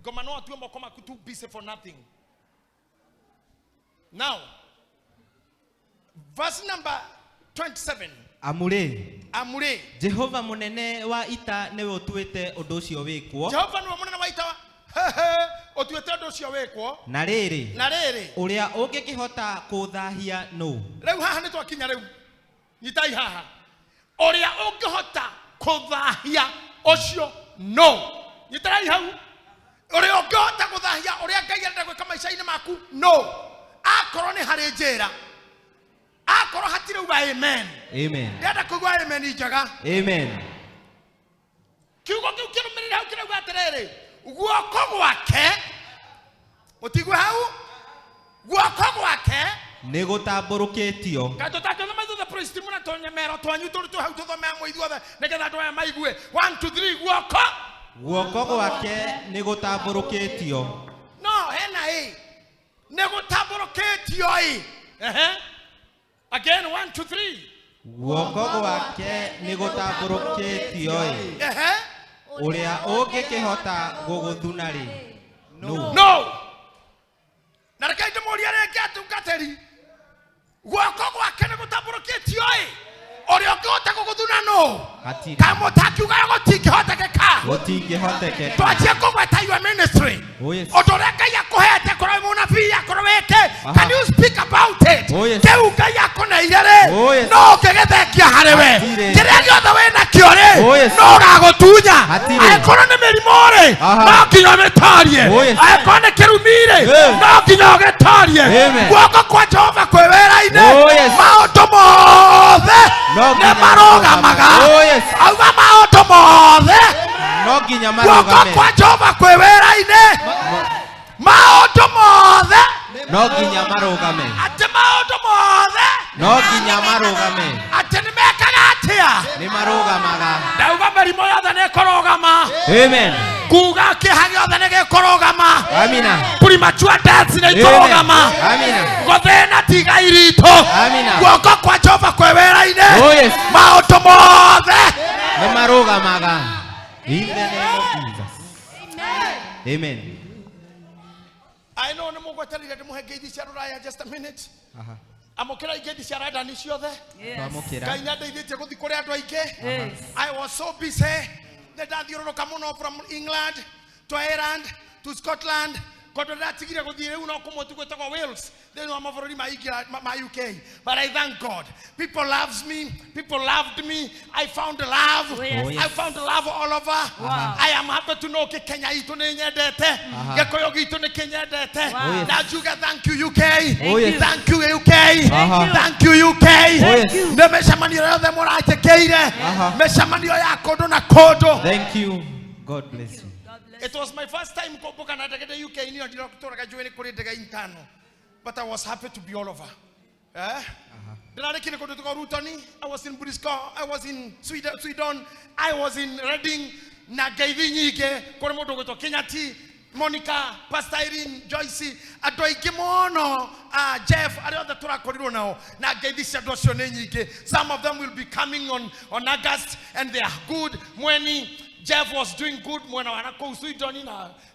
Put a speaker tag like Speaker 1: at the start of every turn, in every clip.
Speaker 1: Ngoma no atue moko maku too busy for nothing. Now, verse number 27.
Speaker 2: Amu-rĩ,
Speaker 1: Amure.
Speaker 2: Jehova mũnene wa ita nĩwe ũtuĩte ũndũ ũcio wĩkwo.
Speaker 1: Jehova nĩwe mũnene wa ita ũtuĩte ũndũ ũcio wĩkwo.
Speaker 2: Na rĩrĩ,
Speaker 1: Na rĩrĩ,
Speaker 2: ũrĩa ũngĩkĩhota kũũthahia nũ?
Speaker 1: Rĩu haha nĩ twakinya rĩu. Nyitai haha. Ũrĩa ũngĩhota kũthahia ũcio no. Nyitarai hau. Ũrĩa ũngĩhota gũthahia ũrĩa Ngai arenda gwĩka maica-inĩ maku no. Akorwo nĩ harĩ njĩra. Akorwo hatirĩ uga amen.
Speaker 2: Amen.
Speaker 1: Ndĩrenda kũigua amen njega.
Speaker 2: Amen.
Speaker 1: Kiugo kĩu kĩrũmĩrĩire hau kĩrauga atĩrĩrĩ, guoko gwake, mũtigue hau, guoko gwake
Speaker 2: nĩ gũtambũrũkĩtio.
Speaker 1: Kaĩ tũtangĩthoma ithuothe praise team na tũnyemero twanyu tũrĩ twĩ hau tũthome hamwe ithuothe nĩgetha andũ aya maigue. 1 2 3, guoko.
Speaker 2: Guoko gwake nĩ gũtambũrũkĩtio.
Speaker 1: No hena ĩ nĩ gũtambũrũkĩtio ĩ. Ehe. Again, 1 2 3.
Speaker 2: Guoko gwake nĩ gũtambũrũkĩtio ĩ.
Speaker 1: Ehe.
Speaker 2: Ũrĩa ũngĩkĩhota gũgũthuna rĩ nũ?
Speaker 1: No. Na reke ndĩmũrie rĩngĩ atungatĩri, guoko gwake nĩ gũtambũrũkĩtio ĩ, ũrĩa ũngĩhota gũgũthuna nũ?
Speaker 2: Hatirĩ.
Speaker 1: Kaĩ mũtakiuga gũtingĩhotekeka?
Speaker 2: Gũtingĩhotekeka.
Speaker 1: Twanjie kũgweta your ministry.
Speaker 2: Oh, yes.
Speaker 1: Ũndũ ũrĩa Ngai akũhete, korwo wĩ mũnabii, akorwo wĩke.
Speaker 2: Aha.
Speaker 1: Can you speak about it?
Speaker 2: Oh, yes.
Speaker 1: Kĩu Ngai akũneire rĩ,
Speaker 2: Oh, yes.
Speaker 1: no ũngĩgĩthengia harĩ we.
Speaker 2: Hatirĩ.
Speaker 1: Kĩrĩa gĩothe wĩ nakĩo rĩ,
Speaker 2: Oh, yes.
Speaker 1: no ũgagũtunya.
Speaker 2: Hatirĩ.
Speaker 1: Angĩkorwo nĩ mĩrimũ rĩ,
Speaker 2: Aha.
Speaker 1: no nginya ũmĩtorie.
Speaker 2: Oh, yes.
Speaker 1: Angĩkorwo nĩ kĩrumi rĩ,
Speaker 2: Yes.
Speaker 1: no nginya ũgĩtorie.
Speaker 2: Amen.
Speaker 1: Guoko kwa Jehova kwĩ wĩra-inĩ.
Speaker 2: Oh, yes.
Speaker 1: Maũndũ mothe
Speaker 2: No
Speaker 1: nĩ
Speaker 2: nginya
Speaker 1: marũgamaga.
Speaker 2: Oh, yes.
Speaker 1: Auga maũndũ mothe.
Speaker 2: No nginya
Speaker 1: Guoko
Speaker 2: marũgame.
Speaker 1: kwa Jehova kwĩ wĩra-inĩ. Maũndũ mothe.
Speaker 2: No nginya marũgame.
Speaker 1: Atĩ maũndũ mothe.
Speaker 2: No nginya marũgame.
Speaker 1: Atĩ nĩ mekaga atĩa?
Speaker 2: Nĩ marũgamaga.
Speaker 1: Ndauga mĩrimũ yothe nĩ ĩkũrũgama.
Speaker 2: Amen.
Speaker 1: Kuga kĩeha gĩothe nĩ gĩkũrũgama.
Speaker 2: Amina.
Speaker 1: Premature death nĩ ikũrũgama.
Speaker 2: Amina.
Speaker 1: Gũthĩna ti igai ritũ.
Speaker 2: Amina.
Speaker 1: Guoko kwa Jehova kwĩ wĩra-inĩ.
Speaker 2: Oh, yes.
Speaker 1: Maũndũ mothe
Speaker 2: nĩ marũgamaga. In the name of Jesus. Amen.
Speaker 1: I know nĩ mũgweterire ndĩmũhe ngeithi cia rũraya, just a minute.
Speaker 2: Aha.
Speaker 1: Amũkĩra ngeithi cia London ciothe.
Speaker 2: Twamũkĩra.
Speaker 1: Ngai nĩandeithĩtie gũthiĩ kũrĩ andũ aingĩ.
Speaker 3: Yes.
Speaker 1: I was so busy. Nĩ ndathiũrũrũka mũno from England to Ireland to Scotland. Kũndũ ndĩratigire gũthiĩ rĩu no kũmwe tu gwĩtagwo Wales thĩinĩ wa mabũrũri ma England, ma UK. But I thank God. People loves me. People loved me. I found love.
Speaker 3: Oh, yes.
Speaker 2: Oh, yes.
Speaker 1: I found love all over.
Speaker 3: Wow.
Speaker 1: I am happy to know kĩ Kenya itũ nĩ nyendete.
Speaker 2: Aha.
Speaker 1: Gĩkũyũ gitũ nĩ kĩnyendete.
Speaker 3: Wow.
Speaker 2: Oh, yes.
Speaker 1: Na njuge thank you UK.
Speaker 2: Oh, yes.
Speaker 1: Thank you UK.
Speaker 2: Aha.
Speaker 1: Thank you UK.
Speaker 2: Oh, yes.
Speaker 1: Nĩ mĩcemanio yothe mũranjĩkĩire.
Speaker 2: Aha.
Speaker 1: Mĩcemanio ya kũndũ na kũndũ.
Speaker 2: Thank you. God bless you.
Speaker 3: God bless.
Speaker 1: It was my first time kũmbũka na ndege UK niyo ndĩratũraga njũĩ nĩ kũrĩ ndege intano. But I was happy to be all over. Eh? Ndĩrarĩkire kũndũ tũkwa Luton, I was in Bristol, I was in Sweden, I was in Reading, na ngeithi nyingĩ kũrĩ mũndũ ũgwĩtwo Kinyati, Monica, Pastor Irene, Joyce, andũ aingĩ mũno, Jeff, arĩa othe tũrakorirwo nao, na ngeithi cia andũ acio nĩ nyingĩ. Some of them will be coming on August and they are good. Mweni, Jeff was doing good mwena wa nakũu Sweden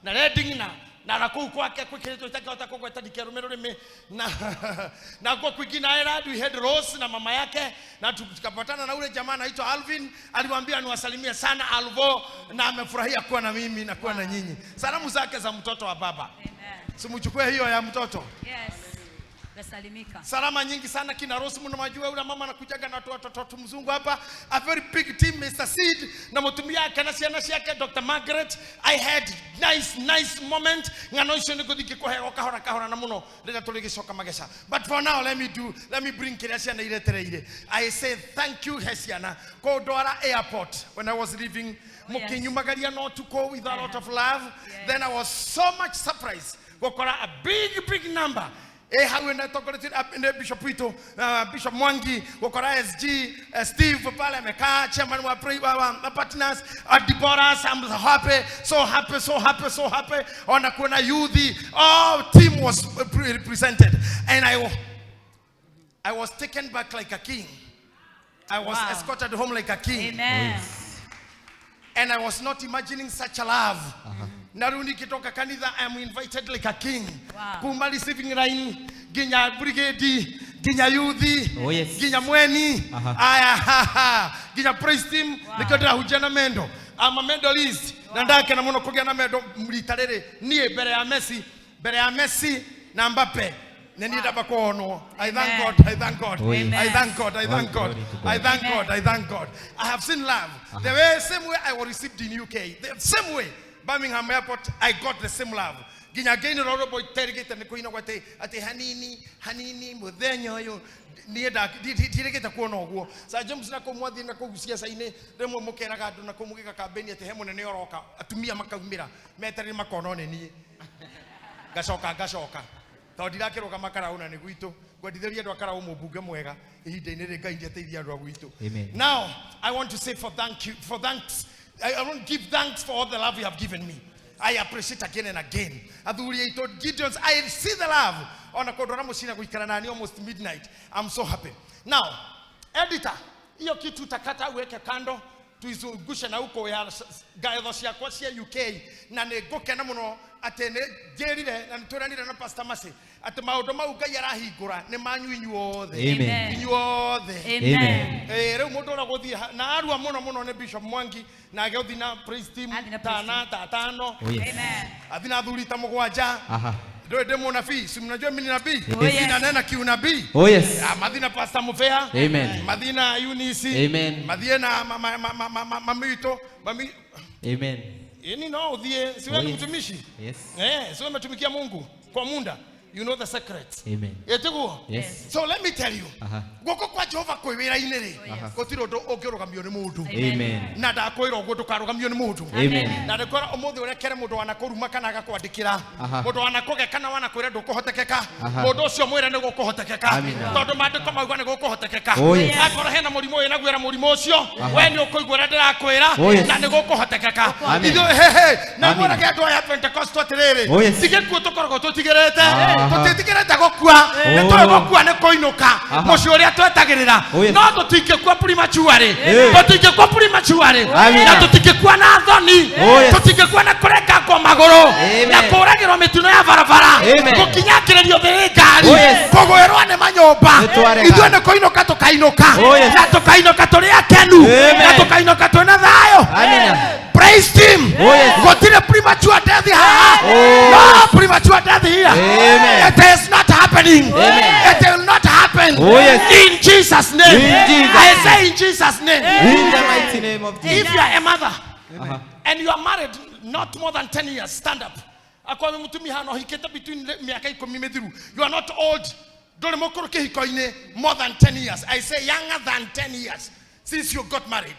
Speaker 1: na Reading na nakũu kwake kwĩkĩrĩtwo itakĩhota kũgweta ndikĩarũme rũrĩmĩ na kwa kwingine Ireland we had Rose na mama yake na tukapatana na ule jamaa anaitwa Alvin, aliwaambia niwasalimie sana Alvo na amefurahia kuwa na mimi na kuwa na nyinyi. Salamu zake za mtoto wa baba.
Speaker 3: Amen.
Speaker 1: Simuchukue hiyo ya mtoto.
Speaker 3: Yes. Nasalimika.
Speaker 1: Salama nyingi sana kina Rose, mnamjua yule mama anakujaga na watoto watu mzungu hapa. A very big team, Mr. Seed na mutumia yake na ciana ciake Dr. Margaret. I had nice nice moment. Ng'ano icio nĩ ngũthiĩ ngĩkũheo kahora kahora na mũno rĩrĩa tũrĩgĩcoka mageca. But for now let me bring kĩrĩa ciana iretereire. I say thank you he ciana kũndwara airport when I was leaving.
Speaker 3: Oh, yes.
Speaker 1: Mũkĩnyumagaria no ũtukũ with a lot of love.
Speaker 3: Yes.
Speaker 1: Then I was so much surprised gũkora a big big number. Hau nĩ tongoretie nĩ Bishop witũ, Bishop Mwangi, gũkora SG, Steve pale amekaa, chairman wa wa partners, Deborah, I'm happy, so happy, so happy, so happy. Ona kuona youth, all team was represented. And I was taken back like a king. I was
Speaker 3: Wow.
Speaker 1: escorted home like a king.
Speaker 3: Amen.
Speaker 1: And I was not imagining such a love. Na rĩu nikitoka kanitha I am invited like a king.
Speaker 3: Wow.
Speaker 1: Kuma receiving line nginya brigade nginya youth,
Speaker 2: Oh, yes.
Speaker 1: nginya mweni,
Speaker 2: Aha.
Speaker 1: aya ha, ha, nginya praise team.
Speaker 3: Wow.
Speaker 1: Nikio ndĩrahunjia na mendo. I'm a medalist. Na ndakena mũno kũgĩa na mendo rita rĩrĩ niĩ mbere ya Messi, mbere ya Messi na Mbappe nĩ niĩ ndamba kuonwo. I thank
Speaker 3: Amen.
Speaker 1: God, I thank God.
Speaker 2: Oh, yes.
Speaker 1: I thank God, I thank
Speaker 2: All
Speaker 1: God.
Speaker 2: glory to God.
Speaker 1: I thank
Speaker 3: Amen.
Speaker 1: God, I thank God. I have seen love. The way, same way I was received in UK, the same way Birmingham Airport, I got the same love. Nginya ngĩinĩra rwĩmbo iterĩgĩte nĩ kũinagwo atĩ atĩ hanini hanini mũthenya ũyũ niĩ ndirĩgĩte kuona ũguo. Sir James na kũu mwathiĩ na kũu ciaca-inĩ rĩmwe mũkeraga andũ na kũu mũgĩka kambĩni atĩ he mũnene ũroka, atumia makaumĩra metereire makona nĩ niĩ. Ngacoka ngacoka tondũ ndirakĩrũgama karaũ na nĩ gwitũ ngwendithĩria andũ a karaũ mũmbunge mwega ihinda-inĩ rĩrĩ Ngai ndiateithia andũ a gwitũ.
Speaker 2: Amen.
Speaker 1: Now I want to say for thank you, for thanks. I want to give thanks for all the love you have given me. I appreciate again and again. Athuri aitũ Gideons, I see the love. Ona kũndwara mũciĩ na gũikara nani almost midnight. I'm so happy. Now, editor, hiyo kitu utakata uweke kando tuizungushe na huko ya ngaetho ciakwa cia UK na nĩ ngũkena mũno atĩ nĩ njĩrire na nĩ twĩranire na Pastor Mercy atĩ maũndũ mau Ngai arahingũra nĩ manyu inyuothe.
Speaker 2: Amen.
Speaker 1: Inyuothe.
Speaker 2: Amen.
Speaker 1: Rĩu mũndũ ũrĩa gũthiĩ na arua mũno mũno nĩ Bishop Mwangi na agĩthiĩ na praise team
Speaker 3: Athiĩ na praise
Speaker 1: tana ta tano.
Speaker 2: Oh, yes.
Speaker 3: Amen.
Speaker 1: Athiĩ na athuri ta mũgwanja.
Speaker 2: Aha.
Speaker 1: Ndio ndĩ mũnabii, si mnajua mimi ni nabii?
Speaker 3: Oh, yes.
Speaker 1: Ninanena kiunabii.
Speaker 2: Oh, yes.
Speaker 1: Mathi na Pastor Muvea.
Speaker 2: Amen.
Speaker 1: Mathi na Eunice.
Speaker 2: Amen.
Speaker 1: Mathi na mami witũ, mami.
Speaker 2: Amen.
Speaker 1: Yaani no uthie, si wewe
Speaker 2: Oh,
Speaker 1: ni
Speaker 2: yes.
Speaker 1: mtumishi?
Speaker 2: Yes.
Speaker 1: Si wewe umetumikia Mungu kwa muda. You know the secret.
Speaker 2: Amen.
Speaker 1: Etiguo?
Speaker 2: Yes.
Speaker 1: So let me tell you.
Speaker 2: Aha.
Speaker 1: Guoko kwa Jehova kwĩ wĩra-inĩ rĩ,
Speaker 3: Oh, yes.
Speaker 1: gũtirĩ ũndũ ũngĩrũgamio nĩ mũndũ.
Speaker 2: Amen.
Speaker 1: Na ndakwĩra ũguo ndũkarũgamio nĩ mũndũ.
Speaker 2: Amen.
Speaker 1: Na ndĩkwĩra ũmũthĩ ũrekere mũndũ wanakũruma kana agakwandĩkĩra.
Speaker 2: Aha.
Speaker 1: Mũndũ wanakũge kana wanakwĩra ndũkũhotekeka.
Speaker 2: Aha.
Speaker 1: Mũndũ ũcio mwĩre nĩ gũkũhotekeka.
Speaker 2: Amina.
Speaker 1: Tondũ maandĩko mauga nĩ gũkũhotekeka.
Speaker 2: Oh, yes.
Speaker 1: Akorwo hena mũrimũ wĩna guo ĩra mũrimũ ũcio, we nĩ ũkũigua ũrĩa ndĩrakwĩra
Speaker 2: Oh, yes.
Speaker 1: na nĩ gũkũhotekeka.
Speaker 2: Amen.
Speaker 1: Ithuĩ he he na
Speaker 2: Amina.
Speaker 1: mwĩrage andũ aya Pentecost atĩrĩrĩ,
Speaker 2: Oh, yes.
Speaker 1: ti gĩkuũ tũkoragwo tũtigĩrĩte,
Speaker 2: Aha.
Speaker 1: tũtitigĩrĩte gũkua, nĩ tũĩ gũkua nĩ kũinũka
Speaker 2: Aha.
Speaker 1: mũciĩ ũrĩa twetagĩrĩra.
Speaker 2: Oh, yes.
Speaker 1: No tũtingĩkua prematurely.
Speaker 2: Eh.
Speaker 1: Tũtingĩkua prematurely.
Speaker 2: Amina.
Speaker 1: Na tũtingĩkua na thoni.
Speaker 2: Oh, yes.
Speaker 1: Tũtingĩkua na kũrengangwo magũrũ.
Speaker 2: Amen.
Speaker 1: Na kũragĩrwo mĩtino ya barabara.
Speaker 2: Amen.
Speaker 1: Gũkinyangĩrĩrio thĩ nĩ ngari.
Speaker 2: Oh, yes.
Speaker 1: Kũgwĩrwo nĩ manyũmba.
Speaker 2: Nĩtwarega.
Speaker 1: Ithuĩ nĩ kũinũka tũkainũka.
Speaker 2: Oh, yes.
Speaker 1: Na tũkainũka tũrĩ akenu.
Speaker 2: Amen.
Speaker 1: Na tũkainũka twĩna thayũ.
Speaker 2: Amina.
Speaker 1: Praise team.
Speaker 2: Oh, yes.
Speaker 1: Gũtirĩ premature death haha.
Speaker 2: Oh.
Speaker 1: No premature death here.
Speaker 2: Amen.
Speaker 1: It is not happening.
Speaker 2: Amen.
Speaker 1: It will not happen.
Speaker 2: Oh, yes.
Speaker 1: In Jesus' name.
Speaker 2: In Jesus'
Speaker 1: I say in Jesus' name.
Speaker 2: In the mighty name of Jesus.
Speaker 1: If you are a mother
Speaker 2: Aha.
Speaker 1: and you are married not more than 10 years, stand up. Akorwo mũtumia hano hikĩte between mĩaka ikũmi mĩthiru. You are not old. Ndũrĩ mũkũrũ kĩhiko-inĩ more than 10 years. I say younger than 10 years since you got married.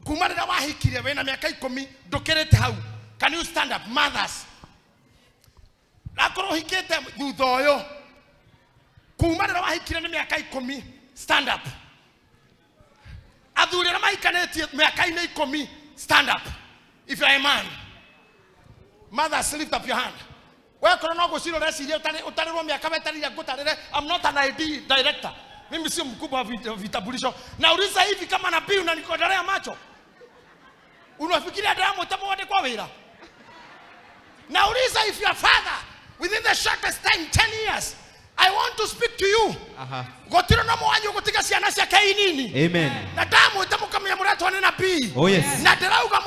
Speaker 1: Kuma rĩrĩa wahikire wĩna mĩaka ikũmi ndũkĩrĩte hau. Can you stand up, mothers? Akorwo ũhikĩte thutha ũyũ, kuma rĩrĩa wahikire nĩ mĩaka ikũmi, stand up. Athuri arĩa mahikanĩtie mĩaka-inĩ ikũmi, stand up. If you are a man, mothers, lift up your hand. Wekorwo no gwĩciria ũreciria ũtarĩrwo mĩaka wetereire ngũtarĩre. I'm not an ID director. Mimi sio mkubwa wa vitambulisho. Nauliza hivi kama nabii unanikodolea macho? Unafikiria Diamond tamwande kwa wĩra? Nauliza if your father within the shortest time 10 years, I want to speak to you.
Speaker 2: Aha.
Speaker 1: Gũtirĩ na mwanyu gũtiga ciana ciake inini.
Speaker 2: Amen.
Speaker 1: Na ndamwĩta mũkamenya mũretwo nĩ nabii.
Speaker 2: Oh, yes.
Speaker 1: Na ndĩrauga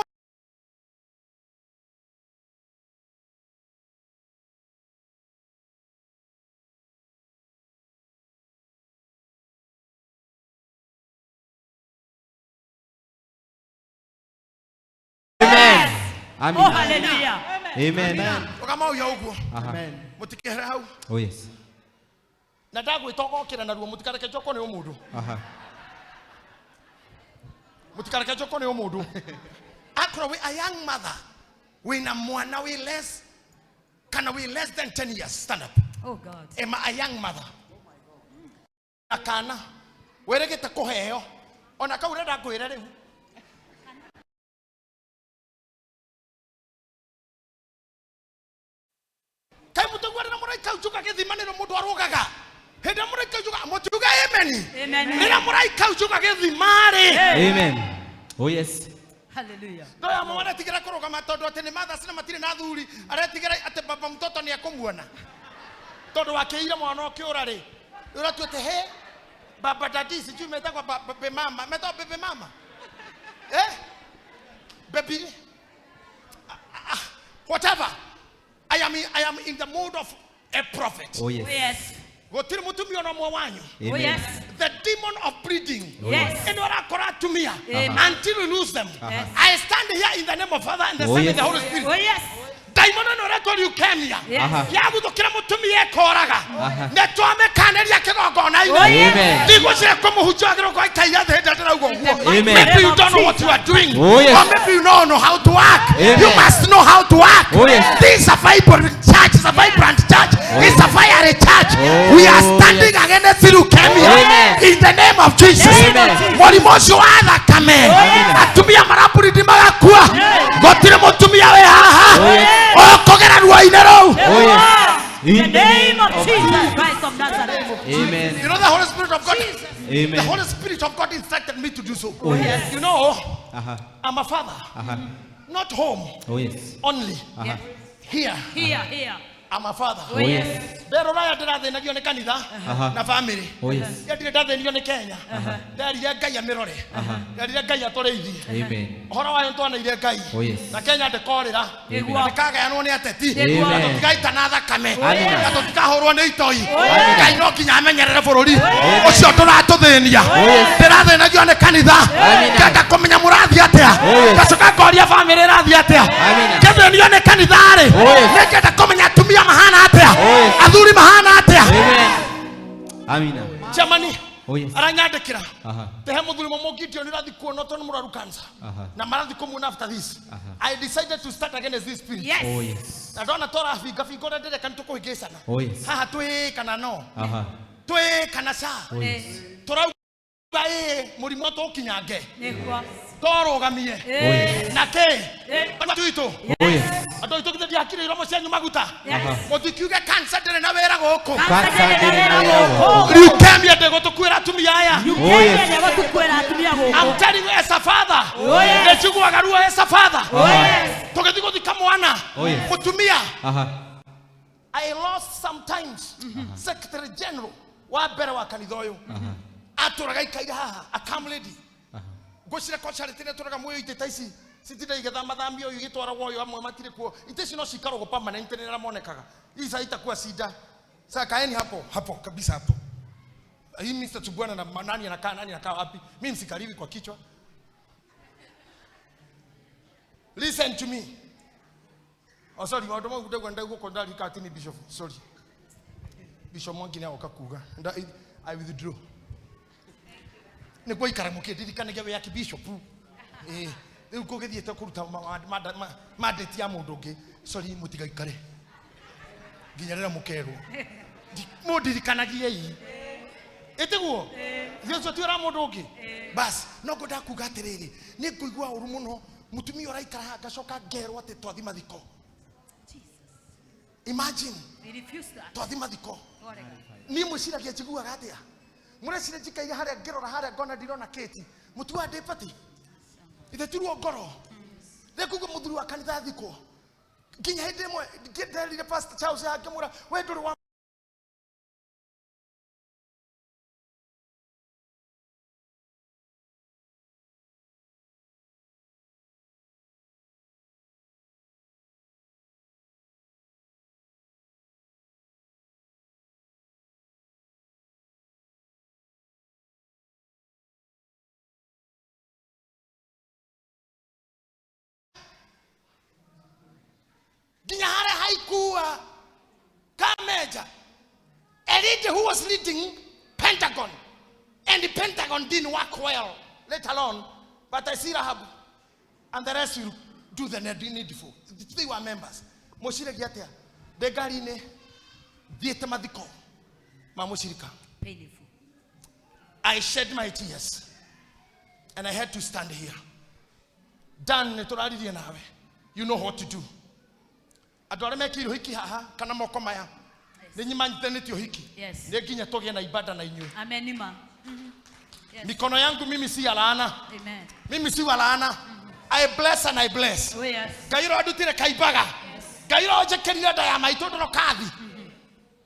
Speaker 2: Amen.
Speaker 3: Oh,
Speaker 2: Amina.
Speaker 3: hallelujah.
Speaker 2: Amen.
Speaker 1: ũkamauya ũguo.
Speaker 2: Aha.
Speaker 1: Mũtikehere hau.
Speaker 2: Oh, yes.
Speaker 1: Na ndagwĩta ũgokĩra narua mũtikareke njokwo nĩ ũmũndũ.
Speaker 2: Aha.
Speaker 1: Mũtikareke njokwo nĩ ũmũndũ. Akorwo wĩ a young mother wĩna mwana wĩ less kana wĩ less than 10 years, stand up.
Speaker 3: Oh God.
Speaker 1: Ema a young mother. Na kana wĩrĩgĩte kũheo ona kau ũrenda ngwĩre rĩu. Kaĩ mũtũigua rĩrĩa mũraika unjuga gĩthima nĩrĩo mũndũ arũgaga? Hĩndĩ ĩrĩa mũraika unjuga, mũtiuge amen.
Speaker 3: Amen.
Speaker 1: Rĩrĩa mũraika unjuga gĩthima rĩ.
Speaker 2: Amen. Oh, yes.
Speaker 3: Hallelujah.
Speaker 1: Ndo ya mwana tigera kũrũgama tondũ atĩ nĩ mothers na matirĩ na athuri, aretigĩra atĩ baba mtoto nĩ ekũmuona. Tondũ wakĩire mwana ũkĩũra rĩ, ũratuĩte he baba daddy sijui metagwo baby mama, metagwo baby mama. Eh? Baby whatever. I am in the mood of a prophet.
Speaker 2: Oh yes.
Speaker 3: Oh yes.
Speaker 1: Gũtirĩ mũtumia ona ũmwe wanyu.
Speaker 3: Oh yes.
Speaker 1: The demon of bleeding.
Speaker 2: Oh,
Speaker 3: Yes.
Speaker 1: Ĩno ũrakora atumia until you lose them.
Speaker 3: Yes.
Speaker 1: I stand here in the name of Father and the
Speaker 2: Oh,
Speaker 1: Son
Speaker 2: yes.
Speaker 1: and the Holy Spirit.
Speaker 3: Oh yes.
Speaker 1: Daimono ĩno ĩretwo leukemia.
Speaker 3: Yes.
Speaker 1: Yaguthũkĩra mũtumia ĩkoraga. Nĩ twamĩkanĩria kĩgongona-inĩ.
Speaker 3: Oh, yes.
Speaker 2: Amen.
Speaker 1: Ndigwĩciria kũmũhunjia wagĩrĩirwo gũikaira thĩ hĩndĩ ĩrĩa ndĩrauga ũguo.
Speaker 2: Amen.
Speaker 1: Maybe you don't know what you are doing.
Speaker 2: Oh, yes.
Speaker 1: Or maybe you don't know how to work.
Speaker 2: Amen.
Speaker 1: You must know how to work.
Speaker 2: Oh, yes.
Speaker 1: This is a vibrant church. It's a vibrant church. It's a fiery church.
Speaker 2: Oh,
Speaker 1: We are standing
Speaker 2: yes.
Speaker 1: against leukemia.
Speaker 2: Amen.
Speaker 1: In the name of Jesus.
Speaker 2: Amen.
Speaker 1: Mũrimũ ũcio wa thakame. Atumia maraburindi magakua. Gũtirĩ mũtumia wĩ haha.
Speaker 2: Oh, yes.
Speaker 1: Ũkũgera ruo-inĩ rũu.
Speaker 2: Oh yes.
Speaker 3: In the name of Jesus Christ of Nazareth.
Speaker 2: Amen.
Speaker 1: You know the Holy Spirit of God.
Speaker 2: Amen.
Speaker 1: The Holy Spirit of God instructed me to do so.
Speaker 2: Oh, yes.
Speaker 1: You know,
Speaker 2: Aha.
Speaker 1: I'm a father.
Speaker 2: Aha.
Speaker 1: Not home
Speaker 2: Oh yes.
Speaker 1: only.
Speaker 2: Aha.
Speaker 1: Here,
Speaker 3: Here, here.
Speaker 1: I'm a father.
Speaker 3: Oh yes.
Speaker 1: Ndero raya ndĩrathĩnagio nĩ kanitha na family.
Speaker 2: Oh yes.
Speaker 1: Ndirĩ ndathĩnio nĩ Kenya. Nderire Ngai amĩrore. Nderire Ngai atũrĩithie.
Speaker 2: Amen.
Speaker 1: Ũhoro wayo nĩtwaneire Ngai.
Speaker 2: Oh yes.
Speaker 1: Na Kenya ndĩkorĩra.
Speaker 2: Amen.
Speaker 1: Na ndĩkagayanwo nĩ ateti.
Speaker 2: Amen.
Speaker 1: Na tũtigaitana thakame.
Speaker 2: Amen.
Speaker 1: Na tũtikahũrwo nĩ itoi. Ngai no nginya amenyerere bũrũri ũcio ndũratũthĩnia.
Speaker 2: yes.
Speaker 1: Ndĩrathĩnagio nĩ kanitha.
Speaker 2: Amen.
Speaker 1: Ngenda kũmenya mũrathiĩ atĩa.
Speaker 2: Oh, yes.
Speaker 1: Ngacoka ngoria bamĩrĩ ĩrathiĩ atĩa.
Speaker 2: Amen.
Speaker 1: Ngĩthĩnio nĩ kanitha rĩ.
Speaker 2: Oh, yes.
Speaker 1: Nĩngenda kũmenya atumia mahana atĩa.
Speaker 2: Oh, yes.
Speaker 1: Athuri mahana atĩa.
Speaker 2: Amen. Amina.
Speaker 1: Chairman
Speaker 2: Oh yes.
Speaker 1: aranyandĩkĩra.
Speaker 2: Aha.
Speaker 1: Tehe muthuri mũmwe Gideon ũrathiĩ kuona tondũ nĩ mũrwaru cancer.
Speaker 2: Aha.
Speaker 1: Na marathiĩ kũmuona after this.
Speaker 2: Aha.
Speaker 1: I decided to start against this spirit.
Speaker 3: Yes.
Speaker 2: Oh yes.
Speaker 1: Na ndona tũrabinga binga ũrĩa ndĩreka nĩtũkũhĩngĩcana.
Speaker 2: Oh yes.
Speaker 1: Haha twĩ kana no.
Speaker 2: Aha.
Speaker 1: Twĩ kana ca.
Speaker 2: Oh yes.
Speaker 1: Tũrauga ĩ mũrimũ tũkinyange.
Speaker 3: Nĩguo.
Speaker 1: Tũrũgamie.
Speaker 2: Oh yes.
Speaker 1: Na kĩ? Andũ aitũ.
Speaker 2: Oh yes.
Speaker 1: Andũ aitũ githĩ ndiakire iromo cianyu maguta.
Speaker 3: Yes.
Speaker 1: Mũtikiuge cancer ndĩrĩ na wĩra gũkũ.
Speaker 2: Cancer ndĩrĩ na wĩra gũkũ.
Speaker 1: Leukemia ndĩgũtũkuĩra atumia aya.
Speaker 2: Oh yes.
Speaker 3: Leukemia ndĩgũtũkuĩra atumia gũkũ.
Speaker 1: I'm telling you as a father.
Speaker 3: Oh, yes.
Speaker 1: Nĩnjiguaga ruo as a father.
Speaker 3: Oh yes.
Speaker 1: Tũgĩthiĩ gũthika mwana.
Speaker 2: Oh, yes.
Speaker 1: Mũtumia.
Speaker 2: Aha.
Speaker 1: I lost sometimes Secretary General wa mbere wa kanitha ũyũ. Atũraga ikaire haha, a calm lady. Ngwĩciria ko Charity nĩatũraga muoyo itĩ ta ici citinda igĩthamathamio ũyũ igĩtwaragwo ũyũ amwe matirĩ kuo. Itĩ ici no cikaragwo permanent nĩ arĩa monekaga. Hii saa itakuwa shida. Sasa kaeni hapo, hapo kabisa hapo. Hii Mr. Tubwana na nani anakaa wapi? Mimi msikaribi kwa kichwa. Listen to me. Oh sorry, maũndũ mau ndauga ndaigua ndarika atĩ nĩ bishop. Sorry. Bishop Mwangi nĩagoka kuga. I withdraw. Nĩguo ikara mũkĩndirikanagia wĩ archbishop. Rĩu ngũgĩthiĩte kũruta mandate ya mũndũ ũngĩ. Sorry, mũtigaikare. Nginya rĩrĩa mũkerwo. Mũndirikanagiei. Ĩtiguo? Ithuĩ ũcio ti ũra mũndũ ũngĩ. Bas, no ngwendaga kuga atĩrĩrĩ, nĩ ngũigua ũru mũno mũtumia ũraikara haha ngacoka ngerwo atĩ twathi mathiko. Imagine.
Speaker 3: We refuse that.
Speaker 1: Twathi mathiko. Niĩ mwĩciragia njiguaga atĩa? Mũreciria njikaire harĩa ngĩrora harĩa ngona ndirona kĩti. Mũtuaga ndĩ pati. Ithe ti ruo ngoro. Rĩu kuga mũthuri wa kanitha athikwo. Nginya hĩndĩ ĩmwe nderire Pastor Charles ngĩmwĩra we ndũrĩ wa nginya harĩa haikua kameja. A lady who was leading Pentagon, and the Pentagon didn't work well, let alone, but I see Rahab, and the rest will do the needful. They were members. Mũciragia atĩa? Ndĩ ngari-inĩ, thiĩte mathiko ma mũcirika.
Speaker 3: Painful.
Speaker 1: I shed my tears, and I had to stand here. Dan, nĩtũraririe nawe. You know what to do. Andũ arĩa mekĩire ũhiki haha kana moko maya nĩ nyimanyithanĩtie ũhiki.
Speaker 3: Yes.
Speaker 1: Nĩ nginya tũgĩe na ibada na inyuĩ.
Speaker 3: Amen, ma. Yes.
Speaker 1: Mikono yangu mimi si ya laana.
Speaker 3: Amen.
Speaker 1: Mimi si wa laana. I bless and I bless.
Speaker 3: Oh, yes.
Speaker 1: Ngai ũrĩa wandutire kaimbaga. Ngai ũrĩa wanjĩkĩrire nda ya maitũ ndorokathi.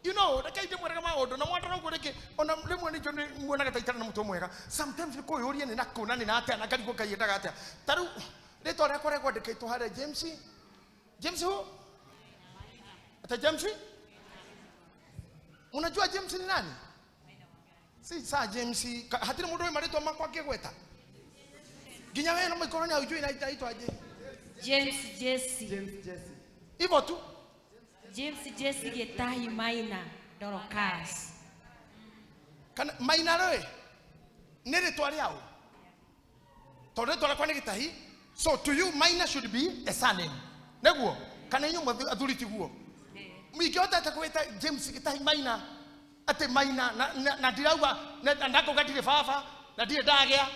Speaker 1: You know, reke ndĩmwĩrage maũndũ na mwandora ũguo rĩngĩ ona rĩmwe nĩ njũ muonaga ta itarĩ na mũtwe mwega. Sometimes nĩ kwĩyũria nĩ nakũ na nĩ na atĩa na ngarigwo Ngai endaga atĩa. Ta rĩu rĩtwa rĩakwa rĩkwandĩkĩtwo harĩa James. James who? Ata James? Unajua James ni nani? Si saa James, hatirĩ mũndũ wĩ marĩtwa makwa angĩgweta. Nginya wewe no mĩkorwo nĩ haujui naitwa aje.
Speaker 4: James Jesse.
Speaker 1: Hivyo tu.
Speaker 4: James Jesse Gitahi Maina Dorcas.
Speaker 1: Kana Maina rĩ nĩ rĩtwa rĩao? Tondũ rĩtwa rĩakwa nĩ Gitahi. So to you Maina should be a surname. Nĩguo? Kana inyuĩ athuri tiguo? Ingĩhota atĩa kwĩta James Gitahi Maina atĩ Maina na ndirauga na ndakauga ndirĩ baba na ndirĩ ndagĩa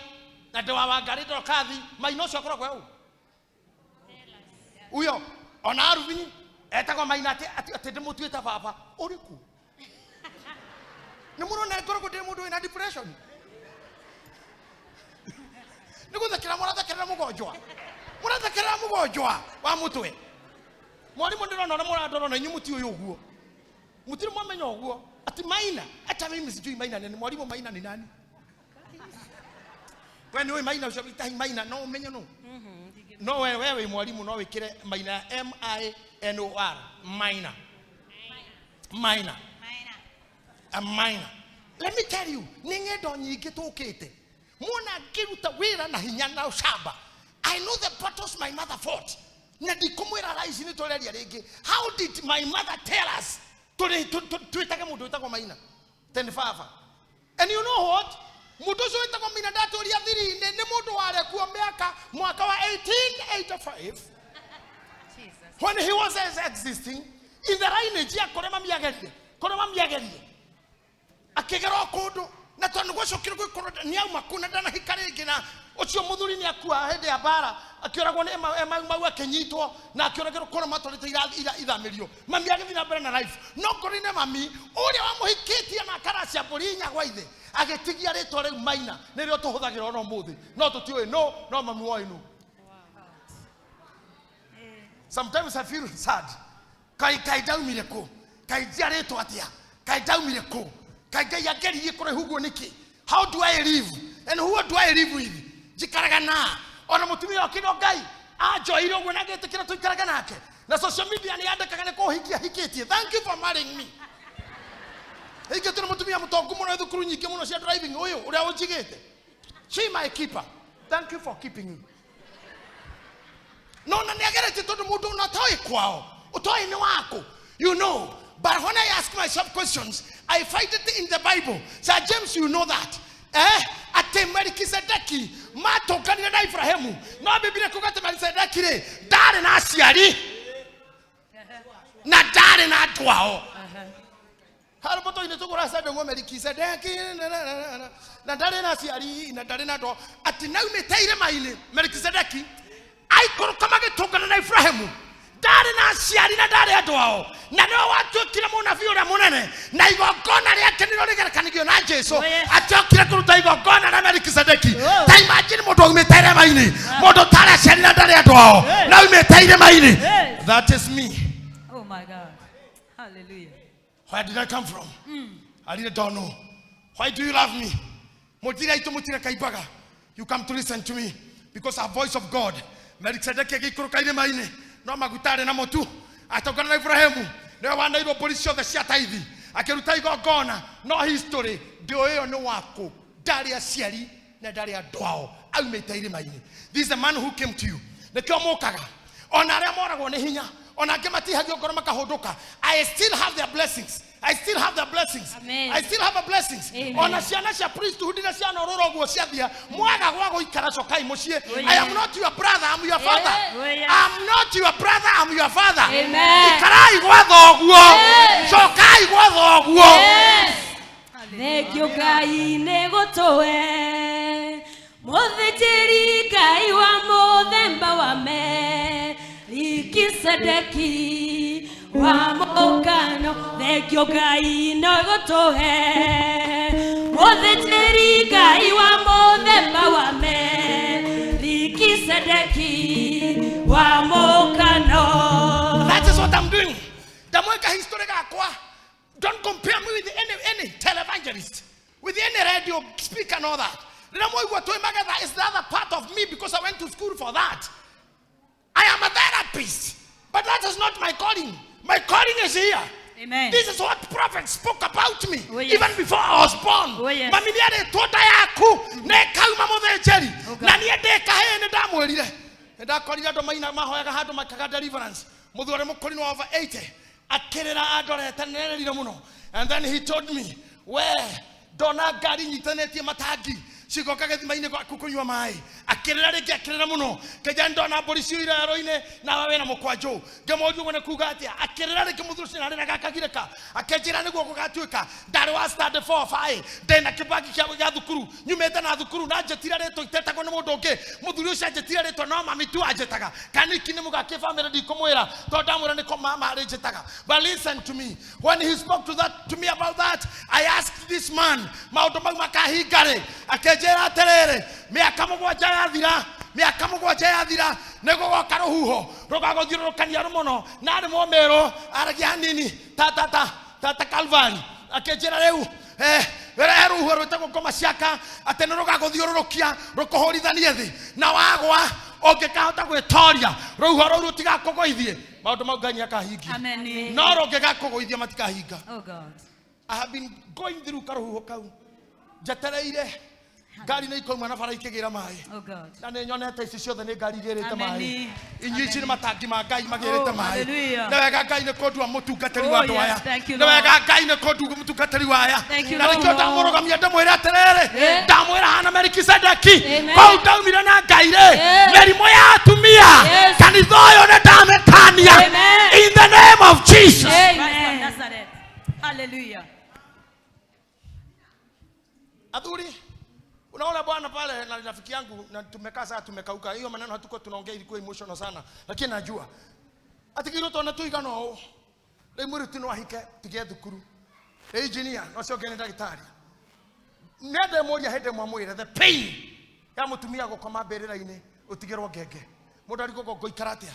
Speaker 1: na ndĩ wa Wangarĩ Ndorokathi. Maina ũcio akoragwo e ũ? Uyo ona Arubini etagwo Maina atĩ ndĩmũtuĩte baba ũrĩkũ? Nĩ mũrona ngoragwo ndĩ mũndũ wĩna depression. Nĩ gũthekera mũrathekerera mũgonjwa. Mũrathekerera mũgonjwa wa mũtwe. Mwarimũ ndĩrona ũrĩa mũrandora na inyuĩ mũtiũĩ ũguo. Mũtirĩ mwamenya ũguo. Ati Maina, hata mimi sijui Maina ni mwalimu. Maina ni nani? We nĩ ũĩ Maina ũcio Gitahi Maina no ũmenye no? No wewe wĩ mwalimu no wĩkĩre Maina M I N O R Maina. Maina. A Maina. Let me tell you, nĩ ng'endo nyingĩ tũkĩte. Muona ngĩruta wĩra na hinya na ũcamba. I know the battles my mother fought. Na ndikũmwĩra thaa ici nĩ tũreria rĩngĩ. How did my mother tell us twĩtage mũndũ wĩtagwo Maina? Tene baba. And you know what? Mũndũ ũcio wĩtagwo Maina ndatũria thiri-inĩ nĩ mũndũ warekuo mĩaka mwaka wa 1885. When he was existing in the lineage ya kũrĩa mami agerire, kũrĩa mami agerire. Akĩgera o kũndũ na tondũ gwacokire gwĩkorwo nĩ auma kũu na ndanahika rĩngĩ na ũcio mũthuri nĩ akua hĩndĩ ya mbara akĩũragwo nĩ Mau akĩnyitwo na akĩũragĩrwo kũrĩa matwarĩte ithamĩrio. Mami agĩthiĩ na mbere na life. No ngoro-inĩ mami ũrĩa wamũhikĩtie na akaracia mbũri inya gwa ithe agĩtigia rĩtwa rĩu Maina nĩrĩo tũhũthagĩra ona ũmũthĩ. No tũtiũĩ no no mami woĩ no. Sometimes I feel sad. Kai kai ndaumire kũ? Kai njiarĩtwo atĩa? Kai ndaumire kũ? Kai Ngai angeririe kũraihu ũguo nĩkĩ? How do I live? And who do I live with? Njikaraga na ona mũtumia wakĩrwo Ngai anjoire ũguo na ngĩtĩkĩra tũikaraga nake. Na social media nĩ yandĩkaga nĩ kũhikia hikĩtie. Thank you for marrying me. Hikĩtio nĩ mũtumia mũtongu mũno thukuru nyingĩ mũno cia driving ũyũ ũrĩa ũnjigĩte. She my keeper. Thank you for keeping me. No na nĩ ageretie tondũ mũndũ ona ũtoĩ kwao, ũtoĩ nĩ waku. You know. But when I ask myself questions, I find it in the Bible. Sir James, you know that. Ate Melkisedeki matũnganire na Ibrahimu. No Biblia kuga atĩ Melkisedeki rĩ ndarĩ na aciari na ndarĩ na andũ ao. Harĩ mũtũ-inĩ tũgũra Sunday nguo Melkisedeki na ndarĩ na aciari na ndarĩ na andũ ao. Atĩ naumĩte irĩma-inĩ Melkisedeki aikũrũka magĩtũngana na Ibrahimu. Ndarĩ na aciari na ndarĩ andũ ao. Na nĩwe watuĩkire mũnabii ũrĩa mũnene na igongona rĩake nĩrĩo rĩgerekanagio na Jesũ. Atiokire kũruta igongona rĩa Melkisedeki. Ta imagine mũndũ aumĩte irĩma-inĩ, mũndũ ũtarĩ aciari na ndarĩ andũ ao, na aumĩte irĩma-inĩ. That is me.
Speaker 3: Oh my God. Hallelujah.
Speaker 1: Where did I come from? I really don't know. Why do you love me? Mũtire aitũ mũtire kaimbaga. You come to listen to me because a voice of God. Melkisedeki agĩikũrũka irĩma-inĩ no maguta arĩ namo tu. Atongana na Ibrahimu nĩwe wanairwo mbũri ciothe cia taithi akĩruta igongona. No history ndĩũĩ ĩyo nĩ waku. Ndarĩ aciari na ndarĩ andũ ao, aumĩte irĩma-inĩ. This is the man who came to you. Nĩkĩo mũkaga ona arĩa moragwo nĩ hinya ona angĩ matihagio ngoro makahũndũka. I still have their blessings. I still have their blessings.
Speaker 4: Amen.
Speaker 1: I still have a blessings.
Speaker 4: Amen.
Speaker 1: Ona ciana cia priesthood na ciana ũrũra ũguo ciathia mwaga gwa gũikara cokai mũciĩ. I am not your brother, I'm your father. I'm not your brother, I'm your father.
Speaker 4: Amen.
Speaker 1: Ikarai gwa thoguo. Cokai gwa thoguo.
Speaker 4: Thank you Ngai nĩ gũtũhe mũthĩnjĩri Ngai wa mũthemba wa Melkisedeki wa mũkano. Thank you Ngai nĩ gũtũhe mũthĩnjĩri Ngai wa mũthemba wa Melkisedeki
Speaker 3: wa mukano.
Speaker 1: That is what I'm doing. Ndamweka history gakwa. Don't compare me with any televangelist, with any radio speaker and all that. That is the other part of me because I went to school for that. I am a therapist, but that is not my calling. My calling is here.
Speaker 3: Amen.
Speaker 1: This is what prophets spoke about me,
Speaker 3: oh, yes,
Speaker 1: even before I was born.
Speaker 3: Oh, yes.
Speaker 1: Mami nĩarĩtwo yaku nĩkauma mũthĩnjĩri na niĩ ndĩ kahĩĩ nĩndamwĩrire nĩndakorire andũ maina mahoyaga handũ makaga deliverance mũthuri ũrĩa mũkũrinũ wa over 80 akĩrĩra andorete nĩrĩrire mũno. And then he told me, we ndona ngari nyitanĩtie matangi cigoka gĩthima-inĩ gwaku kũnyua maĩ. Akĩrĩra rĩngĩ akĩrĩra mũno kĩnja ndona mbũri ciũire werũ-inĩ nawe wĩna mũkwanjũ. Ngĩmũria ũguo nĩ kuga atĩa. Akĩrĩra rĩngĩ mũthuri ũcio narĩraga akagirĩka akĩnjĩra nĩguo gũgatuĩka ndarĩ wa stand 4 5 ndĩna kĩbagi gĩa thukuru nyumĩte na thukuru na njĩtire rĩtwa itetagwo nĩ mũndũ ũngĩ. Mũthuri ũcio anjĩtire rĩtwa no mami tu anjĩtaga kaniki nĩ mũgakĩ family ndikũmwĩra tondũ ndamwĩra nĩko mama arĩnjĩtaga. But listen to me, when he spoke to me about that, I asked this man maũndũ mau makahinga rĩ. Akĩnjĩra atĩrĩrĩ, mĩaka mũgwanja yathira, mĩaka mũgwanja yathira nĩgũgoka rũhuho rũgagũthiũrũrũkania mũno na arĩ mũmĩrũ aragia hanini ta ta ta ta ta Calvary. Akĩnjĩra rĩu he rũhuho rwĩtagwo ngoma ciaka atĩ nĩ rũgagũthiũrũrũkia rũkũhũrithanie thĩ na wagwa ũngĩkahota gwĩtoria rũhuho rũu rũtigakũgũithie. Maũndũ mau Ngai nĩakahingia.
Speaker 3: Amen.
Speaker 1: No rũngĩgakũgũithia matikahinga.
Speaker 3: Oh God.
Speaker 1: I have been going through karũhuho kau njetereire ngari nĩ ikauma na bara ikĩgĩra maĩ.
Speaker 3: Oh God.
Speaker 1: Na nĩ nyonete ici ciothe nĩ ngari igĩrĩte maĩ.
Speaker 3: Amen.
Speaker 1: Inyuĩ ici nĩ matangi ma Ngai magĩrĩte
Speaker 3: Oh,
Speaker 1: maĩ.
Speaker 3: hallelujah.
Speaker 1: Nĩ wega Ngai nĩ kũndua mũtungatĩri
Speaker 3: Oh,
Speaker 1: wa andũ
Speaker 3: yes,
Speaker 1: aya.
Speaker 3: thank you,
Speaker 1: Nĩ wega
Speaker 3: Lord.
Speaker 1: Ngai nĩ kũndua mũtungatĩri wa aya.
Speaker 3: Thank you,
Speaker 1: Na nĩkĩo
Speaker 3: Lord.
Speaker 1: ndamũrũgamia ndĩmwĩre atĩrĩrĩ,
Speaker 4: Yeah.
Speaker 1: ndamwĩra hana Melikisedeki
Speaker 4: Amen.
Speaker 1: kũu ndaumire na Ngai rĩ,
Speaker 4: Yeah.
Speaker 1: mĩrimũ ya atumia
Speaker 4: Yes.
Speaker 1: kanitha ũyũ nĩ ndamĩkania.
Speaker 4: Amen.
Speaker 1: In the name of Jesus.
Speaker 4: Amen.
Speaker 3: Christ of Nazareth. Hallelujah.
Speaker 1: Athuri, unaona bwana pale na rafiki yangu na tumekaa saa tumekauka. Hiyo maneno hatuko tunaongea ilikuwa emotional sana. Lakini najua. Atigiro tona tuigana ũũ. Rĩu mũirĩtu no ahike tige thukuru. Rĩu engineer no cio ngene ndagĩtarĩ. Nende mũria hĩndĩ ĩmwe amwĩre the pain ya mũtumia gũkoma mbĩrĩra-inĩ ũtigĩrwo ngenge. Mũndũ arigwo ngũikara atĩa?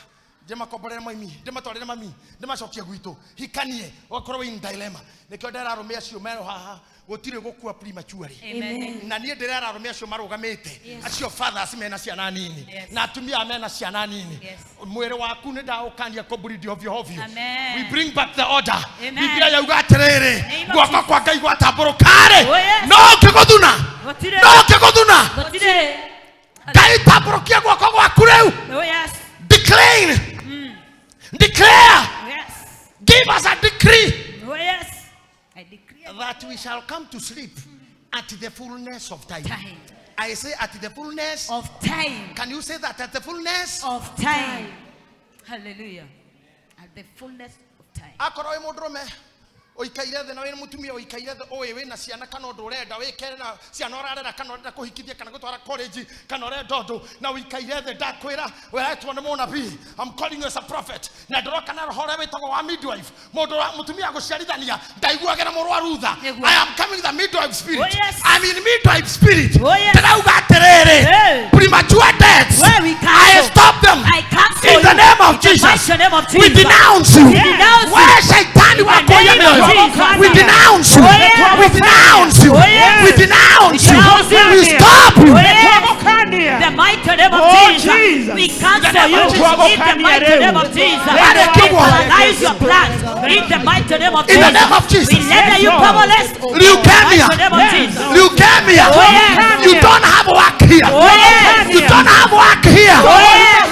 Speaker 1: Ndĩmakomborere mami, ndĩmatwarĩre mami, ndĩmacokie gwitũ. Hikanie, ũgakorwo wĩ in dilemma. Nĩkĩo ndera arũme acio merũ haha gũtirĩ gũkua prematurely.
Speaker 3: Amen.
Speaker 1: Na niĩ ndĩrera arũme acio marũgamĩte acio fathers mena ciana nini
Speaker 3: Yes.
Speaker 1: na atumia mena ciana nini.
Speaker 3: Yes.
Speaker 1: Mwĩrĩ waku nĩ ndaũkania kũmburidi ovyo ovyo.
Speaker 3: Amen.
Speaker 1: We bring back the order.
Speaker 3: Amen.
Speaker 1: Biblia yauga atĩrĩrĩ,
Speaker 3: Name of
Speaker 1: guoko
Speaker 3: Jesus.
Speaker 1: kwa Ngai gwatambũrũka-rĩ,
Speaker 3: Oh, yes.
Speaker 1: no ũkĩgũthuna,
Speaker 3: Gũtirĩ.
Speaker 1: no ũkĩgũthuna.
Speaker 3: Gũtirĩ.
Speaker 1: Ngai tambũrũkia guoko gwaku rĩu.
Speaker 3: Oh yes.
Speaker 1: Declare. Declare.
Speaker 3: Oh yes.
Speaker 1: Give us a decree
Speaker 3: Oh yes. I decree
Speaker 1: that we shall come to sleep at the fullness of time.
Speaker 3: Time.
Speaker 1: I say at the fullness
Speaker 3: of time.
Speaker 1: Can you say that at the fullness
Speaker 3: Of time. Hallelujah. At the fullness of time.
Speaker 1: Akorwo wĩ mũndũrũme ũikaire thĩ na wĩ mũtumia ũikaire thĩ ũĩ wĩna ciana kana ũndũ ũrenda wĩkere na ciana ũrarera kana ũrenda kũhikithia kana gũtwara college kana ũrenda ũndũ na ũikaire thĩ ndakwĩra weretwo nĩ mũnabii. I'm calling you as a prophet. Na ndĩroka na roho ũrĩa wĩtagwo wa midwife. Mũndũ wa mũtumia gũciarithania ndaiguagĩra mũrwaru tha.
Speaker 3: Nĩguo.
Speaker 1: I am coming with the midwife spirit.
Speaker 3: Oh, yes.
Speaker 1: I'm in midwife spirit.
Speaker 3: Oh, yes.
Speaker 1: Ndĩrauga atĩrĩrĩ,
Speaker 3: Hey.
Speaker 1: premature deaths,
Speaker 3: Where we
Speaker 1: I
Speaker 3: cancel.
Speaker 1: stop them.
Speaker 3: I cancel
Speaker 1: In the
Speaker 3: you.
Speaker 1: name of
Speaker 3: In the
Speaker 1: Jesus.
Speaker 3: mighty name of
Speaker 1: We
Speaker 3: Jesus.
Speaker 1: denounce you.
Speaker 3: We denounce you.
Speaker 1: Where shaitani
Speaker 3: In the
Speaker 1: wakoya
Speaker 3: name of
Speaker 1: mioyo.
Speaker 3: Jesus.
Speaker 1: We denounce you.
Speaker 3: Oh, yes.
Speaker 1: We denounce you.
Speaker 3: Oh, yes.
Speaker 1: We denounce you.
Speaker 3: Denounce you.
Speaker 1: We stop you.
Speaker 3: Oh, yes. The mighty name of
Speaker 5: Oh,
Speaker 3: Jesus.
Speaker 5: Jesus.
Speaker 3: We cancel you.
Speaker 1: In the
Speaker 3: In the mighty name of Jesus.
Speaker 1: Let
Speaker 3: We
Speaker 1: it go.
Speaker 3: paralyze your plans. In the mighty name of
Speaker 1: In
Speaker 3: Jesus.
Speaker 1: the name of Jesus.
Speaker 3: We render you
Speaker 5: Yes, Lord.
Speaker 3: powerless.
Speaker 1: Leukemia.
Speaker 3: In the mighty name of Jesus.
Speaker 1: Leukemia.
Speaker 3: Oh, yes.
Speaker 1: You don't have work here.
Speaker 3: Oh, yes.
Speaker 1: You don't have work here.
Speaker 3: Oh, yes.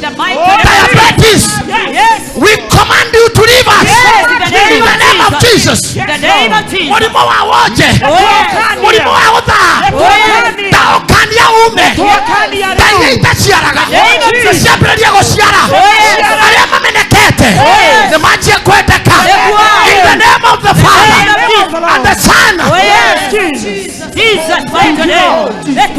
Speaker 3: The mighty name of
Speaker 1: Diabetes.
Speaker 3: Yes.
Speaker 1: We command you to leave us.
Speaker 3: Yes, in the name
Speaker 1: In the
Speaker 3: of
Speaker 1: name of
Speaker 3: Jesus.
Speaker 1: Jesus.
Speaker 3: In the name of Jesus.
Speaker 1: Mũrimũ wa wonje.
Speaker 3: Oh, yes.
Speaker 1: Mũrimũ wa gũthaha.
Speaker 3: Oh, yes.
Speaker 1: Ndaũkania ume. Ngai iria itaciaraga.
Speaker 3: Name of Jesus.
Speaker 1: Nĩciambĩrĩrie gũciara.
Speaker 3: Oh, yes.
Speaker 1: Arĩa mamenekete
Speaker 3: yes.
Speaker 1: nĩmanjie kwendeka.
Speaker 3: Nĩguo.
Speaker 1: In the name of the Father
Speaker 3: name of Jesus.
Speaker 1: and the Son.
Speaker 3: Oh, yes.
Speaker 5: Jesus.
Speaker 3: Jesus mighty name. Let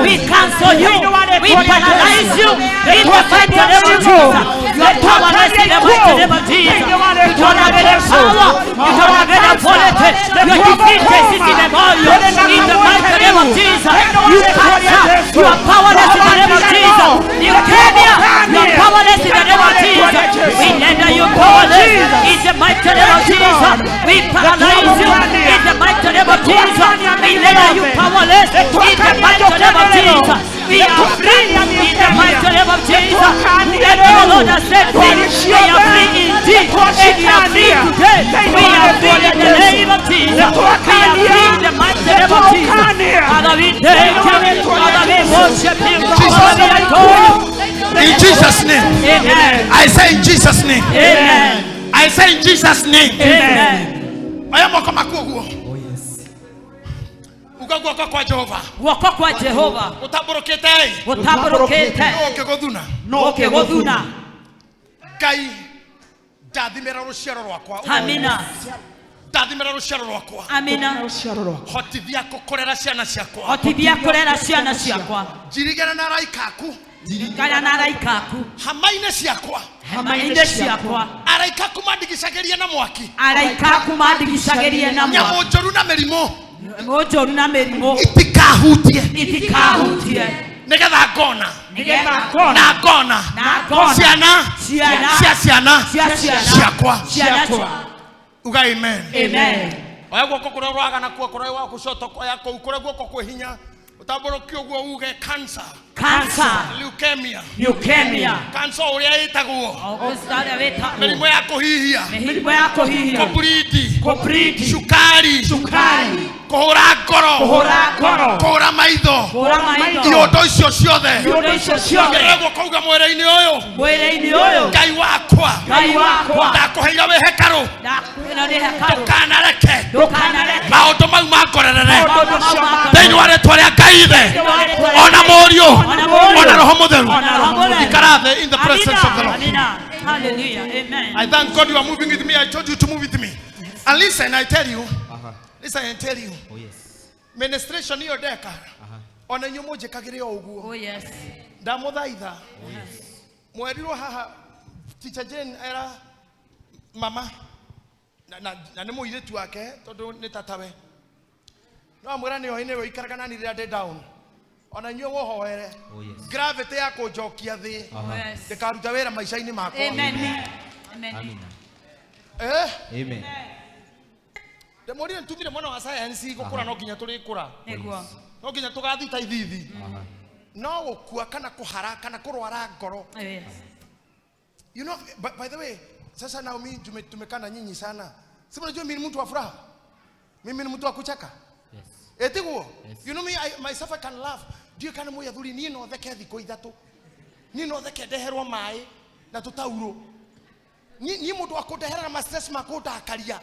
Speaker 3: we cancel you. We paralyze you. In the mighty name of Jesus. You are powerless in the mighty name of Jesus. You don't have any power. You don't have any authority. You are defeated in the volume. In the mighty name name of Jesus. You cancer, you are powerless in the name of Jesus. Leukemia, you are powerless in the name of Jesus. We render you powerless in the mighty name of Jesus. We paralyze you in the mighty name of Jesus. We render you powerless in the mighty name of Jesus. We are free in the mighty name of Jesus. Whoever the Lord has set free, we are free indeed. And we are free today. We are free in the name of Jesus. We are free in the mighty name of Jesus. Father, we thank you. Father, we worship you. Father, we adore you.
Speaker 1: In Jesus' name.
Speaker 3: Amen.
Speaker 1: I say in Jesus' name.
Speaker 3: Amen.
Speaker 1: I say in Jesus' name.
Speaker 3: Amen.
Speaker 1: Oya moko makuo.
Speaker 2: Oh yes.
Speaker 1: Uga guoko kwa Jehova.
Speaker 3: Guoko kwa Jehova.
Speaker 1: Utaborokete.
Speaker 3: Utaborokete.
Speaker 1: No
Speaker 3: No kegothuna.
Speaker 1: Ngai ndathimĩra rũciaro rwakwa.
Speaker 3: Amina.
Speaker 1: Ndathimĩra rũciaro rwakwa.
Speaker 3: Amina.
Speaker 1: Hotithia kũrera ciana ciakwa.
Speaker 3: Hotithia kũrera ciana ciakwa.
Speaker 1: Njirigana na araika aku.
Speaker 3: Njirigana na araika aku.
Speaker 1: Hama-inĩ ciakwa.
Speaker 3: Hama-inĩ ciakwa.
Speaker 1: Araika aku mandigicagĩrie na mwaki.
Speaker 3: Araika aku mandigicagĩrie na mwaki.
Speaker 1: Nyamũ njũru na mĩrimũ.
Speaker 3: Nyamũ njũru na mĩrimũ.
Speaker 1: Itikahutie.
Speaker 3: Itikahutie.
Speaker 1: Nigetha ngona.
Speaker 3: Nigetha ngona.
Speaker 1: Na ngona.
Speaker 3: Na ngona.
Speaker 1: Ciana.
Speaker 3: Ciana.
Speaker 1: Cia ciana.
Speaker 3: Cia ciana.
Speaker 1: Ciakwa.
Speaker 3: Ciana.
Speaker 1: Uga amen.
Speaker 3: Amen.
Speaker 1: Oya guoko kuria ũraga nakuo kuria wa gũcoto oya kũu kuria guoko kwĩ hinya ũtambũrũkie ũguo uge cancer.
Speaker 3: Cancer.
Speaker 1: Leukemia.
Speaker 3: Leukemia.
Speaker 1: Cancer ũrĩa ĩtagwo. Mĩrimũ ya kũhihia.
Speaker 3: Mĩrimũ ya kũhihia.
Speaker 1: Kũbridi.
Speaker 3: Kũbridi.
Speaker 1: Cukari.
Speaker 3: Cukari.
Speaker 1: Kũhũra ngoro.
Speaker 3: Kũhũra ngoro.
Speaker 1: Kũhũra maitho.
Speaker 3: Kũhũra maitho.
Speaker 1: Iondo icio ciothe.
Speaker 3: Iondo icio ciothe.
Speaker 1: Ongerera guoko uga mwĩrĩ-inĩ ũyũ.
Speaker 3: Mwĩrĩ-inĩ ũyũ.
Speaker 1: Ngai wakwa.
Speaker 3: Ngai wakwa.
Speaker 1: Ndakũheire wĩ hekarũ.
Speaker 3: Ndakũheire wĩ hekarũ.
Speaker 1: Ndũkanareke.
Speaker 3: Ndũkanareke.
Speaker 1: Maũndũ mau mangorerere.
Speaker 3: Maũndũ mau mangorerere.
Speaker 1: Thĩinĩ wa rĩtwa rĩa Ngai Ithe. Ona Mũriũ. Ona Roho Mũtheru. Ikara thĩ in the presence of the Lord.
Speaker 3: Amina. Hallelujah. Amen.
Speaker 1: I thank God you are moving with me. I told you to move with me. And listen, I tell you. Listen, I tell you.
Speaker 2: Oh yes.
Speaker 1: Ministration iyo ndeka. Ona inyuĩ mũnjĩkagĩre o ũguo.
Speaker 3: Oh yes.
Speaker 1: Ndamũthaitha.
Speaker 2: Oh yes.
Speaker 1: Mwerirwo haha Teacher Jane era mama na nĩ mũirĩtu wake tondũ nĩ tatawe. No amwĩra nĩyo nĩwe ũikaraga nani rĩrĩa ndĩ down. Ona inyuĩ wohoere.
Speaker 2: Oh yes.
Speaker 1: Gravity ya kũnjokia thĩ.
Speaker 3: Yes.
Speaker 1: Ndĩkaruta wĩra maica-inĩ makwa.
Speaker 3: Amen. Amen.
Speaker 2: Amina.
Speaker 1: Eh?
Speaker 2: Amen.
Speaker 1: Ndĩmũrire nĩtumire mwana wa science gũkũra no nginya tũrĩkũra.
Speaker 3: Nĩguo.
Speaker 1: No nginya tũgathiĩ ta ithithi. No gũkua kana kũhara kana kũrwara ngoro.
Speaker 3: Yes.
Speaker 1: You know, by the way, sasa Naomi tumekana na nyinyi sana. Si mnajua mimi ni mtu wa furaha. Mimi ni mtu wa kucheka.
Speaker 2: Yes.
Speaker 1: Etiguo.
Speaker 2: Yes.
Speaker 1: You know me, myself I can laugh. Ndiũĩ kana mwĩ athuri niĩ no theke thikũ ithatũ. Niĩ no theke ndeherwo maĩ na tũtaurũ. Niĩ mũndũ wa kũndeherera ma stress ma kũndakaria.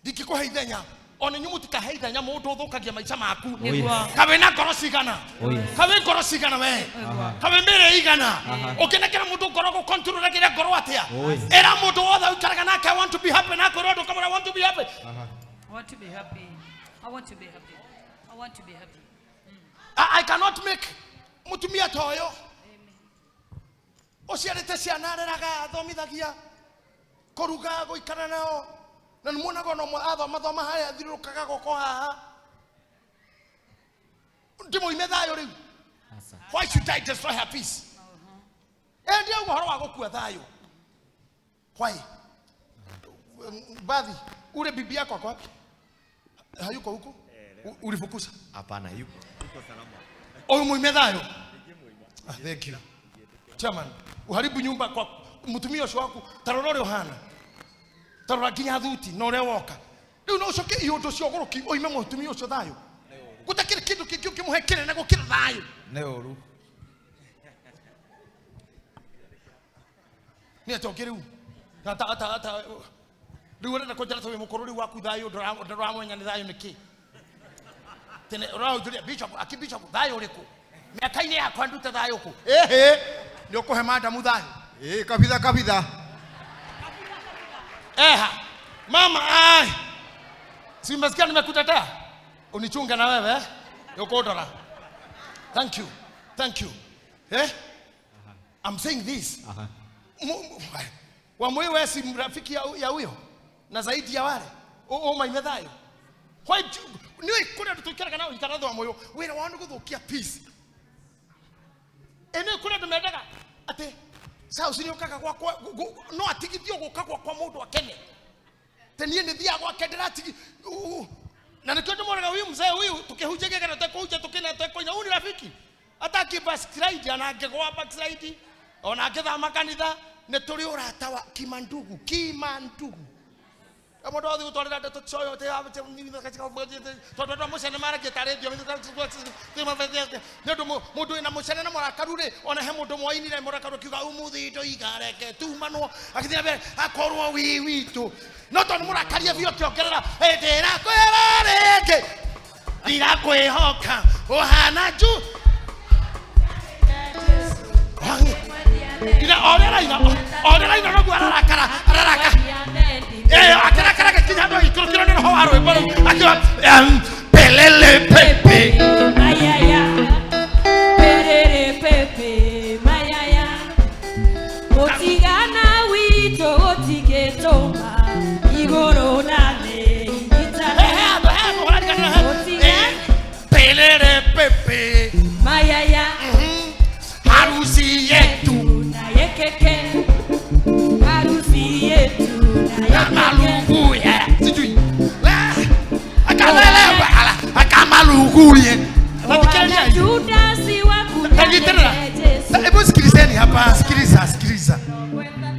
Speaker 1: Ndingĩkũhe ithenya. Ona inyuĩ mũtikahe ithenya mũndũ ũthũkagia maica maku.
Speaker 2: Oh yes.
Speaker 1: Kawe na ngoro cigana.
Speaker 2: Oh yes.
Speaker 1: Kawe ngoro cigana we. Kawe mĩrĩ igana. Ũngĩnengera mũndũ ngoro gũcontrolagĩra ngoro atĩa?
Speaker 2: Oh yes.
Speaker 1: Ĩra mũndũ wothe ũikaraga nake I want to be happy na akwĩra ũndũ ũkamwĩra I want to be happy.
Speaker 3: I want to be happy. I want to be happy. I want to be happy.
Speaker 1: I cannot make mutumia ta ũyũ ũciarĩte ciana areraga athomithagia kũruga gũikara nao na nĩmuonaga ona ũmwe athoma thoma harĩa athiũrũrũkaga guoko haha ndĩmũime thayũ rĩu.
Speaker 2: Asa.
Speaker 1: Why should I destroy her peace? Endia ũhoro wa gũkua thayũ. Why? Bathi, ule bibi yako ako wapi? Hayuko huko? Ulifukuza?
Speaker 5: Hapana, yuko. Yuko salama.
Speaker 1: Oyu muime thayũ. Ah, thank you. Chairman, uharibu nyumba kwa mutumia ũcio waku ta rora ũrĩa ũhana. Ta rora nginya thuti na ũrĩa woka. Rĩu no ũcoke iũndũ cia ũgũrũki ũime mũtumia ũcio thayũ. Gũtakĩrĩ kĩndũ kĩngĩ ũngĩmũhe kĩnene gũkĩra thayũ.
Speaker 5: Nĩ ũru.
Speaker 1: Nĩ atĩa ũngĩ rĩu? Ta rĩu ũrenda kũnjĩra ta wĩ mũkũrũ rĩu waku thayũ ndũramenya nĩ thayũ nĩ kĩ? Tene ũraũnjũria bishop, aki bishop thayũ ũrĩkũ? Mĩaka-inĩ yakwa ndute thayũ kũ? Ĩhĩ, nĩ ũkũhe madamu thayũ.
Speaker 5: Eh, kabitha kabitha.
Speaker 1: Eha, mama ai. Si umesikia nimekutetea? Unichunge na wewe eh? Yokondora. Thank you. Thank you. Eh? I'm saying this. Wamwe wewe si rafiki ya huyo na zaidi ya wale. O maime thayo. Why Nĩ kũrĩ andũ tũikaraga nao ikara thwa moyo wĩra wao nĩ gũthũkia peace. Ĩ nĩ kũrĩ andũ mendaga atĩ Saũci nĩ ũkaga gwakwa no atigithio gũka gwakwa mũndũ akene. Te niĩ nĩ thiaga gwake ndĩratigi na nĩkĩo ndĩmwonaga huyu mzee huyu tukĩhunjagia kana tekũhunjia tũkĩna tekũina huyu ni rafiki hata akibackslide ona angĩgwa backslide ona angĩthama kanitha nĩ tũrĩ ũrata wa kimandugu kimandugu. Mũndũ wothe gũtwarĩra ndeto coyo tondũ andũ a mũcene maragia tarĩ thiomi nĩ ũndũ mũndũ wĩna mũcene na mũrakaru rĩ ona he mũndũ mwainire mũrakaru akiuga ũmũthĩ ndoiga reke tumanwo agĩthiĩ na mbere akorwo wĩ witũ no tondũ mũrakarie biũ akĩongerera ndĩrakwĩra rĩngĩ ndirakwĩhoka ũhana njũ ina orĩa raina noguo ararakara ararakara akarakara gĩkinya handũ agĩikũrũkĩrwo nĩ roho wa rwĩmbo rũu akiuga pelele pepe
Speaker 4: Mayaya, perere pepe, mayaya. Gũtigana witũ gũtingĩtũma igũrũ na thĩ inyitane.
Speaker 1: He handũ he handũ ũrarigana pelele pepe
Speaker 4: Mayaya,
Speaker 1: harusi yetu
Speaker 4: na yekeke. Harusi yetu na
Speaker 1: na
Speaker 4: yekeke.
Speaker 1: maluguye sijui akalelewa akamaluguye
Speaker 4: Wana Judasi wa
Speaker 1: Tanyitĩrĩra.
Speaker 4: Jesu.
Speaker 1: Hebu sikilizeni hapa, sikiliza, sikiliza.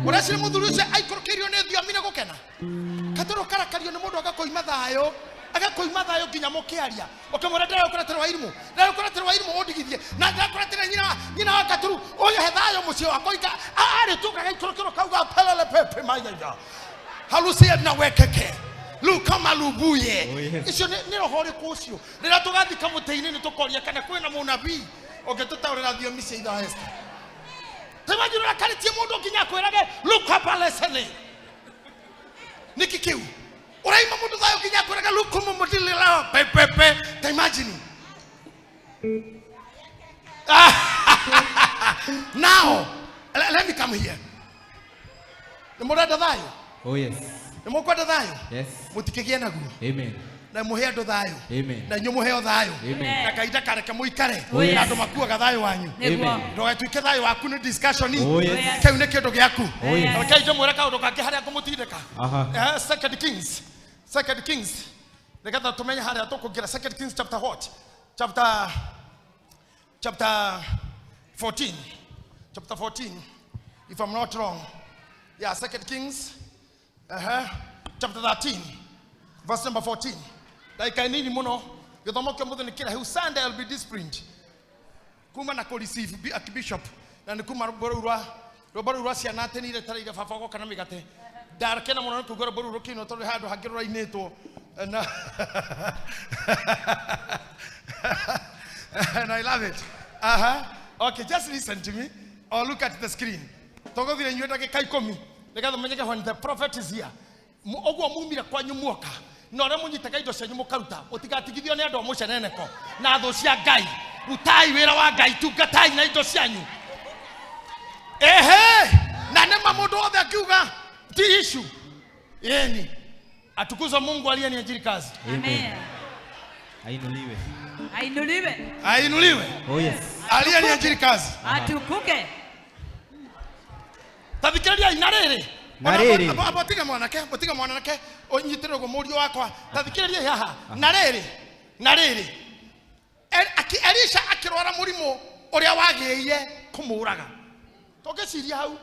Speaker 1: Ũreciria mũthuri ũcio aikũrũkĩirio nĩ thiomi nĩ gũkena? Katũrũ karakario nĩ mũndũ agakoima thayũ, agakoima thayũ nginya mũkĩaria. Ũkĩmwĩra ndĩragũkũratĩra wa irimũ, ndĩragũkũratĩra wa irimũ ũndigithie, na ndĩrakũratĩra nyina wa Katũrũ, ũyũ he thayũ mũciĩ wakwa ika arĩ tu gagaikũrũkĩrwo kauga pelele pepe mayaya. Harusi na wekeke. Luka malubuye.
Speaker 2: Oh, yes.
Speaker 1: Icio nĩ roho ũrĩkũ ũcio? Rĩrĩa tũgathika mũtĩ-inĩ nĩ tũkoria kana kwĩna mũnabii ũngĩtũtaũrĩra thiomi cia ithaa Esther. Temaji ũrakarĩtie mũndũ nginya akwĩrage luka palesene. Nĩkĩ kĩu? Ũraima mũndũ thayũ nginya akwĩrage luka mumũtilila pepepe. Ta imagine. Now, let me come here. Nĩ mũrenda thayũ?
Speaker 2: Oh yes.
Speaker 1: Nĩ mũkwenda thayũ?
Speaker 2: Yes.
Speaker 1: Mũtikĩgĩe naguo.
Speaker 2: Amen.
Speaker 1: Na mũhe andũ thayũ.
Speaker 2: Amen.
Speaker 1: Na inyuĩ mũheo thayũ.
Speaker 2: Amen.
Speaker 1: Na kahinda kareke mũikare.
Speaker 2: Oh, yes.
Speaker 1: Na andũ makuaga thayũ wanyu.
Speaker 3: Nĩguo.
Speaker 2: Amen.
Speaker 1: Ndũgatuĩke thayũ waku nĩ discussion.
Speaker 2: Oh yes.
Speaker 1: Kĩu nĩ kĩndũ gĩaku.
Speaker 2: Oh yes.
Speaker 1: Rekei ndĩmwĩre kaũndũ kangĩ harĩa ngũmũtindĩka.
Speaker 2: Aha.
Speaker 1: Second Kings. Second Kings. Nĩgetha tũmenye harĩa tũkũingĩra. Second Kings chapter what? Chapter 14. Chapter 14. If I'm not wrong. Yeah, Second Kings. Chapter 13. Verse number 14. Ndagĩka nini mũno. Gĩthomo kĩa ũmũthĩ nĩ kĩraihu. Sunday I'll be disciplined. Kuma na kũreceive Archbishop. Na nĩ kuma rwĩmbo rũu rwa ciana atĩ nĩ iretereire baba goka na mĩgate. Ndakena mũno nĩ kũigua rwĩmbo rũu rũkĩinwo tondũ handũ hangĩ rũrainĩtwo. Na and I love it. Okay, just listen to me or look at the screen. Tũgũthire inyuĩ ndagĩka ikũmi nĩgetha mũmenyeke when the prophet is here. Ũguo mumire kwanyu muoka na ũrĩa mũnyitaga indo cianyu mũkaruta mũtigatigithio nĩ andũ a mũceneneko na thũ cia Ngai. Rutai wĩra wa Ngai, tungatai na indo cianyu. Ehe, na nĩma mũndũ wothe akiuga ti issue. Yeni atukuzwe Mungu aliyeniajiri kazi.
Speaker 3: Amen.
Speaker 2: Ainuliwe.
Speaker 3: Ainuliwe.
Speaker 1: Ainuliwe.
Speaker 2: Oh yes.
Speaker 1: Aliyeniajiri kazi.
Speaker 3: Atukuke.
Speaker 1: Tathikĩrĩria na rĩrĩ.
Speaker 2: Na rĩrĩ.
Speaker 1: Abo tiga mwanake, tiga mwanake, ũnyitĩrĩre ũguo mũriũ wakwa. Tathikĩrĩria haha. Na rĩrĩ, na rĩrĩ. Elisha akĩrwara mũrimũ ũrĩa wagĩrĩire kũmũraga. Tũngĩciria hau,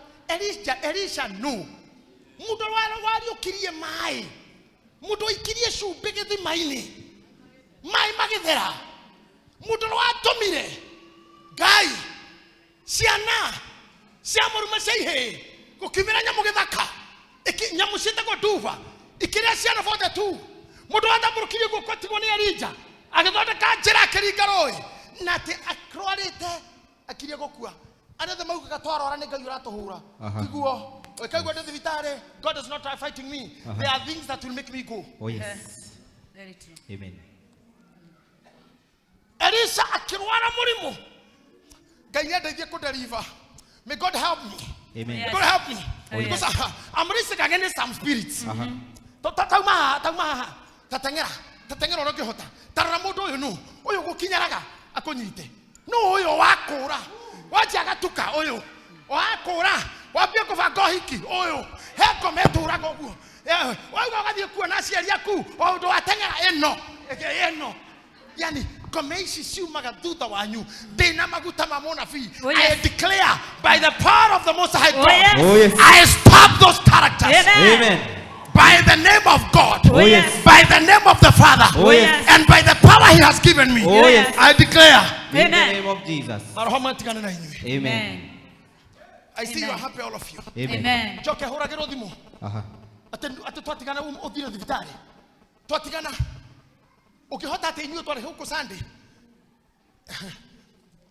Speaker 1: Elisha nũ? Mũndũ wariũkirie maĩ. Mũndũ waikirie cumbĩ gĩthima-inĩ. Maĩ magĩthera. Mũndũ watũmire Ngai ciana cia mũrume cia ihĩĩ gũkiumĩra nyamũ gĩthaka. Nyamũ ciĩtagwo nduba ikĩrĩa ciana 42. Mũndũ watambũrũkirie guoko atigwo nĩ Elija agĩthondeka njĩra akĩringa rũĩ na atĩ arwarĩte akirie gũkua. Arĩa othe maugaga twarwara nĩ Ngai ũratũhũra. Tiguo. Ũkaigua ndĩ thibitarĩ, God is not fighting me. There are things that will make me go.
Speaker 2: Oh yes.
Speaker 3: Very true.
Speaker 2: Amen.
Speaker 1: Elisha akĩrwara mũrimũ. Ngai nĩandeithie kũdeliver. May God help me.
Speaker 2: Amen.
Speaker 3: Yes.
Speaker 1: God help me.
Speaker 2: Oh, yes.
Speaker 1: Because I'm racing against some spirits. Tauma haha, tauma haha. Tateng'era. Tateng'era ũrĩa ũngĩhota. Tarora mũndũ ũyũ nũ? Ũyũ gũkinyaraga akũnyite. Nũ ũyũ wakũra? Wanjia agatuka ũyũ. Wakũra wambie kũbanga ũhiki ũyũ. He ngoma ĩtũraga ũguo. Wauga ũgathiĩ kuona aciari aku o ũndũ wateng'era ĩno ĩno. Yani ngoma ici ciumaga thutha wanyu. Ndĩna maguta ma mũnabii.
Speaker 3: Oh, yes.
Speaker 1: I declare by the power of the Most High God.
Speaker 3: Oh, yes.
Speaker 2: Oh, yes.
Speaker 1: I stop those characters.
Speaker 3: Amen.
Speaker 2: Amen.
Speaker 1: By the name of God.
Speaker 3: Oh, yes.
Speaker 1: By the name of the Father.
Speaker 2: Oh, yes.
Speaker 1: And by the power he has given me.
Speaker 2: Oh, yes.
Speaker 1: I declare.
Speaker 2: In the
Speaker 3: Amen.
Speaker 2: name of Jesus.
Speaker 1: Maroho matigane na inyuĩ.
Speaker 2: Amen.
Speaker 1: I see you
Speaker 3: Amen.
Speaker 1: are happy, all of you.
Speaker 2: Amen.
Speaker 3: Amen.
Speaker 1: Njoke hũragĩrwo thimũ.
Speaker 2: Aha.
Speaker 1: Atĩ twatigana ũthire thibitarĩ. Twatigana. Ũkĩhota atĩ inyuĩ twarĩ gũkũ Sunday.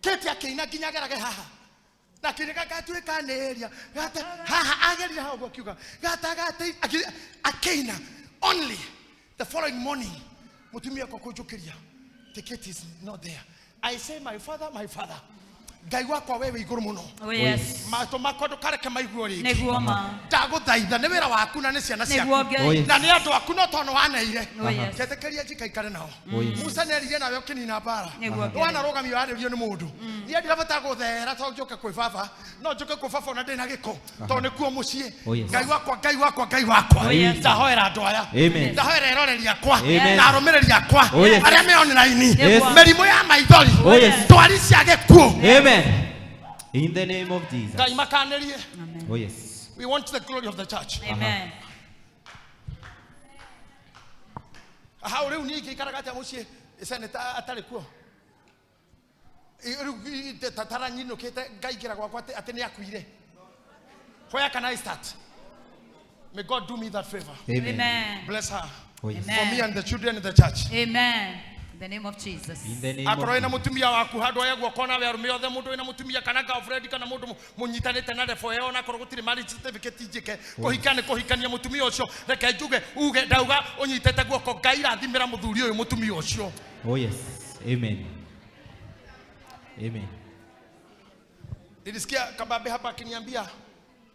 Speaker 1: Kate akĩina nginya agerage haha. Na akĩinaga gatuĩkanĩria. Gata haha agerire haha ũguo akiuga. Gatagatĩ akĩina. Only the following morning mũtumia akwa kũnjũkĩria. The Kate is not there. I say my father, my father. Ngai wakwa wewe igũrũ mũno.
Speaker 3: Oh, yes.
Speaker 1: Matũ makwa ndũkareke maigue rĩngĩ.
Speaker 3: Nĩguo ma.
Speaker 1: Ndagũthaitha nĩ wĩra waku na nĩ ciana
Speaker 3: Nĩguo
Speaker 1: ciaku.
Speaker 3: Ngai.
Speaker 2: Oh, yes.
Speaker 1: Na nĩ andũ aku no tondũ waneire.
Speaker 3: Oh, yes.
Speaker 1: Njĩtĩkĩria njikaikare nao.
Speaker 2: Oh, yes.
Speaker 1: Musa nĩeririe nawe ũkĩnina mbara.
Speaker 3: Nĩguo Ngai.
Speaker 1: Wanarũgamio warĩrio nĩ mũndũ. Niĩ ndirabata gũthera tondũ njũke kwĩ baba. No njũke kwĩ baba ona ndĩ na gĩko tondũ nĩkuo mũciĩ.
Speaker 2: Oh, yes.
Speaker 1: Ngai wakwa, Ngai wakwa, Ngai wakwa.
Speaker 3: Oh, yes.
Speaker 1: Ndahoera andũ aya.
Speaker 2: Amen.
Speaker 1: Ndahoera eroreri akwa
Speaker 2: Amen.
Speaker 1: na arũmĩrĩri akwa
Speaker 2: Oh, yes.
Speaker 1: arĩa me online.
Speaker 2: Yes.
Speaker 1: Mĩrimũ ya maithori.
Speaker 2: Oh, yes.
Speaker 1: Ndwari cia gĩkuũ.
Speaker 2: Amen. In the name of Jesus.
Speaker 1: Ngai makanĩrie.
Speaker 2: Oh, yes.
Speaker 1: We want the glory of the church.
Speaker 3: Amen.
Speaker 1: Hau rĩu niĩ ingĩikaraga atĩa mũciĩ senator atarĩ kuo? Rĩu taranyinũkĩte ngaingĩra gwakwa atĩ nĩ akuire. Where can I start? May God do me that favor.
Speaker 2: Amen.
Speaker 3: Amen.
Speaker 1: Bless her.
Speaker 2: Oh, yes.
Speaker 1: For me and the children in the church.
Speaker 3: Amen. In the name of Jesus.
Speaker 2: In the name of
Speaker 1: Akorwo wĩna
Speaker 2: Jesus.
Speaker 1: mũtumia waku handũ aya guoko nawe arũme othe mũndũ wĩna mũtumia kana girlfriend kana mũndũ mũnyitanĩte na rebo ĩyo ona akorwo gũtirĩ marriage certificate njĩke kũhika nĩ kũhikania mũtumia ũcio reke njuge uge ndauga ũnyitĩte guoko Ngai rathimĩra mũthuri ũyũ mũtumia ũcio.
Speaker 2: Oh, yes. Amen. Amen.
Speaker 1: Nilisikia kabambe hapa akiniambia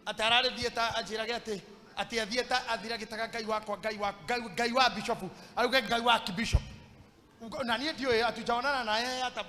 Speaker 1: ati ararĩ theatre anjĩrage atĩ atĩ e theatre athiragĩtaga Ngai wakwa Ngai wa Ngai wa bishop auge Ngai wa bishop na niĩ ndiũĩ hatujaonana na yeye hata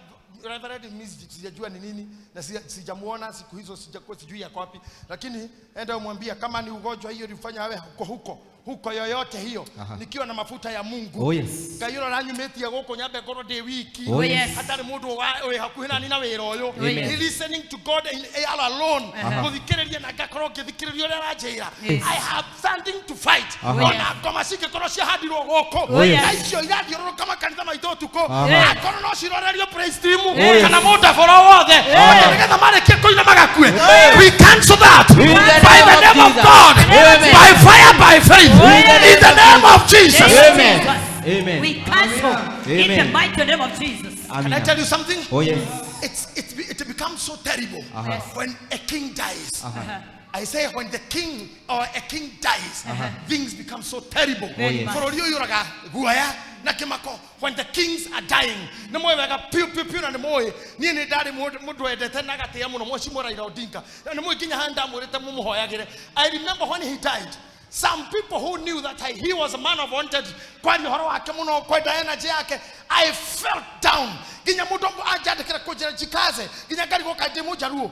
Speaker 1: Reverend mimi sijajua ni nini na sijamuona siku hizo sijui yako wapi, lakini enda umwambie kama ni ugonjwa hiyo ilifanya awe huko huko huko yoyote hiyo.
Speaker 2: Aha.
Speaker 1: Nikiwa na mafuta ya Mungu.
Speaker 2: Oh, yes.
Speaker 1: Ngai ũrĩa ũranyumĩtie gũkũ nyambe ngorwo ndĩ wiki.
Speaker 2: Oh, yes.
Speaker 1: Hatarĩ mũndũ wĩ hakuhĩ nani na wĩra ũyũ.
Speaker 2: Amen.
Speaker 1: He listening to God in all alone. Gũthikĩrĩria na ngakorwo ngĩthikĩrĩria ũrĩa aranjĩra.
Speaker 3: Yes.
Speaker 1: I have something to fight.
Speaker 2: Aha.
Speaker 1: Ona ngoma cingĩkorwo ciahandirwo gũkũ.
Speaker 2: Oh, yes.
Speaker 1: Na icio irathiũrũrũka makanitha maitũ ũtukũ.
Speaker 2: Aha.
Speaker 1: Akorwo no cirorerio praise team
Speaker 2: Yes.
Speaker 1: kana mũndaboro wothe. Nĩgetha marĩkie kũina magakue. We cancel that
Speaker 2: In the
Speaker 1: by the
Speaker 2: name of
Speaker 1: name of
Speaker 2: Jesus.
Speaker 1: God.
Speaker 2: Amen.
Speaker 1: By fire, by faith. In the name of Jesus.
Speaker 2: Amen. Amen.
Speaker 3: We cancel in the
Speaker 2: Amen.
Speaker 3: mighty name of Jesus.
Speaker 1: Can I tell you something?
Speaker 2: Oh, yes.
Speaker 1: It becomes so terrible
Speaker 2: Uh-huh.
Speaker 1: when a king dies.
Speaker 2: Uh-huh.
Speaker 1: I say when the king or a king dies, things become so terrible.
Speaker 2: Oh, yes.
Speaker 1: Bũrũri ũyũraga guoya na kĩmako when the kings are dying. Nĩ mũĩ wega piũ piũ piũ na nĩ mũĩ niĩ nĩ ndarĩ mũndũ wendete na agatĩĩa mũno Mheshimiwa Raila Odinga. Na nĩ mũĩ nginya haha ndamwĩrĩte mũmũhoyagĩre. I remember when he died, some people who knew that he was a man of wanted kwaria ũhoro wake mũno kwenda energy yake, I felt down nginya mũndũ anjandĩkĩra kũnjĩra njikaze nginya ngarigwo kaĩ ndĩ mũnjaruo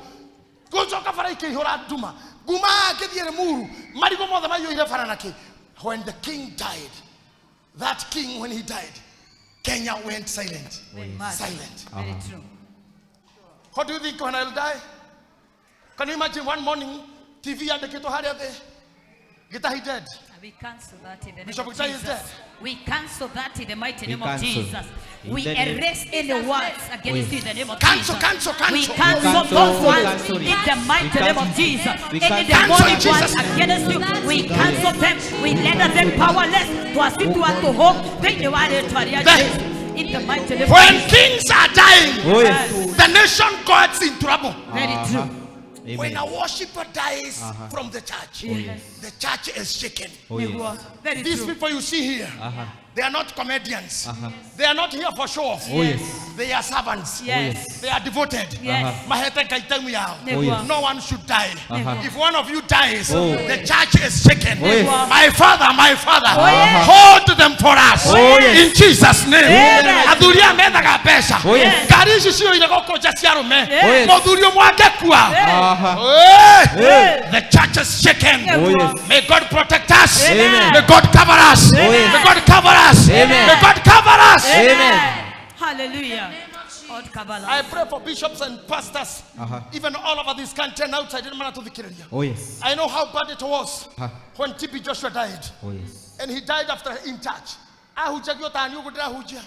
Speaker 1: gũcoka bara ikĩihũra nduma nguma ngĩthiĩ Limuru marigũ mothe maiyũire bara nakĩ. When the king died, that king when he died, Kenya went silent.
Speaker 3: Very much.
Speaker 1: Silent.
Speaker 3: Very true.
Speaker 1: What do you think when I'll die? Can you imagine one morning TV yandĩkĩtwo harĩa thĩ Gitahi dead.
Speaker 3: We cancel that in the name
Speaker 1: Bishop
Speaker 3: of
Speaker 1: Gitahi is
Speaker 3: Jesus.
Speaker 1: dead.
Speaker 3: We cancel that in the mighty
Speaker 2: We
Speaker 3: name of
Speaker 2: cancel.
Speaker 3: Jesus.
Speaker 2: In
Speaker 3: We
Speaker 2: the name-
Speaker 3: erase any words against you in the name of
Speaker 1: Cancel,
Speaker 3: Jesus.
Speaker 1: cancel, cancel.
Speaker 3: We cancel
Speaker 2: We cancel,
Speaker 3: those
Speaker 2: we
Speaker 3: ones
Speaker 2: cancel it.
Speaker 3: in the mighty
Speaker 2: We
Speaker 3: name of
Speaker 2: cancel.
Speaker 3: Jesus.
Speaker 2: We
Speaker 3: Any
Speaker 2: cancel.
Speaker 3: demonic
Speaker 1: Cancel in
Speaker 3: ones
Speaker 1: Jesus'
Speaker 3: against you, we cancel them. We render them powerless to assist you to hope. Thank you, In the mighty name of
Speaker 1: When
Speaker 3: Jesus.
Speaker 1: kings are dying,
Speaker 2: Oh, yes.
Speaker 1: the nation gets in trouble.
Speaker 3: Very true.
Speaker 1: When
Speaker 2: Amen.
Speaker 1: a worshiper dies from the church,
Speaker 2: Oh, yes.
Speaker 1: the church is shaken.
Speaker 2: Oh, yes.
Speaker 3: Very
Speaker 1: These
Speaker 3: true.
Speaker 1: people you see here, They are not comedians. They are not here for show off.
Speaker 2: Oh, yes.
Speaker 1: They are servants.
Speaker 3: Yes.
Speaker 1: They are devoted.
Speaker 3: Yes.
Speaker 1: Mahete Ngai time yao.
Speaker 3: Oh, yes.
Speaker 1: No one should die. If one of you dies,
Speaker 2: Oh.
Speaker 1: the church is shaken.
Speaker 2: Oh, yes.
Speaker 1: My father, my father,
Speaker 3: Oh, yes.
Speaker 1: hold them for us.
Speaker 2: Oh, yes.
Speaker 1: In Jesus' name.
Speaker 3: Amen.
Speaker 1: Athuri aya methaga mbeca.
Speaker 2: Oh, yes.
Speaker 1: Ngari ici ciyũire gũkũ nja cia arũme.
Speaker 2: Oh, yes.
Speaker 1: Mũthuri ũmwe angĩkua.
Speaker 2: Aha.
Speaker 1: Hey. The church is shaken.
Speaker 2: Oh, yes.
Speaker 1: May God protect us.
Speaker 2: Amen.
Speaker 1: May God cover us.
Speaker 2: Oh, yes.
Speaker 1: May God cover us.
Speaker 2: Amen.
Speaker 1: May God cover us.
Speaker 2: Amen.
Speaker 3: Hallelujah. God cover us.
Speaker 1: I pray for bishops and pastors, even all over this country and outside. In Manatu.
Speaker 2: Oh, yes.
Speaker 1: I know how bad it was when TB Joshua died.
Speaker 2: Oh, yes.
Speaker 1: And he died after in church. Ahunjagio ta ni uguo ndĩrahunjia.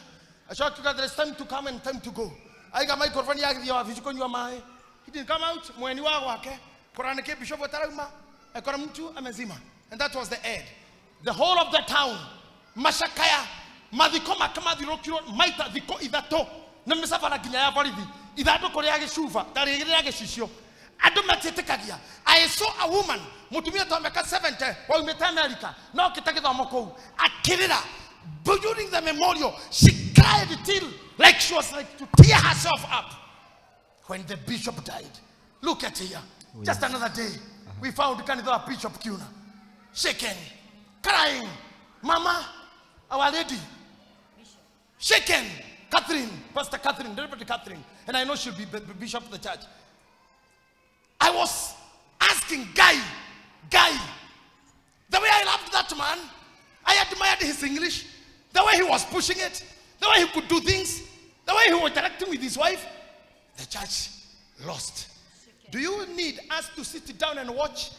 Speaker 1: Acoka there is time to come and time to go. Aiga microphone yagithio wabici kũnyua maĩ. He didn't come out. Mweni wa gwake kũrora nĩkĩ bishop atarauma. Akora mtu amezima. And that was the end. The whole of the town macakaya mathiko make mathirũkirwo maita thikũ ithatũ nĩ mĩcabara nginya ya borithi ithandũkũ rĩa gĩcuba ta rĩrĩ rĩa gĩcicio andũ matiĩtĩkagia. I saw a woman mũtumia ta mĩaka 70 waumĩte America no okĩte gĩthomo kũu akĩrĩra during the memorial. She cried till like she was like to tear herself up when the bishop died. Look at here. Just another day we found kanitha wa Bishop Kiuna shaken, crying. Mama, our lady, shaken. Catherine, Pastor Catherine, Reverend Catherine, and I know she'll be bishop of the church. I was asking Guy, the way I loved that man, I admired his English, the way he was pushing it, the way he could do things, the way he was interacting with his wife. The church lost. Do you need us to sit down and watch?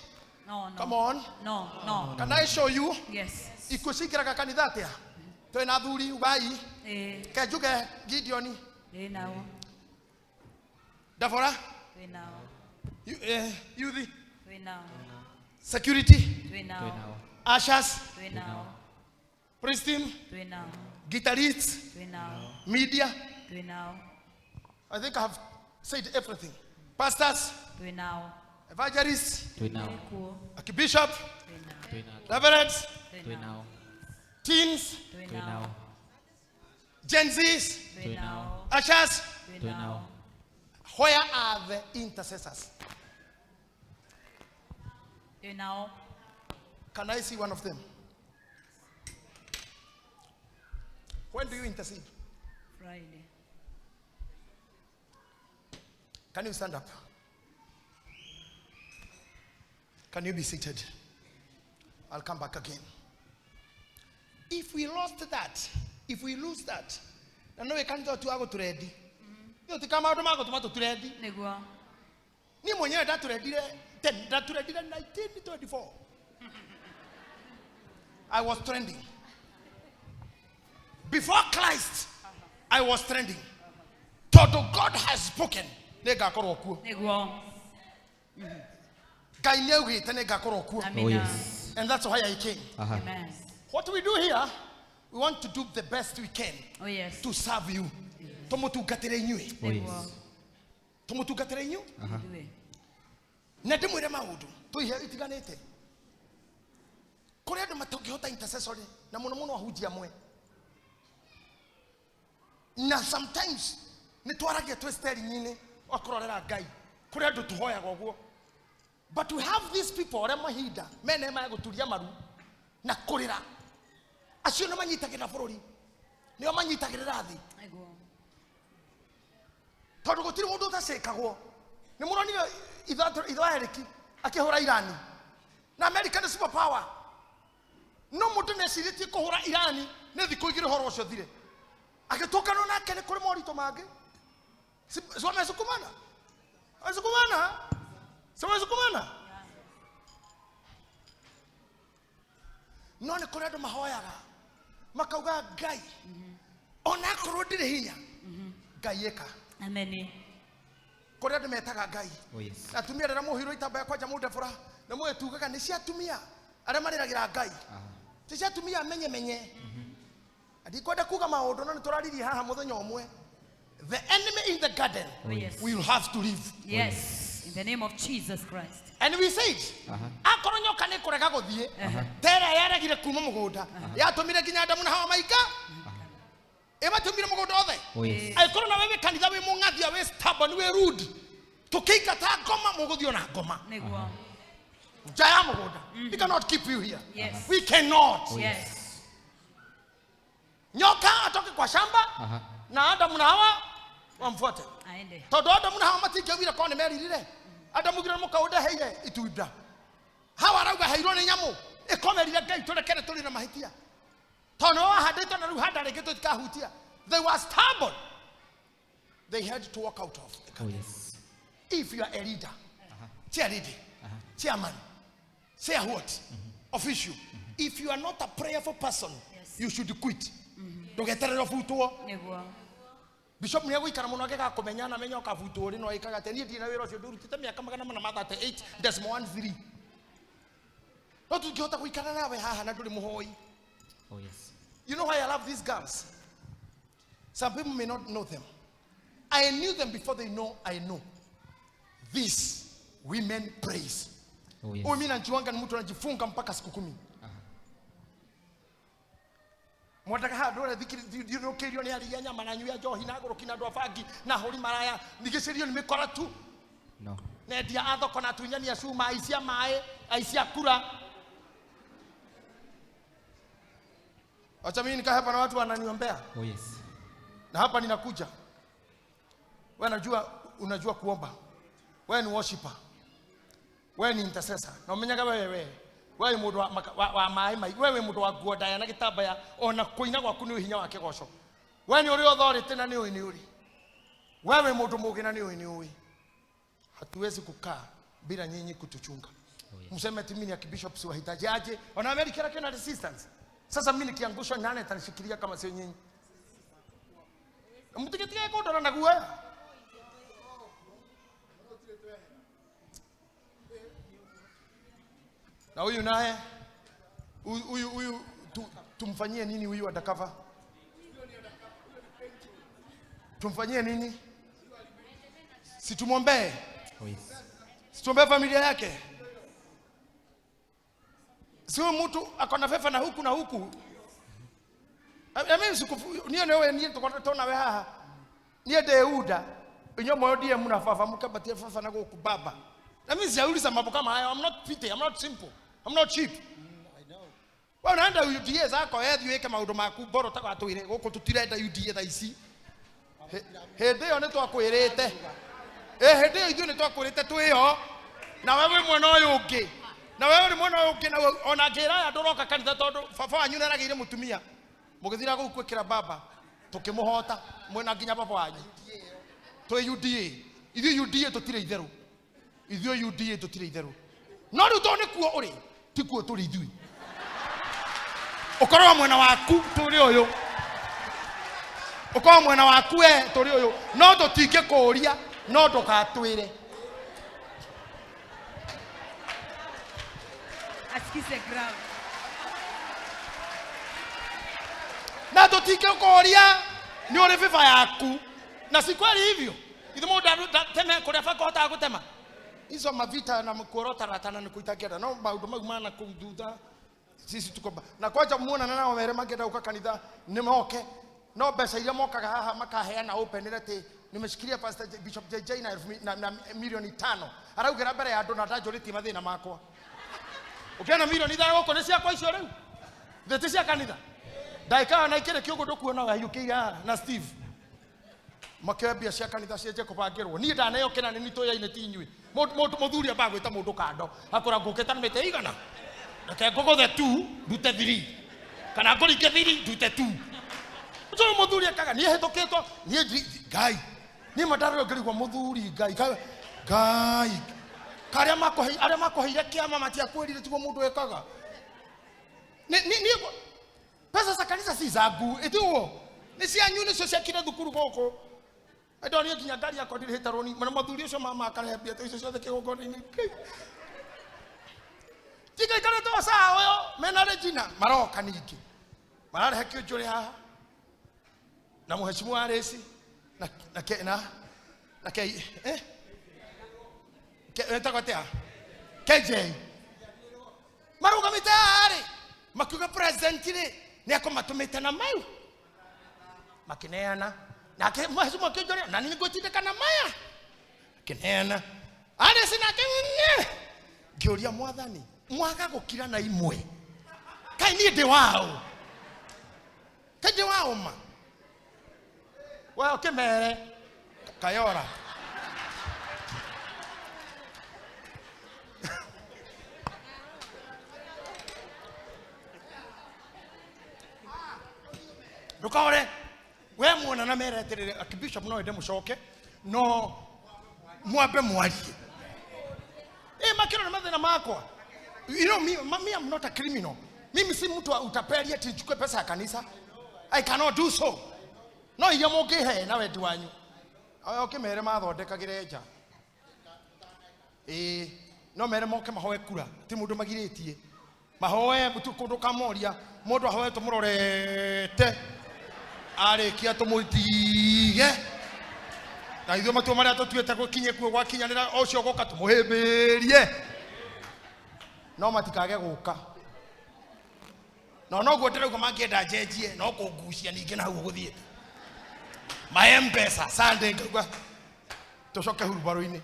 Speaker 3: No, no.
Speaker 1: Come on.
Speaker 3: No, no.
Speaker 1: Can I show you?
Speaker 3: Yes.
Speaker 1: Ikuũ ciingĩraga kanitha atĩa? Twĩna athuri ugai
Speaker 3: Eh,
Speaker 1: kenjuge Gideon
Speaker 3: eh nao.
Speaker 1: Davora
Speaker 3: Twĩ nao.
Speaker 1: youth
Speaker 3: Twĩ nao.
Speaker 1: security
Speaker 3: Twĩ nao.
Speaker 1: ushers
Speaker 3: Twĩ nao.
Speaker 1: praise team
Speaker 3: Twĩ nao.
Speaker 1: guitarists
Speaker 3: Twĩ nao.
Speaker 1: media.
Speaker 3: Twĩ nao.
Speaker 1: I think I have said everything. Pastors,
Speaker 3: Twĩ nao.
Speaker 1: evangelists,
Speaker 2: Twĩ nao.
Speaker 3: Kuo.
Speaker 1: archbishop,
Speaker 3: Twĩ nao.
Speaker 2: Twĩ nao.
Speaker 1: reverends,
Speaker 2: Twĩ nao.
Speaker 1: teens,
Speaker 3: Twĩ
Speaker 2: Twĩ
Speaker 3: nao.
Speaker 2: nao.
Speaker 1: Gen Zs,
Speaker 3: Twĩ nao.
Speaker 1: ushers.
Speaker 3: Twĩ
Speaker 2: Twĩ
Speaker 3: nao.
Speaker 2: nao.
Speaker 1: Where are the intercessors?
Speaker 3: Twĩ nao.
Speaker 1: Can I see one of them? When do you intercede?
Speaker 3: Friday.
Speaker 1: Can you stand up? Can you be seated? I'll come back again. If we lost that, if we lose that, na no kanitha tu ago turedi. Ndio tikama maundu mago tuma tuturedi.
Speaker 3: Nĩguo.
Speaker 1: Ni mwenyewe ndaturedire ndaturedire 1924. I was trending. Before Christ, I was trending. Tondu God has spoken. Nĩngakorwo kuo.
Speaker 3: Nĩguo.
Speaker 1: Ngai nĩaugĩte nĩngakorwo kuo.
Speaker 2: Oh,
Speaker 3: Amina.
Speaker 2: yes.
Speaker 1: And that's why I came.
Speaker 3: Amen.
Speaker 1: What we do here, we want to do the best we can
Speaker 3: Oh yes.
Speaker 1: to serve you. Tũmũtungatĩre inyuĩ.
Speaker 2: Oh, yes.
Speaker 1: Tũmũtungatĩre inyuĩ.
Speaker 3: Ithuĩ.
Speaker 1: Na ndĩmwĩre maũndũ tũihe itiganĩte. Kũrĩ andũ matangĩhota intercessory na mũno mũno ahunjia amwe. Na sometimes nĩ twaragia twĩ steering-inĩ ũkũrorera Ngai. Kũrĩ andũ tũhoyaga ũguo. But we have these people arĩa mahinda mene maya gũturia maru na kũrĩra. Acio nĩ manyitagĩrĩra bũrũri. Nĩo manyitagĩrĩra thĩ.
Speaker 3: Nĩguo.
Speaker 1: Tondũ gũtirĩ mũndũ ũtacĩkagwo. Nĩ mũronire itho Eriki akĩhũra Irani. Na America nĩ super power. No mũndũ nĩecirĩtie kũhũra Irani nĩ thikũ igĩrĩ ũhoro ũcio ũthire. Agĩtũnganwo nake nĩ kũrĩ moritũ mangĩ. Si wamesukumana? Wamesukumana? Si wamesukumana? No nĩ kũrĩ andũ mahoyaga makauga Ngai ona akorwo ndirĩ hinya Ngai ĩka.
Speaker 3: Amen.
Speaker 1: Kũrĩ andũ metaga Ngai.
Speaker 2: Oh, yes.
Speaker 1: Atumia rĩrĩa mũhirwo itambaya kwanja mũndebora na mũĩ tugaga nĩ cia atumia arĩa marĩragĩra Ngai. Ti cia atumia menye menye. Ndikwenda kuga maũndũ no nĩ tũraririe haha mũthenya ũmwe. The enemy in the garden
Speaker 3: Oh, yes.
Speaker 1: will have to leave.
Speaker 3: Yes. In the name of Jesus Christ.
Speaker 1: And we said, akorwo nyoka nĩ Kũrega gũthiĩ ta ĩrĩa yaregire kuma mũgũnda yatũmire nginya Adamu na Hawa maika ĩmatũmire mũgũnda othe.
Speaker 2: Oh, yes.
Speaker 1: Angĩkorwo nawe wĩ kanitha wĩ mũng'athia wĩ stubborn wĩ rude tũkĩingata ngoma mũgũthiĩ ona ngoma
Speaker 3: Nĩguo.
Speaker 1: nja ya mũgũnda. We cannot keep you here.
Speaker 3: Yes.
Speaker 1: We cannot.
Speaker 3: Yes.
Speaker 1: Nyoka atoke kwa shamba na Adamu na Hawa wamfuate.
Speaker 3: Aende.
Speaker 1: Tondu Adamu na Hawa matingĩaugire korwo nĩ meririre. Adamu augire mũka ũndeheire itunda. Hawa arauga heirwo nĩ nyamũ ĩkomerire Ngai tũrekere tũrĩ na mahĩtia. Tondũ nĩwe wahandĩte na rĩu handa rĩngĩ tũtikahutia. They were stubborn. They had to walk out of the
Speaker 2: Oh,
Speaker 1: country.
Speaker 2: yes.
Speaker 1: If you are a leader, chair lady, chairman, say what? Official. If you are not a prayerful person,
Speaker 3: Yes.
Speaker 1: you should quit. Ndũgeterere ũbutwo.
Speaker 3: Nĩguo.
Speaker 1: Bishop nĩ egũikara mũno angĩgakũmenya na menya ũkabutwo rĩ no ĩkaga atĩ niĩ ndirĩ na wĩra ũcio ndĩrutĩte mĩaka 438.13. No tũtingĩhota gũikara nawe haha na ndũrĩ mũhoi.
Speaker 2: Oh, yes.
Speaker 1: You know why I love these girls? Some people may not know them. I knew them before they know I know. These women praise.
Speaker 2: Oh, yes.
Speaker 1: Huyu mimi najuanga ni mtu anajifunga mpaka siku 10. Mwataka haha ndore thikiririo nĩ aria nyama na nyua njohi na ngũrũki na andũ a bangi na hũri maraya nigĩcĩrio nĩ mĩkora tu.
Speaker 2: No.
Speaker 1: Nendia a thoko na atunyani a cuma aici a maĩ aici a kura. Acha mimi nikae hapa na watu wananiombea.
Speaker 2: Oh, yes.
Speaker 1: Na hapa ninakuja. Wewe unajua, unajua kuomba. Wewe ni worshiper. Wewe ni intercessor. Na umenyaga wewe wewe. Wewe ni mundu wa maĩ mai. Wewe mundu wa nguo ndaya na gĩtambaya ona kũina gwaku nĩ hinya wa kĩgoco. Wewe ni ũrĩ authority na nĩ ũĩ nĩ ũrĩ. Wewe mundu mũũgĩ na nĩ ũĩ nĩ ũĩ. Hatuwezi kukaa bila nyinyi kutuchunga.
Speaker 2: Oh, yes.
Speaker 1: Mseme ati mimi ni archbishop siwahitaji aje. Ona Amerika kina resistance. Sasa mimi nikiangushwa nani atanishikilia kama sio nyinyi? Mtigetige kundora na guoya. Na huyu naye huyu huyu tumfanyie nini huyu undercover? Tumfanyie nini? Si tumwombee?
Speaker 2: Oh, yes.
Speaker 1: Si tuombee familia yake? Si huyu mtu ako na fefa na huku na huku. Mimi sikufu niyo newe niyo tona we haha. Niye Deuda inyo moyo ndiye mna fafa mkabatia fafa na guku baba. Na mimi sijauliza mambo kama hayo. I'm not pity, I'm not simple. I'm not cheap. I know. Wewe unaenda UDA zako wewe weke maundu maku boro tagatwire guku tutirenda UDA tha ici. Hĩndĩ ĩyo nĩ twakwĩrĩte. Hĩndĩ ĩyo ithuĩ nĩ twakwĩrĩte twĩho. Na wewe wĩ mwena ũyũ ũngĩ. Na wewe ũrĩ mwena ũyũ ũngĩ na ona ngĩra aya ndũroka kanitha tondũ baba wanyu nĩaragĩire mũtumia. Mũgĩthira kũu gwĩkĩra baba tũkĩmũhota mwena nginya baba wanyu. Twĩ UDA. Ithuĩ UDA tũtirĩ itherũ. Ithuĩ UDA tũtirĩ itherũ. No rĩu tondũ nĩkuo ũrĩ, tikuo tũrĩ ithuĩ. Ũkorwo mwena waku tũrĩ ũyũ. Ũkorwo mwena waku we tũrĩ ũyũ. No tũtingĩkũũria, no ndũgatwĩre.
Speaker 3: Asikize ground.
Speaker 1: Na tũtingĩkũũria nĩ ũrĩ bĩba yaku. Na si kweli hivyo. Ithe mũndũ teme kũrĩa baka ũhotaga gũtema. Hizo mavita na kuorota ratana ni kuitakia no maundu mau mana kuu thutha sisi tuko na kwanja muona na nao mere mangenda uka kanitha ni moke no mbeca iria mokaga haha makaheana open rate nimeshikilia Pastor Bishop JJ na na milioni 5 araugera mbere ya andu na ndanjũrĩtie mathĩna makwa. Ukiona milioni 5 gũkũ nĩ ciakwa icio rĩu thĩ cia kanitha ndaikara na ikĩrĩ kĩũgũ ndũkuona wahiũkĩire haha na Steve makĩoya mbia cia kanitha cianjie kũbangĩrwo niĩ ndaneo kĩna nĩ nitũyaine ti inyuĩ. Mũthuri ambaga gwĩta mũndũ kando akũra ngũkĩte na mĩtĩ igana reke ngũgũthe tu ndute 3 kana ngũringe 3 ndute 2. Ũcio mũthuri akaga niĩ hĩtũkĩtwo niĩ Ngai niĩ matarĩo ngĩrigwo mũthuri Ngai Ngai karĩa makũheire arĩa makũheire kĩama matiakwĩrire tiguo mũndũ ekaga. Ni pesa za kanitha si zangu ĩtiguo nĩ cianyu nĩcio ciakire thukuru gũkũ. Ndonire nginya ngari yakwa ndirĩhĩte rũni na mũthuri ũcio mama akarehe mbia icio ciothe kĩgongona-inĩ. Tigaikarĩte o saa ũyũ mena Regina maroka ningĩ mararehe kĩũnjũrĩ haha na mũhecimu wa Resi na na na na K etagwo atĩa KJ Makiuga president rĩ nĩ akũmatũmĩte na mayu. Makineana. Nake macu makĩnjũria na nĩ ngũtindĩka na maya. Akineana. Arĩ sinake nye. Ngĩũria mwathani, mwaga gũkira na imwe. Kaĩ niĩ ndĩ waũ? Kaĩ ndĩ waũ ma? We ũkĩmere Kayora. Ndũkaore. We muona na mere atĩrĩrĩ, Archbishop no ende mũcoke no mwambe mwarie. Makĩrora mathĩna makwa. You know me, me I'm not a criminal. Mimi si mtu wa utapeli ati nichukue pesa ya kanisa. I cannot do so. No iria mũngĩhe na wendi wanyu. Aya ũkĩmere mathondekagĩre nja. Ĩĩ, no mere moke mahoe kura, ti mũndũ magirĩtie. Mahoe mũtu kũndũ kamoria, mũndũ ahoe tũmũrorete. Arĩkia tũmũtige. Na ithuĩ matua marĩa tũtuĩte gũkinye kuo gwakinyanĩra ũcio gũka tũmũhĩmbĩrie. No matikage gũka. No noguo ndĩrauga mangĩenda njenjie no kũngucia ningĩ na hau ũgũthiĩte. Mahe mbeca Sunday ngauga tũcoke hurubaro-inĩ.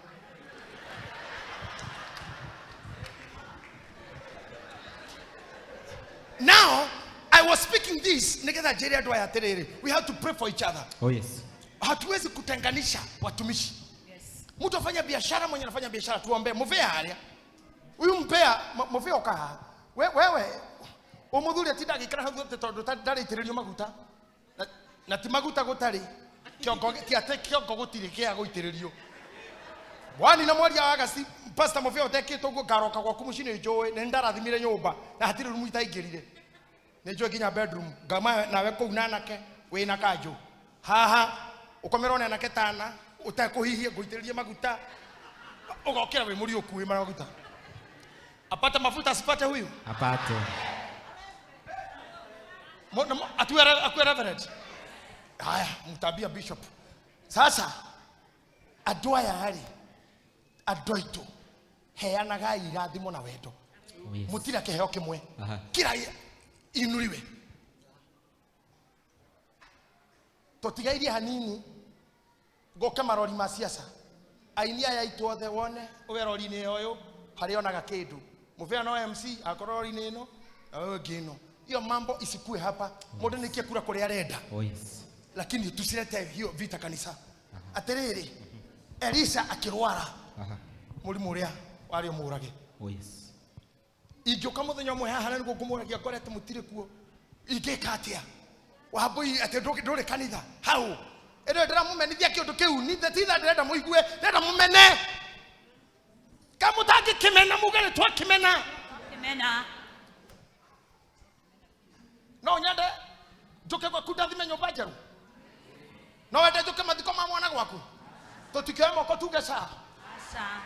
Speaker 1: Now I was speaking this nĩgetha njĩre andũ aya atĩrĩrĩ, we have to pray for each other.
Speaker 2: Oh yes.
Speaker 1: Hatuwezi kutenganisha watumishi.
Speaker 4: Yes.
Speaker 1: Mtu afanya biashara, mwenye anafanya biashara tuombe. Muvea haria. Huyu mpea muvea okaha. Wewe umuthuri atinda agĩikara hau thĩ tondũ ndarĩitĩrĩrio maguta. Na ti maguta gũtarĩ. Kĩongo ti atĩ kĩongo gũtirĩ kĩa gũitĩrĩrio. Bwani na mwaria wa gasi pastor muvea ũtekĩtwo ũguo ngaroka gwaku mũciĩ nĩ njũĩ nĩ ndarathimire nyũmba na hatirĩ rumu itaingĩrire. Nĩ njũĩ nginya bedroom ngama nawe kũu na anake wĩna kanjũ. Haha ũkomerwo nĩ anake tana ũtekũhihia ngũitĩrĩrie maguta ũgokĩra wĩ mũriũku wĩ maguta. Apate mafuta asipate huyu?
Speaker 2: Apate.
Speaker 1: Akuwe reverend. Haya, mtabia bishop. Sasa andũ aya rĩ, andũ aitũ, heanagai irathimo na wendo.
Speaker 2: Oh, yes.
Speaker 1: Mũtirĩ kĩheo kĩmwe.
Speaker 2: Aha.
Speaker 1: Kila inuriwe. Tũtigairie hanini ngũke marori ma siasa. Aini aya aitũ othe wone ũwe rori-inĩ ũyũ harĩa onaga kĩndũ. Mũbea no MC akorwo rori-inĩ ĩno na wewe ũngĩ ĩno. Hiyo mambo isikue hapa. Mũndũ nĩkie kura kũrĩa arenda.
Speaker 2: Oh yes.
Speaker 1: Lakini tusilete hiyo vita kanisa. Atĩrĩrĩ, Elisha akĩrwara
Speaker 2: Aha.
Speaker 1: mũrimũ ũrĩa warĩ ũmũrage.
Speaker 2: Oh yes.
Speaker 1: Ingĩũka mũthenya ũmwe haha na nĩguo ngũmũragia ngore atĩ mũtirĩ kuo. Ingĩka atĩa? Wambũi atĩ ndũrĩ kanitha. Hau. Ĩno ndĩramũmenithia kĩũndũ kĩu. Ni titha ndĩrenda mũigue, ndĩrenda mũmene. Kamũtangĩkĩmena muge nĩ twakĩmena.
Speaker 3: Kĩmena.
Speaker 1: No nyende njũke gwaku ndathime nyũmba njerũ. No wende njũke mathiko ma mwana gwaku. Tũtikĩoe moko tuge ca.
Speaker 3: Aca.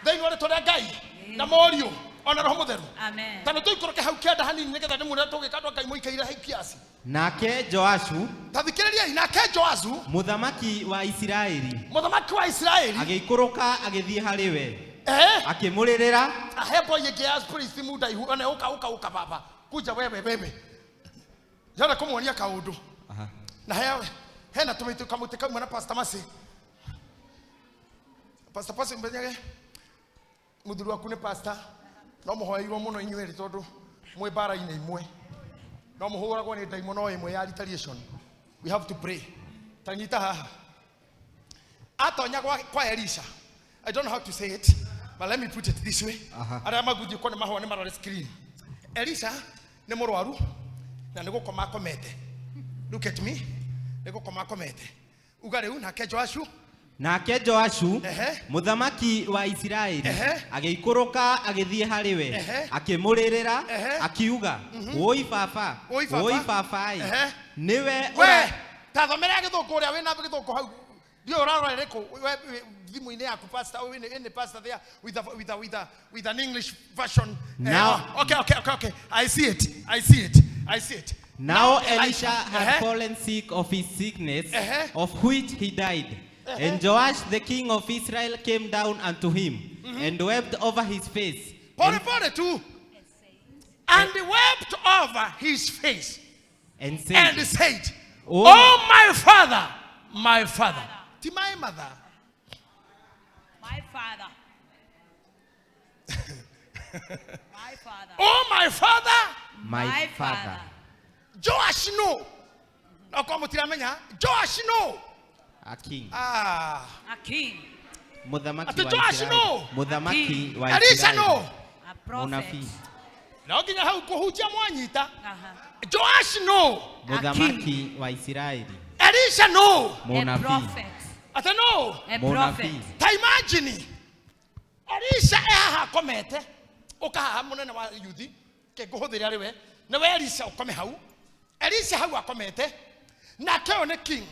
Speaker 1: Thĩinĩ wa rĩtwa rĩa Ngai na Mũriũ ona Roho Mũtheru.
Speaker 3: Amen.
Speaker 1: Ta nĩ tũikũrũke hau kĩanda hanini nĩgetha ndĩmwĩre tũgĩka andũ a Ngai mũikaire hau kiasi.
Speaker 2: Nake Joashu
Speaker 1: Ta thikĩrĩriai, nake Joasu
Speaker 2: mũthamaki wa Isiraeli
Speaker 1: mũthamaki wa Isiraeli
Speaker 2: agĩikũrũka agĩthiĩ harĩ we akĩmũrĩrĩra.
Speaker 1: Ahe boy ĩngĩ ya priest mũndaihu one ũka ũka ũka baba kuja wewe wewe ndĩrenda kũmuonia kaũndũ.
Speaker 2: Aha.
Speaker 1: Na hena tũmĩtĩ kamũtĩ kauma na Pastor Mercy. Pastor Mercy mbenyage mũthuri waku nĩ pastor no mũhoeirwo mũno inyuĩ erĩ tondũ mwĩ mbara-inĩ imwe no mũhũragwo nĩ ndaimono ĩmwe ya retaliation. We have to pray. Ta nyita haha. Atonya kwa Elisha. I don't know how to say it, but let me put it this way.
Speaker 2: Aha.
Speaker 1: Arĩa maguthiĩ kuona mahũa nĩ marore screen. Elisha nĩ mũrwaru na nĩ gũkoma akomete. Look at me. Nĩ gũkoma akomete. Uga rĩu nake Joashu.
Speaker 2: Nake Joashu
Speaker 1: Ehe.
Speaker 2: mũthamaki wa Isiraeli
Speaker 1: Ehe.
Speaker 2: agĩikũrũka agĩthiĩ harĩ we
Speaker 1: Ehe.
Speaker 2: akĩmũrĩrĩra
Speaker 1: Ehe.
Speaker 2: akiuga wũi baba
Speaker 1: Wũi baba.
Speaker 2: wũi baba ĩ
Speaker 1: Ehe.
Speaker 2: nĩwe
Speaker 1: We ta thomera gĩthũngũ ũrĩa wĩna gĩthũngũ hau. Ndiũĩ ũrarora ĩrĩkũ we thimũ-inĩ yaku pastor wĩna pastor there with an English version.
Speaker 2: Now
Speaker 1: Okay. I see it. I see it. I see it.
Speaker 2: Now Elisha had
Speaker 1: Ehe.
Speaker 2: fallen sick of his sickness,
Speaker 1: Ehe.
Speaker 2: of which he died. And Joash the king of Israel came down unto him and wept over his face.
Speaker 1: Pole pole tu. And wept over his face
Speaker 2: And said,
Speaker 1: and said,
Speaker 2: Oh,
Speaker 1: Oh my father, my father. Ti my mother.
Speaker 3: My father. My father.
Speaker 1: Oh my father.
Speaker 2: My father.
Speaker 1: Joash no. No kwa mutiramenya. Joash no.
Speaker 2: A king.
Speaker 1: Ah.
Speaker 3: A king.
Speaker 2: Muthamaki
Speaker 1: Ati
Speaker 2: wa
Speaker 1: Joash
Speaker 2: Isiraeli.
Speaker 1: no.
Speaker 2: Muthamaki wa
Speaker 1: Elisha
Speaker 2: Isiraeli.
Speaker 1: no.
Speaker 3: A prophet.
Speaker 2: Munabii.
Speaker 1: Na nginya hau kuhunjia mwanyita.
Speaker 3: Aha.
Speaker 1: Joash no.
Speaker 2: Muthamaki wa Isiraeli.
Speaker 1: Elisha no.
Speaker 3: A
Speaker 2: Munabii.
Speaker 3: prophet.
Speaker 1: Ate no.
Speaker 3: A prophet.
Speaker 2: Munabii.
Speaker 1: Ta imagine. Elisha e haha akomete. Uka haha munene wa yuthi. Ke nguhuthire ari we. Niwe Elisha ukome hau. Elisha hau akomete. Nake ũyũ nĩ king.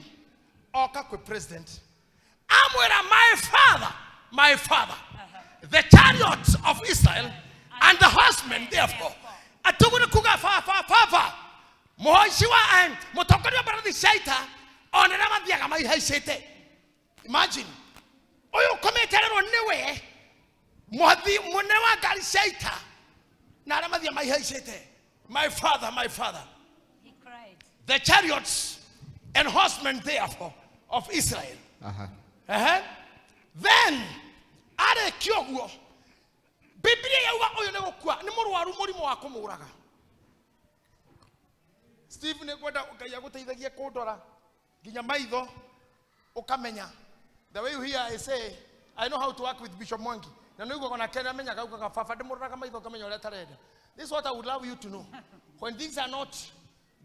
Speaker 1: Oka kwĩ president. Amwĩra my father, my father. The chariots of Israel and the horsemen therefore. Atũguo nĩ kuga baba baba. Mũhaici wa mũtongoria wa mbarathi cia ita ona arĩa mathiaga maihaicĩte. Imagine. Ũyũ ũkomete arerwo nĩwe mwathi mũnene wa ngari cia ita na arĩa mathiaga maihaicĩte. My father, my father.
Speaker 3: He cried.
Speaker 1: The chariots and horsemen therefore of Israel.
Speaker 2: Aha.
Speaker 1: Uh-huh. Then arĩkia ũguo Biblia yauga ũyũ nĩ gũkua nĩ mũrwaru mũrimũ wa kũmũraga. Steve nĩ ngwenda Ngai agũteithagie kũndora nginya maitho ũkamenya. The way you hear I say I know how to work with Bishop Mwangi. Na nĩ ugaga onake nĩ amenyaga ugaga baba ndĩmũroraga maitho ngamenya ũrĩa atarenda. This is what I would love you to know. When things are not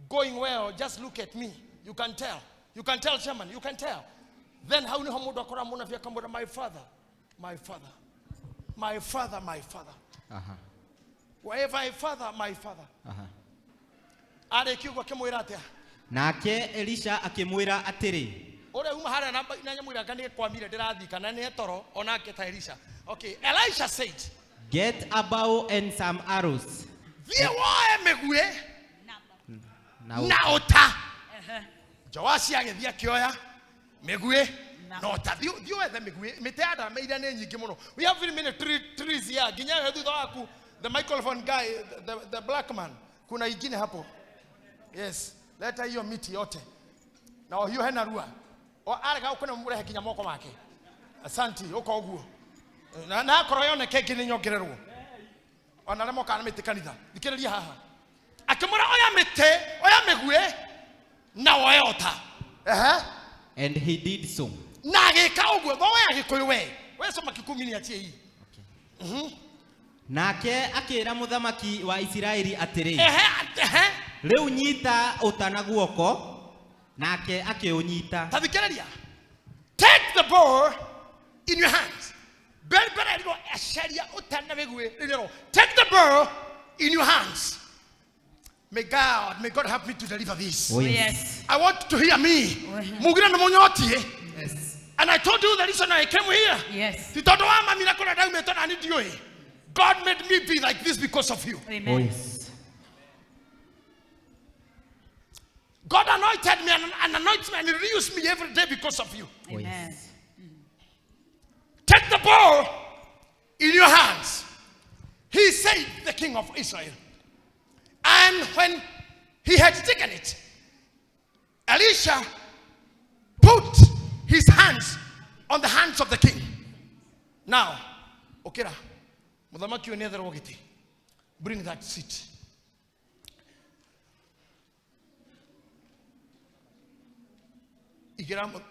Speaker 1: going well, just look at me. You can tell. You can tell, chairman. You can tell. Then how niho mundu akora munabi akamwira my father, my father, my father, my father.
Speaker 2: Aha.
Speaker 1: Wherever my father, my father.
Speaker 2: Aha.
Speaker 1: Arĩkia ũguo akĩmwĩra atĩa?
Speaker 2: Nake Elisha akĩmwĩra atĩrĩ,
Speaker 1: Ũrĩa uma harĩa na nyamũ ĩrĩa nĩ kwamire ndĩrathiĩ kana nĩ toro onake ta Elisha. Okay, Elisha said,
Speaker 2: Get a bow and some arrows.
Speaker 1: Thiĩ woe mĩguĩ
Speaker 2: Na
Speaker 1: na ũta. Joashi agĩthiĩ akĩoya mĩguĩ na ũta. Thiĩ wethe mĩguĩ. Mĩtĩ ya ndamaire nĩ nyingĩ mũno. We have very many trees here. Nginya we thutha waku, the microphone guy, the black man. Kuna ingine hapo. Yes, leta hiyo miti yote. Na hiyo hena rua. O arega ũkona mũrehe nginya moko make. Asante, ũka ũguo. Na akorwo yoneke ĩngĩ nĩ nyongererwo. Ona arĩa mokaga na mĩtĩ kanitha. Thikĩrĩria haha. Akĩmwĩra oya mĩtĩ, oya mĩguĩ na woe ũta. Ehe.
Speaker 2: And he did so.
Speaker 1: Na agĩka ũguo, thoe Agĩkũyũ we. We soma Kikuyu niachie hii.
Speaker 2: Nake akĩra mũthamaki wa Isiraeli atĩrĩ,
Speaker 1: Ehe, ehe.
Speaker 2: Rĩu nyita ũta na guoko. Nake akĩũnyita.
Speaker 1: Ta thikĩrĩria. Take the bow in your hands. Mbere mbere rĩrwo acaria ũta na mĩguĩ rĩrwo. Take the bow in your hands. May God help me to deliver this.
Speaker 2: Oh,
Speaker 3: Yes.
Speaker 1: I want to hear me. Mugira na munyotie.
Speaker 2: Yes.
Speaker 1: And I told you the reason I came here.
Speaker 3: Yes.
Speaker 1: Ti tondu wa mami na kũrĩa ndaumĩte na niĩ ndiũĩ. God made me be like this because of you.
Speaker 3: Amen.
Speaker 2: Oh, yes.
Speaker 1: God anointed me and anoints me and renews me every day because of you.
Speaker 2: Oh,
Speaker 3: Amen.
Speaker 2: yes.
Speaker 1: Take the bow in your hands. He said, the king of Israel. And when he had taken it, Elisha put his hands on the hands of the king. Now, okera, muthamaki ũyũ nĩetherwo gĩtĩ. Bring that seat.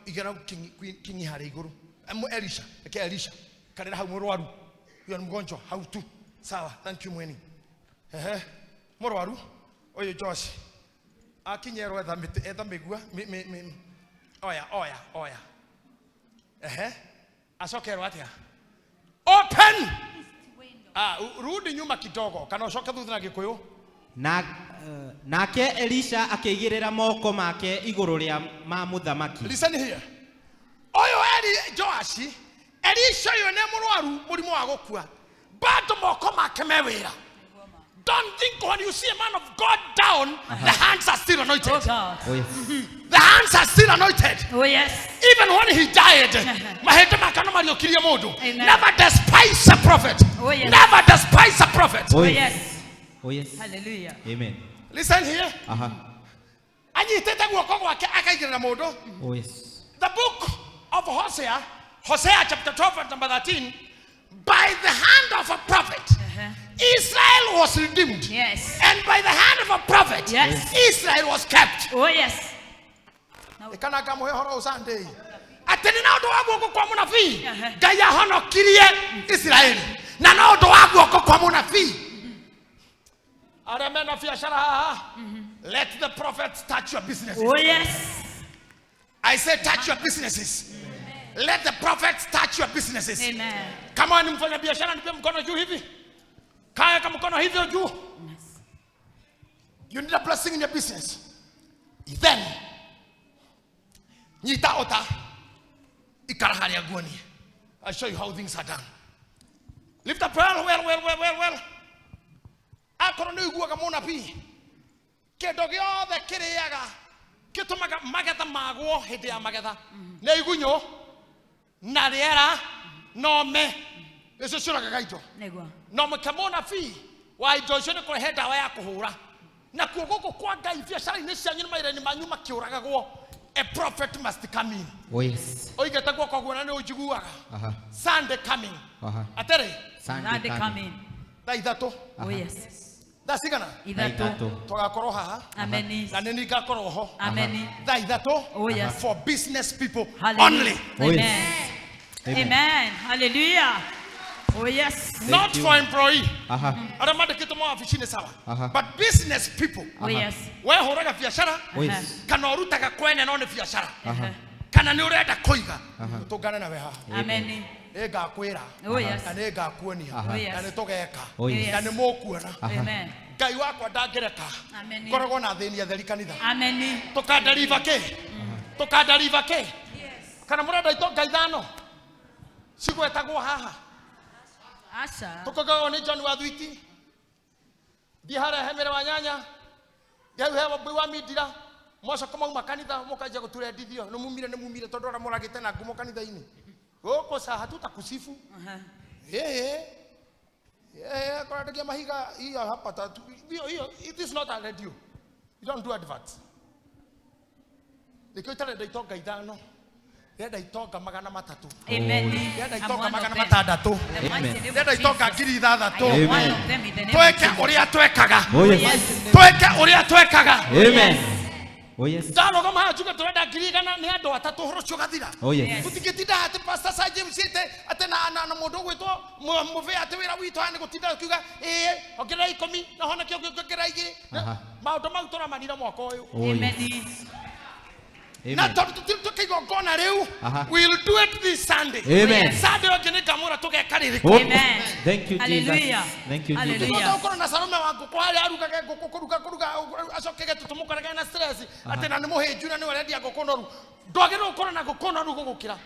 Speaker 1: Igera king harĩa igũrũ. Elisha, eke Elisha. Karĩra hau mũrwaru. Huyo ni mgonjwa, hau tu. Sawa, thank you mweni. Ehe. Mũrwaru, ũyũ Josh. Akinyerwo etha mĩtĩ, etha mĩgua, oya, oya, oya. Ehe. Acokerwo atĩa? Open! Ah, rudi nyuma kidogo, kana ũcoke thutha na Gĩkũyũ.
Speaker 2: Nake Elisha akĩigĩrĩra moko make igũrũ rĩa ma mũthamaki.
Speaker 1: Listen here. Ũyũ Eli Joashi, Elisha ũyũ nĩ mũrwaru mũrimũ wa gũkua. Bado moko make me wĩra. Don't think when you see a man of God down, the hands are still anointed.
Speaker 3: Oh God.
Speaker 2: Oh, yes.
Speaker 1: The hands are still anointed.
Speaker 3: Oh yes.
Speaker 1: Even when he died, mahĩndĩ make no mariũkirie mũndũ.
Speaker 3: Amen.
Speaker 1: Never despise a prophet.
Speaker 3: Oh, yes.
Speaker 1: Never despise a prophet.
Speaker 2: Oh,
Speaker 3: Oh
Speaker 2: yes.
Speaker 3: yes.
Speaker 2: Oh, yes.
Speaker 3: Hallelujah.
Speaker 2: Amen.
Speaker 1: Listen here.
Speaker 2: Aha.
Speaker 1: Anyitĩte guoko gwake akaigĩrĩra mũndũ.
Speaker 2: Oh yes.
Speaker 1: The book of Hosea, Hosea chapter 12 and number 13, by the hand of a prophet, Israel was redeemed.
Speaker 3: Yes.
Speaker 1: And by the hand of a prophet,
Speaker 3: Yes.
Speaker 1: Israel was kept.
Speaker 3: Oh yes.
Speaker 1: Kana ngamũhe ũhoro ũyũ Sunday. Atĩ nĩ na ũndũ wa guoko kwa mũnabii
Speaker 3: Ehe.
Speaker 1: Ngai ahonokirie Isiraeli na na ũndũ wa guoko kwa mũnabii arĩa mena biacara haha, let the prophets touch your businesses.
Speaker 3: Oh yes.
Speaker 1: I say touch your businesses. Let the prophets touch your businesses.
Speaker 3: Amen.
Speaker 1: Kama ni mfanya biashara nipe mkono juu hivi. Kaya kama mkono hivyo juu. You need a blessing in your business. Then nyita ota ikara harĩa nguonie. I'll show you how things are done. Lift up well, well, well, well, well, well. Akorwo nĩ ũiguaga mũnabii kĩndũ gĩothe kĩrĩaga gĩtũmaga magetha magwo hĩndĩ ya magetha nĩ igunyũ na rĩera na ome nĩcio ciũragaga indo.
Speaker 3: Nĩguo.
Speaker 1: No mũke mũnabii wa indo icio nĩ kũrehe ndawa ya kũhũra nakuo gũkũ kwa Ngai biacara-inĩ cianyu na mawĩra-inĩ manyu makĩũragagwo. A prophet must come in.
Speaker 2: Oh yes.
Speaker 1: Oigĩte guoko guona nĩ ũnjiguaga.
Speaker 2: Aha.
Speaker 1: Sunday coming.
Speaker 2: Aha.
Speaker 1: Atĩrĩ
Speaker 3: Sunday coming.
Speaker 1: Thaa ithatũ.
Speaker 3: Oh yes.
Speaker 1: Thaa cigana?
Speaker 3: Ithatũ.
Speaker 2: Ithatũ.
Speaker 1: Tũgakorwo haha.
Speaker 3: Amen.
Speaker 1: Na nĩ niĩ ngakorwo ho.
Speaker 3: Amen.
Speaker 1: Thaa ithatũ.
Speaker 3: Oh yes.
Speaker 1: For business people
Speaker 3: Hallelujah.
Speaker 1: only.
Speaker 2: Oh, yes.
Speaker 3: Amen. Amen. Hallelujah. Oh yes.
Speaker 1: Not
Speaker 2: you.
Speaker 1: for employee.
Speaker 2: Aha.
Speaker 1: Arĩa mandĩkĩtwo mawabici-inĩ sawa.
Speaker 2: Aha.
Speaker 1: But business people.
Speaker 3: Oh yes.
Speaker 1: We hũraga biacara
Speaker 2: Oh yes.
Speaker 1: kana ũrutaga kwene no nĩ biacara
Speaker 2: Aha.
Speaker 1: kana nĩ ũrenda kũiga tũngane nawe haha.
Speaker 3: Amen.
Speaker 1: Nĩ ngakwĩra
Speaker 3: Oh yes.
Speaker 1: na nĩ ngakuonia
Speaker 2: Aha.
Speaker 3: Oh yes.
Speaker 1: na nĩ tũgeka
Speaker 2: Oh yes.
Speaker 1: na nĩ mũkuona.
Speaker 3: Amen.
Speaker 1: Ngai wakwa ndangĩreka
Speaker 3: Amen.
Speaker 1: ngoragwo na thĩni atheri kanitha.
Speaker 3: Amen.
Speaker 1: Tũkandariba kĩ tũkandariba kĩ kana mũrenda itonga ithano cigwetagwo haha.
Speaker 3: Asha.
Speaker 1: Tũkogagwo nĩ John wa Thwiti thiĩ harĩa he mĩre wa nyanya thiĩ hau he Wambui wa Mindira mwacoka mauma kanitha mũkanjia gũturendithio nĩ mumire nĩ mumire tondũ arĩa mũragĩte na ngumo kanitha-inĩ gũkũ sa hatutakusifu. Eh eh kũrandagia mahiga hiyo hapa tatu hiyo hiyo. It is not a radio, you don't do adverts. Nĩkĩo itarenda itonga ithano, ndĩrenda itonga 300.
Speaker 3: Amen.
Speaker 1: Ndĩrenda
Speaker 3: I'm
Speaker 1: itonga
Speaker 3: one of
Speaker 1: magana
Speaker 3: them.
Speaker 1: matandatũ.
Speaker 3: In the mighty
Speaker 2: Amen.
Speaker 3: name of
Speaker 1: Ndĩrenda itonga
Speaker 3: Jesus.
Speaker 1: 6,000.
Speaker 3: I am one
Speaker 2: Amen.
Speaker 3: of them in the name of
Speaker 1: Tweke
Speaker 3: Jesus.
Speaker 1: ũrĩa twekaga.
Speaker 2: Oh yes.
Speaker 1: Tweke ũrĩa twekaga.
Speaker 2: Amen. Oh yes.
Speaker 1: Ndarũgama haha njuge tũrenda 100,000 nĩ andũ atatũ ũhoro ũcio ũgathira.
Speaker 2: Oh yes.
Speaker 1: Tũtingĩtinda atĩ Pastor Sir James ĩte atĩ na mũndũ ũgwĩtwo mũbĩa atĩ wĩra witũ haha nĩ gũtinda ũkiuga ĩĩ ongerera 10 na honeke ũngĩ ongerera 2.
Speaker 2: Aha.
Speaker 1: Maũndũ mau tũramanira mwaka ũyũ.
Speaker 2: Oh yes.
Speaker 3: Amen.
Speaker 1: Na
Speaker 2: Amen.
Speaker 1: tondũ tũtirĩ tũkĩigongona rĩu,
Speaker 2: Aha.
Speaker 1: we'll do it this Sunday.
Speaker 2: Amen.
Speaker 1: Sunday ũngĩ nĩngamwĩra tũgeka rĩrĩkũ.
Speaker 2: Oh.
Speaker 3: Amen.
Speaker 2: Thank you, Jesus.
Speaker 3: Hallelujah.
Speaker 2: Thank you, Jesus.
Speaker 3: Hallelujah.
Speaker 1: Tũgũkorwo na Salome wa ngũkũ harĩa arugage ngũkũ kũruga kũruga acokege tũtũmũkorage na stress atĩ na nĩ mũhĩnju na nĩwe ũrendia ngũkũ noru. Ndwagĩrĩirwo gũkorwo na ngũkũ noru gũgũkĩra.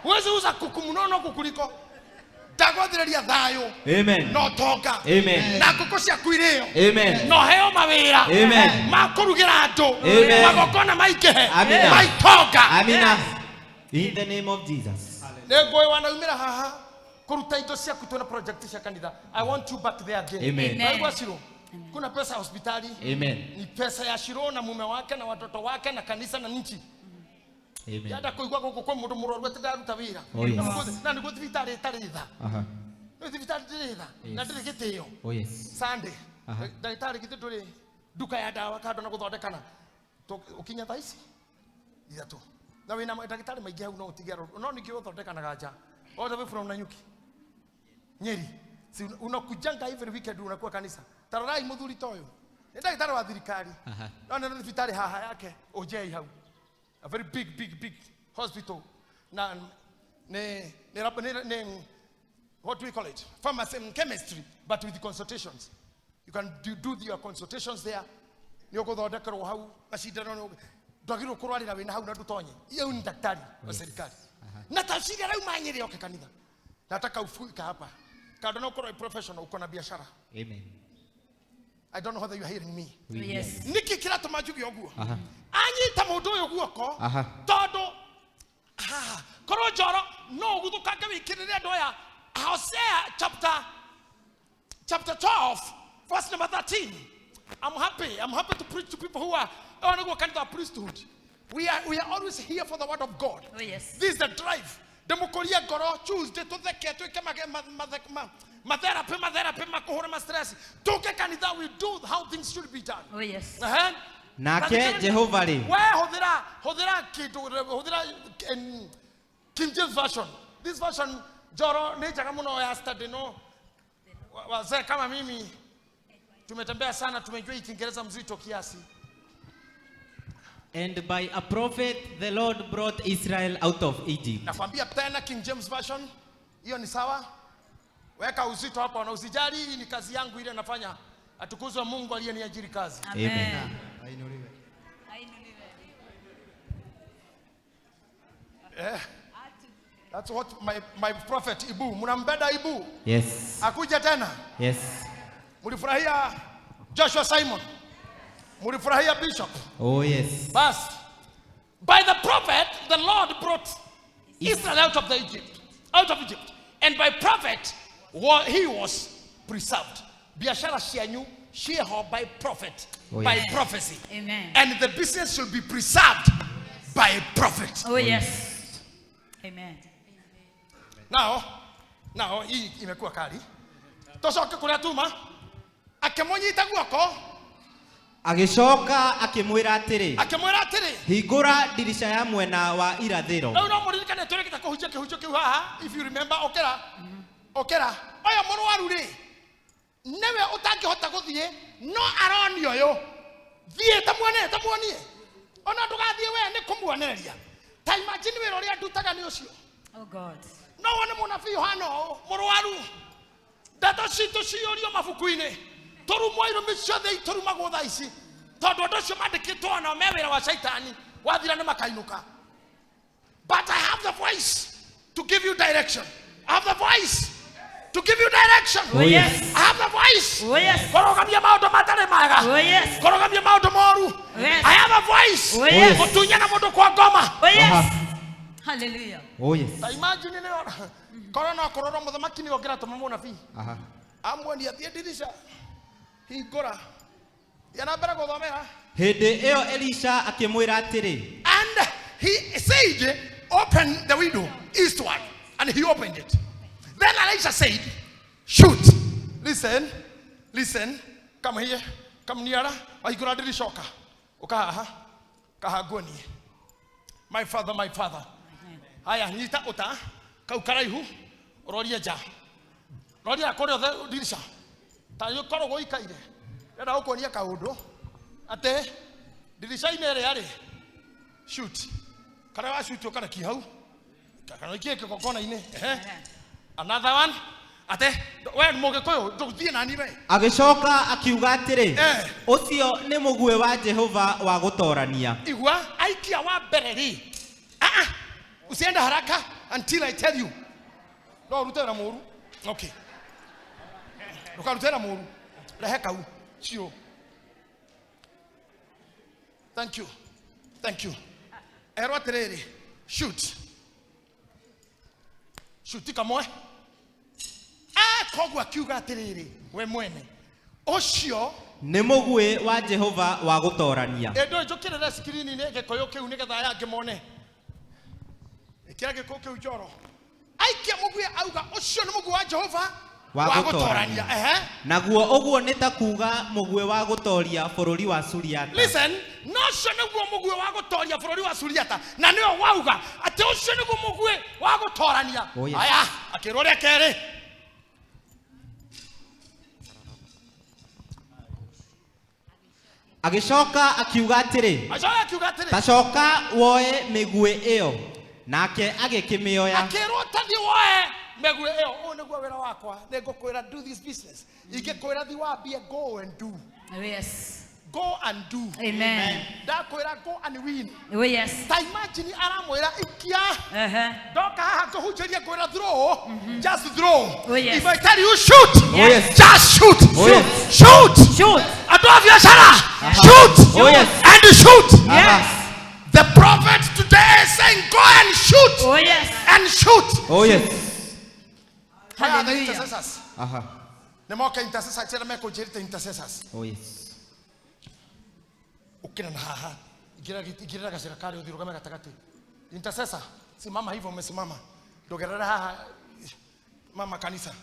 Speaker 1: Huwezi uza kuku mnono kukuliko. Ndagwathĩrĩria thayũ
Speaker 2: Amen.
Speaker 1: na ũtonga.
Speaker 2: Amen.
Speaker 1: Na ngũkũ ciaku irĩo.
Speaker 2: Amen.
Speaker 1: Na ũheo mawĩra.
Speaker 2: Amen.
Speaker 1: Ma kũrugĩra andũ.
Speaker 2: Amen.
Speaker 1: Magongona maingĩhe.
Speaker 2: Amina.
Speaker 1: Ma itonga.
Speaker 2: Amina. In the name of Jesus.
Speaker 1: Nĩ ngũĩ wanaumĩra haha kũruta indo ciaku twĩna project cia kanitha. I want you back there again.
Speaker 2: Amen.
Speaker 3: Amen.
Speaker 1: Naigua Shiro, kuna pesa ya hospitali.
Speaker 2: Amen.
Speaker 1: Ni pesa ya Shiro na mume wake na watoto wake na kanisa na nchi.
Speaker 2: Amen.
Speaker 1: Yenda kũigua gũkũ kwĩ mũndũ mũrwaru atĩ ndaruta wĩra.
Speaker 2: Oh, yes.
Speaker 1: Na nĩguo thibitarĩ ĩtarĩ tha.
Speaker 2: Aha.
Speaker 1: Nĩ thibitarĩ ndĩrĩ tha na ndĩrĩ gĩtĩo.
Speaker 2: Oh yes.
Speaker 1: Sunday.
Speaker 2: Aha.
Speaker 1: Ndagĩtarĩ githĩ ndũrĩ nduka ya ndawa kando na gũthondekana. Ũkinya thaa ici ithatũ. Na wĩna ndagĩtarĩ maingĩ hau no ũtige arwaru. No ningĩ ũthondekanaga nja. All the way from Nanyuki. Nyeri. Si unakujanga every weekend unakuwa kanisa. Tarorai mũthuri ta ũyũ. Nĩ ndagĩtarĩ wa thirikari.
Speaker 2: Aha.
Speaker 1: No nĩ thibitarĩ haha yake Ojei hau. A very big big big hospital. Na ne ne ne what do we call it? Pharmacy and chemistry, but with consultations. You can do your consultations there. Nĩ ũgũthondekerwo hau macindano nĩ ndwagĩrĩirwo kũrwarĩra wĩna hau na ndũtonye. Iyo ni daktari wa serikali. Na tafsiri arauma Nyeri oke kanitha. Nataka ufika hapa. Kando na ukorwo professional uko na biashara.
Speaker 2: Amen.
Speaker 1: I don't know whether you are hearing me.
Speaker 2: We hear
Speaker 3: Yes.
Speaker 2: you.
Speaker 1: Niki kiratũma njuge ũguo?
Speaker 2: Aha.
Speaker 1: Anyita mũndũ ũyũ guoko
Speaker 2: Aha.
Speaker 1: tondũ korwo njoro no ũguthũkange wĩkĩrĩre andũ aya. Hosea chapter 12 verse number 13. I'm happy. I'm happy to preach to people who are kind of priesthood. We are always here for the word of God.
Speaker 3: Oh, yes.
Speaker 1: This is the drive. Demokoria goro Tuesday to the ke to ke matherapy makuhura ma stress. Tuke kanitha, we do how things should be done.
Speaker 3: Oh, yes.
Speaker 2: Nake Jehova ri.
Speaker 1: We hodira kindu hodira King James version. This version joro ni njega muno ya study no. Wazee kama mimi tumetembea sana, tumejua Kiingereza mzito kiasi.
Speaker 2: And by a prophet the Lord brought Israel out of Egypt.
Speaker 1: Nakwambia tena King James version, hiyo ni sawa. Weka uzito hapo na usijali, hii ni kazi yangu ile nafanya. Atukuzwe Mungu aliyeniajiri kazi.
Speaker 2: Amen.
Speaker 5: Ainuliwe.
Speaker 1: That's what my prophet Ibu, mnambeda Ibu.
Speaker 2: Yes.
Speaker 1: Akuja tena.
Speaker 2: Yes.
Speaker 1: Mulifurahia Joshua Simon. Mulifurahia Bishop.
Speaker 2: Oh yes.
Speaker 1: Bas. By the prophet the Lord brought Israel out of Egypt. Out of Egypt. And by prophet he was preserved. Biashara cianyu shieho by prophet.
Speaker 2: Oh, yes.
Speaker 1: By prophecy.
Speaker 3: Amen.
Speaker 1: And the business should be preserved by prophet.
Speaker 3: Oh yes. Amen.
Speaker 1: Now hii imekuwa kali. Tocoke kuria tuma. Akĩmũnyita guoko.
Speaker 2: Agĩcoka akĩmwĩra atĩrĩ.
Speaker 1: Akĩmwĩra atĩrĩ.
Speaker 2: Hingũra ndirisha ya mwena wa irathĩro.
Speaker 1: Rĩu no mũririkane tũrĩkĩte kũhunjia kĩhunjio kĩu haha. If you remember, okera. Okera. Ũyũ mũrwaru rĩ, nĩwe ũtangĩhota gũthiĩ, no aronio ũyũ. Thiĩ ta muonie. Ona ndũgathiĩ we nĩ kũmuonereria. Ta imagine wĩra ũrĩa ndutaga nĩ ũcio.
Speaker 3: Oh God.
Speaker 1: No wone mũnabii ũhana ũũ, mũrwaru. Ndeto citũ ciyũrio mabuku-inĩ. Tũrumwo irumi ciothe itũrumagwo thaa ici. Tondũ andũ acio mandĩkĩtwo nao me wĩra wa shaitani, wathira nĩ makainũka. But I have the voice to give you direction. I have the voice to give you direction.
Speaker 2: Oh, yes.
Speaker 1: I have the voice.
Speaker 3: Oh, yes.
Speaker 1: Kũrũgamia maũndũ matarĩ mega.
Speaker 3: Oh, yes.
Speaker 1: Kũrũgamia maũndũ moru.
Speaker 3: Yes.
Speaker 1: I have a voice.
Speaker 3: Oh, yes.
Speaker 1: Gũtunyana mũndũ kwa ngoma.
Speaker 3: Oh yes. Hallelujah.
Speaker 2: Oh yes.
Speaker 1: Ta imagine nĩ korwo no kũrorwo mũthamaki nĩ ongera tũma mũnabii.
Speaker 5: Aha.
Speaker 1: Amwonia thiĩ ndirisha. Hingũra. Thiĩ na mbere gũthomera.
Speaker 2: Hĩndĩ ĩyo Elisha akĩmwĩra atĩrĩ.
Speaker 1: And he said, open the window eastward. And he opened it. Then Elisha said, shoot. Listen, listen. Come here. Come nearer. Wahingũra ndirisha ũka. Ũka haha. Kaha nguonie. My father, my father. Haya, nyita ũta. Kau karaihu. Ũrorie nja. Roria kũrĩa othe ndirisha. Ta ũkorwo gũikaire. Ndĩrenda gũkuonia kaũndũ. Atĩ ndirica-inĩ ĩrĩa rĩ, shoot. Karĩa wa shoot ũkarekia hau. Kana ũikie kĩgongona-inĩ. Ehe. Another one. Ate, we mũgĩkũyũ, ndũthiĩ nani we.
Speaker 2: Agĩcoka akiuga atĩrĩ,
Speaker 1: Eh.
Speaker 2: ũcio nĩ mũguĩ wa Jehova wa gũtorania.
Speaker 1: Igua, aikia wa mbere rĩ. Ah, usiende haraka until I tell you. No ũrute wĩra mũru. Okay. Ndũkarute wĩra mũru. Rehe kau. Cio. Thank you. Thank you. Erwo atĩrĩrĩ, shoot. Shoot kamwe. Koguo akiuga atĩrĩrĩ, we mwene. Ũcio
Speaker 2: nĩ mũguĩ wa Jehova wa gũtorania.
Speaker 1: Ĩndũ njũkĩrĩre screen-inĩ gĩkũyũ kĩu nĩgetha aya angĩ mone. Ĩkĩra gĩkũyũ kĩu njoro. Aikia mũguĩ auga ũcio nĩ mũguĩ wa Jehova
Speaker 2: Wa gũtorania.
Speaker 1: Ehe.
Speaker 2: Naguo ũguo nĩ ta kuuga mũguĩ wa gũtoria bũrũri wa Suriata.
Speaker 1: Listen, no ũcio nĩguo mũguĩ wa gũtoria bũrũri wa Suriata, na nĩwe wauga atĩ ũcio nĩguo mũguĩ wa gũtorania.
Speaker 2: Oh, yes.
Speaker 1: Aya, akĩrwo rĩa kerĩ.
Speaker 2: Agĩcoka akiuga atĩrĩ,
Speaker 1: Agĩcoka akiuga atĩrĩ,
Speaker 2: ta coka woe mĩguĩ ĩyo. Nake agĩkĩmĩoya.
Speaker 1: Akĩrwo tathiĩ woe mĩguĩ ĩyo. Ũyũ nĩguo wĩra wakwa. Nĩngũkwĩra do this business. Ingĩkwĩra thiĩ wambie, go and do.
Speaker 3: Oh yes.
Speaker 1: Go and do.
Speaker 3: Amen.
Speaker 1: Ndakwĩra go and win.
Speaker 3: Oh yes.
Speaker 1: Ta imagine aramwĩra ikia.
Speaker 3: Uh-huh.
Speaker 1: Ndoka haha ngũhunjĩrie ngwĩra throw. Just throw.
Speaker 3: Oh, yes.
Speaker 1: If I tell you shoot.
Speaker 2: Oh, yes.
Speaker 1: Just shoot.
Speaker 2: Oh, yes.
Speaker 1: Shoot.
Speaker 3: Shoot.
Speaker 1: Andũ a biacara. Shoot.
Speaker 2: Oh, yes.
Speaker 1: And shoot.
Speaker 3: Yes.
Speaker 1: The prophet today is saying go and shoot.
Speaker 3: Oh yes.
Speaker 1: And shoot.
Speaker 2: Oh yes.
Speaker 1: Where are the
Speaker 3: Hallelujah.
Speaker 1: intercessors?
Speaker 2: Aha.
Speaker 1: Nĩ moke intercessors arĩa mekũnjĩrĩte intercessors.
Speaker 2: Oh yes.
Speaker 1: Ukira na haha. Ingĩrĩra gacĩra karĩa ũthiĩ ũrũgame gatagatĩ. Intercessor, simama hivyo umesimama. Ndogerera haha mama kanisa.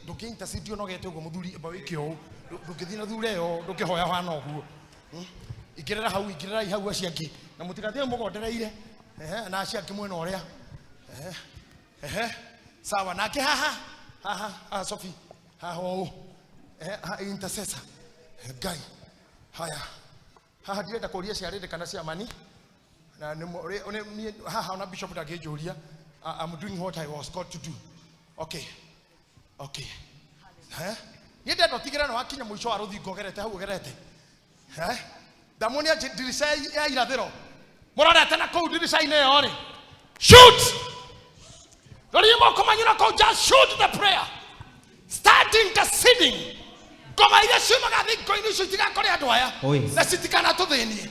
Speaker 1: Ndũngĩ intercede ũnogete ũguo mũthuri amba wĩke ũũ. Ndũngĩthiĩ na thura ĩyo, ndũngĩhoya hana ũguo. Ingĩrĩra hau, ingĩrĩrai hau acio angĩ. Na mũtigathiĩ mũgondereire. Na acio angĩ mwena ũrĩa. Sawa, nake haha. Haha, haha Sophie. Haha ũũ. Intercessor. Ngai. Haya. Haha ndirenda kũria ciarĩndĩ kana ciamani. Na nĩ haha ona bishop ndangĩnjũria. I'm doing what I was called to do. Okay. Okay. Niĩ ndenda ũtigĩre no wakinya mũico wa rũthingo ũgerete hau ũgerete. Ndamuonia ndirica ya irathĩro. Mũrorete na kũu ndirica-inĩ ĩyo rĩ. Shoot! Roria moko manyu na kũu, just shoot the prayer. Start interceding. Ngoma iria ciumaga thingo-inĩ icio itigakore andũ aya.
Speaker 2: Oh, yes.
Speaker 1: Na citikanatũthĩnie.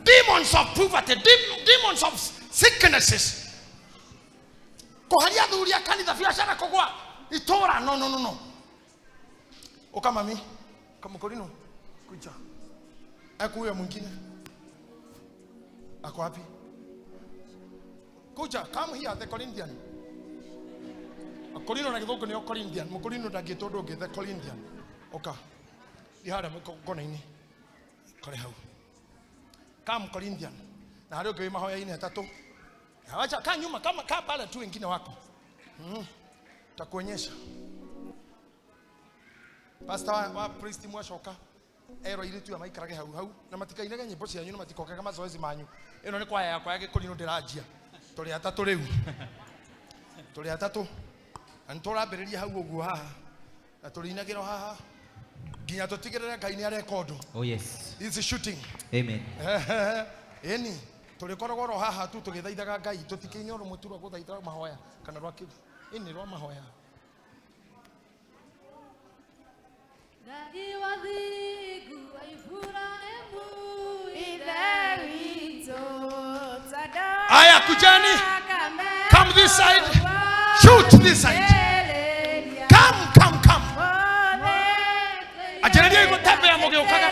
Speaker 1: Demons of poverty, demons of sicknesses. Kũharia athuri a kanitha, biacara kũgwa itũra. No, no, no, no. Uka mami, kamkorino kuja. Aku huyo mwingine. Ako wapi? Kuja, come here, the Corinthian. Korino na githũngũ nĩo Corinthian. Mũkorino ndangĩtwo ũndũ ũngĩ, the Corinthian. Oka. Ndi harĩa kona-inĩ. Kore hau. Come Corinthian. Na harĩa ũngĩ wĩ mahoya-inĩ atatũ. Acha kaa nyuma kama kaa pale tu wengine wako. Takuonyesha. Pastor wa priest mwacoka erwo airĩtu aya maikarage hau hau na matikainage nyĩmbo cianyu na matikokaga mazoezi manyu. Ĩno nĩ kwaya yakwa ya gĩkũrinũ ndĩranjia. Tũrĩ atatũ rĩu. Tũrĩ atatũ. Na nĩtũrambĩrĩria hau ũguo haha. Na tũrĩinagĩrwo haha. Nginya tũtigĩrĩre Ngai nĩ areka ũndũ.
Speaker 2: Oh yes.
Speaker 1: This is shooting.
Speaker 2: Amen.
Speaker 1: Ĩni tũrĩkoragwo oro haha tu tũgĩthaithaga Ngai tũtikĩine ũrũmwe tu rwa gũthaitha mahoya kana rwa kĩ ĩni rwa mahoya.
Speaker 4: Ngai wa thingu wa Ibrahimu
Speaker 6: Ithe witũ,
Speaker 1: Aya, kujani. Come this side. Shoot this side. Come, come, come. Ajereria igũtembea mũgĩũkaga.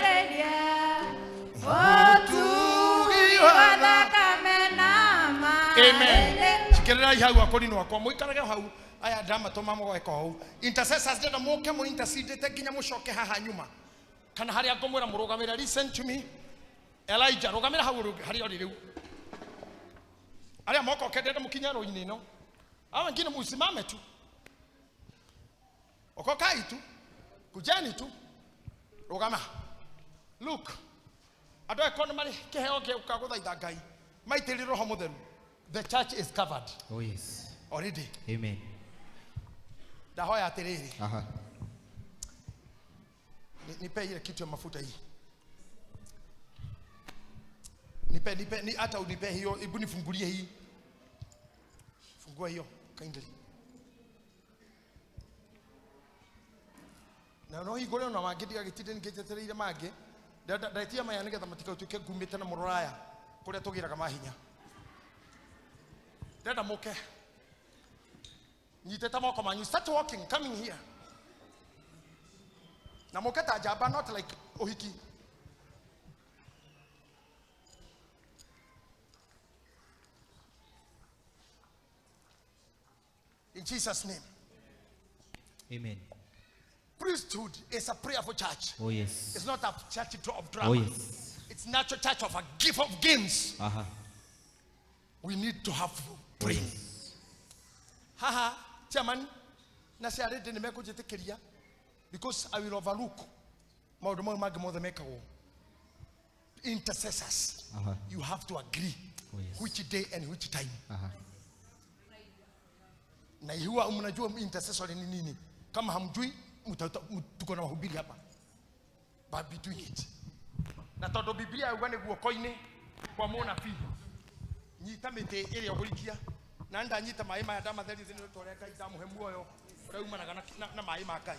Speaker 1: Amen. Shikirirai hau akorino akwa mũikarage hau aya ndamatũma mũgeka ũũ. Intercessors ndĩrenda mũke mũ intercedete nginya mũcoke haha nyuma. Kana harĩa ngũmwĩra mũrũgamĩre. Listen to me. Elijah rũgamĩra hau harĩa ũrĩ rĩu. Arĩa mokoke ndĩrenda mũkinye rũinĩ ĩno. Hao wengine musimame tu. Okokai tu. Kujeni tu. Rũgama. Look. Andũ aya korwo nĩ marĩ kĩheo gĩa gũthaitha Ngai. Maitĩrĩrie Roho Mũtheru. The church is covered.
Speaker 2: Oh yes.
Speaker 1: Already.
Speaker 2: Amen.
Speaker 1: Ndahoya atĩrĩrĩ.
Speaker 5: Aha.
Speaker 1: Nipe ile kitu ya mafuta hii. Nipe nipe ni hata unipe hiyo, hebu nifungulie hii. Fungua hiyo kindly. Na no hingũre ona mangĩ ndigagĩtinde ningĩnjetereire mangĩ. Ndetia maya nĩgetha matigatuĩke ngumĩte na mũroraya kũrĩa tũgĩraga mahinya. Ndĩrenda mũke. Nyitĩte moko manyu. Start walking, coming here. Na mũke ta njamba, not like ũhiki. In Jesus' name.
Speaker 2: Amen.
Speaker 1: Priesthood is a prayerful church.
Speaker 2: Oh yes.
Speaker 1: It's not a church of drama.
Speaker 2: Oh yes.
Speaker 1: It's not a church of a gift of games.
Speaker 2: Aha.
Speaker 1: We need to have praying. Haha, chairman, na ciarĩndĩ nĩ mekũnjĩtĩkĩria because I will overlook maũndũ mau mangĩ mothe mekagwo. Intercessors,
Speaker 2: Aha.
Speaker 1: you have to agree
Speaker 2: Oh, yes.
Speaker 1: which day and which time.
Speaker 2: Aha.
Speaker 1: Na huwa mnajua intercessor ni nini. Kama hamjui, tuko na wahubiri hapa. But be doing it. Na tondũ Biblia yauga nĩ guoko-inĩ kwa mũnabii. Nyita mĩtĩ ĩrĩa ũgũikia. Na ndanyita maĩ maya ndamatheria nĩ ũndũ ũrĩa Ngai ndamũhe muoyo ũrĩa umanaga na maĩ ma Ngai.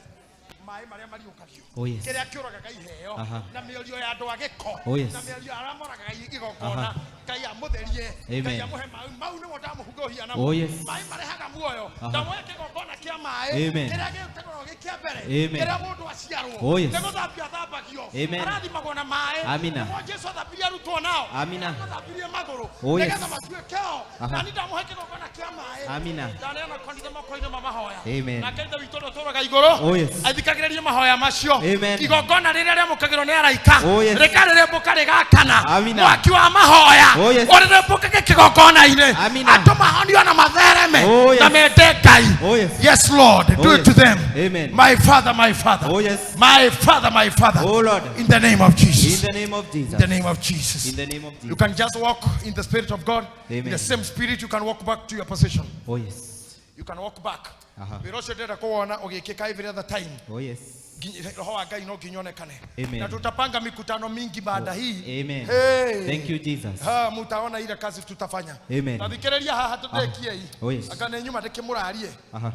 Speaker 1: Maĩ marĩa mariũkagio.
Speaker 2: Oh, yes.
Speaker 1: Kĩrĩa kĩũragaga iheo
Speaker 2: Aha.
Speaker 1: na mĩario ya andũ a gĩko
Speaker 2: Oh, yes.
Speaker 1: na mĩario ya arĩa moragaga igongona.
Speaker 2: Aha.
Speaker 1: Ngai amũtherie.
Speaker 2: Amen.
Speaker 1: Ngai amũhe maĩ mau nĩmo ndamũhunga ũhia namo.
Speaker 2: Oh, yes.
Speaker 1: Maĩ marehaga muoyo.
Speaker 2: Aha.
Speaker 1: Ndamũhe kĩgongona kĩa maĩ
Speaker 2: Amen.
Speaker 1: kĩrĩa gĩtagwo gĩ kĩa mbere
Speaker 2: Amen.
Speaker 1: kĩrĩa mũndũ aciarwo
Speaker 2: Oh, yes.
Speaker 1: nĩ gũthambio athambagio
Speaker 2: Amen.
Speaker 1: Arathimagwo na maĩ.
Speaker 2: Amina.
Speaker 1: Nĩmo Jesu athambirie arutwo nao.
Speaker 2: Amina.
Speaker 1: Athambirie magũrũ.
Speaker 2: Oh, yes.
Speaker 1: Nĩgetha matuĩke o.
Speaker 2: Aha.
Speaker 1: Na niĩ ndamũhe kĩgongona kĩa maĩ.
Speaker 2: Amina.
Speaker 1: Ndaneana kanitha moko-inĩ ma mahoya.
Speaker 2: Amen.
Speaker 1: Nake Ithe witũ ũrĩa ũtũũraga igũrũ.
Speaker 2: Oh, yes.
Speaker 1: Athikagĩrĩrie mahoya macio.
Speaker 2: Amen.
Speaker 1: Igongona rĩrĩa rĩamũkagĩrwo nĩ araika.
Speaker 2: Oh, yes.
Speaker 1: Rĩkarĩrĩmbũka rĩgakana.
Speaker 2: Amina.
Speaker 1: Mwaki wa mahoya.
Speaker 2: Oh, yes.
Speaker 1: Ũrĩrĩmbũkage kĩgongona-inĩ.
Speaker 2: Amina.
Speaker 1: Andũ mahonio na mathereme.
Speaker 2: Oh, yes.
Speaker 1: Na mende Ngai.
Speaker 2: Oh, yes.
Speaker 1: Yes, Lord. Do
Speaker 2: Oh,
Speaker 1: it to
Speaker 2: yes.
Speaker 1: them.
Speaker 2: Amen.
Speaker 1: My Father, my Father.
Speaker 2: Oh, yes.
Speaker 1: My Father, my Father.
Speaker 2: Oh, Lord.
Speaker 1: In the name of Jesus.
Speaker 2: In the name of
Speaker 1: In the
Speaker 2: Jesus.
Speaker 1: name of Jesus.
Speaker 2: In the name of
Speaker 1: You
Speaker 2: Jesus.
Speaker 1: can just walk in the Spirit of God. In
Speaker 2: Amen.
Speaker 1: the same spirit, you can walk back to your position.
Speaker 2: Oh, yes.
Speaker 1: You can walk back.
Speaker 2: Aha.
Speaker 1: Wĩra ũcio ndĩrenda kũwona ũgĩkĩka every other time.
Speaker 2: Oh, yes.
Speaker 1: Roho wa Ngai no nginya onekane.
Speaker 2: Amen.
Speaker 1: Na tutapanga mikutano mingi baada hii.
Speaker 2: Amen.
Speaker 1: Hey.
Speaker 2: Thank you, Jesus.
Speaker 1: Ha, mutaona ile kazi tutafanya.
Speaker 2: Amen.
Speaker 1: Na thikĩrĩria haha tũrĩkie hii.
Speaker 2: Oh, yes.
Speaker 1: Anga nĩ nyuma ndĩkĩmũrarie.
Speaker 2: Aha.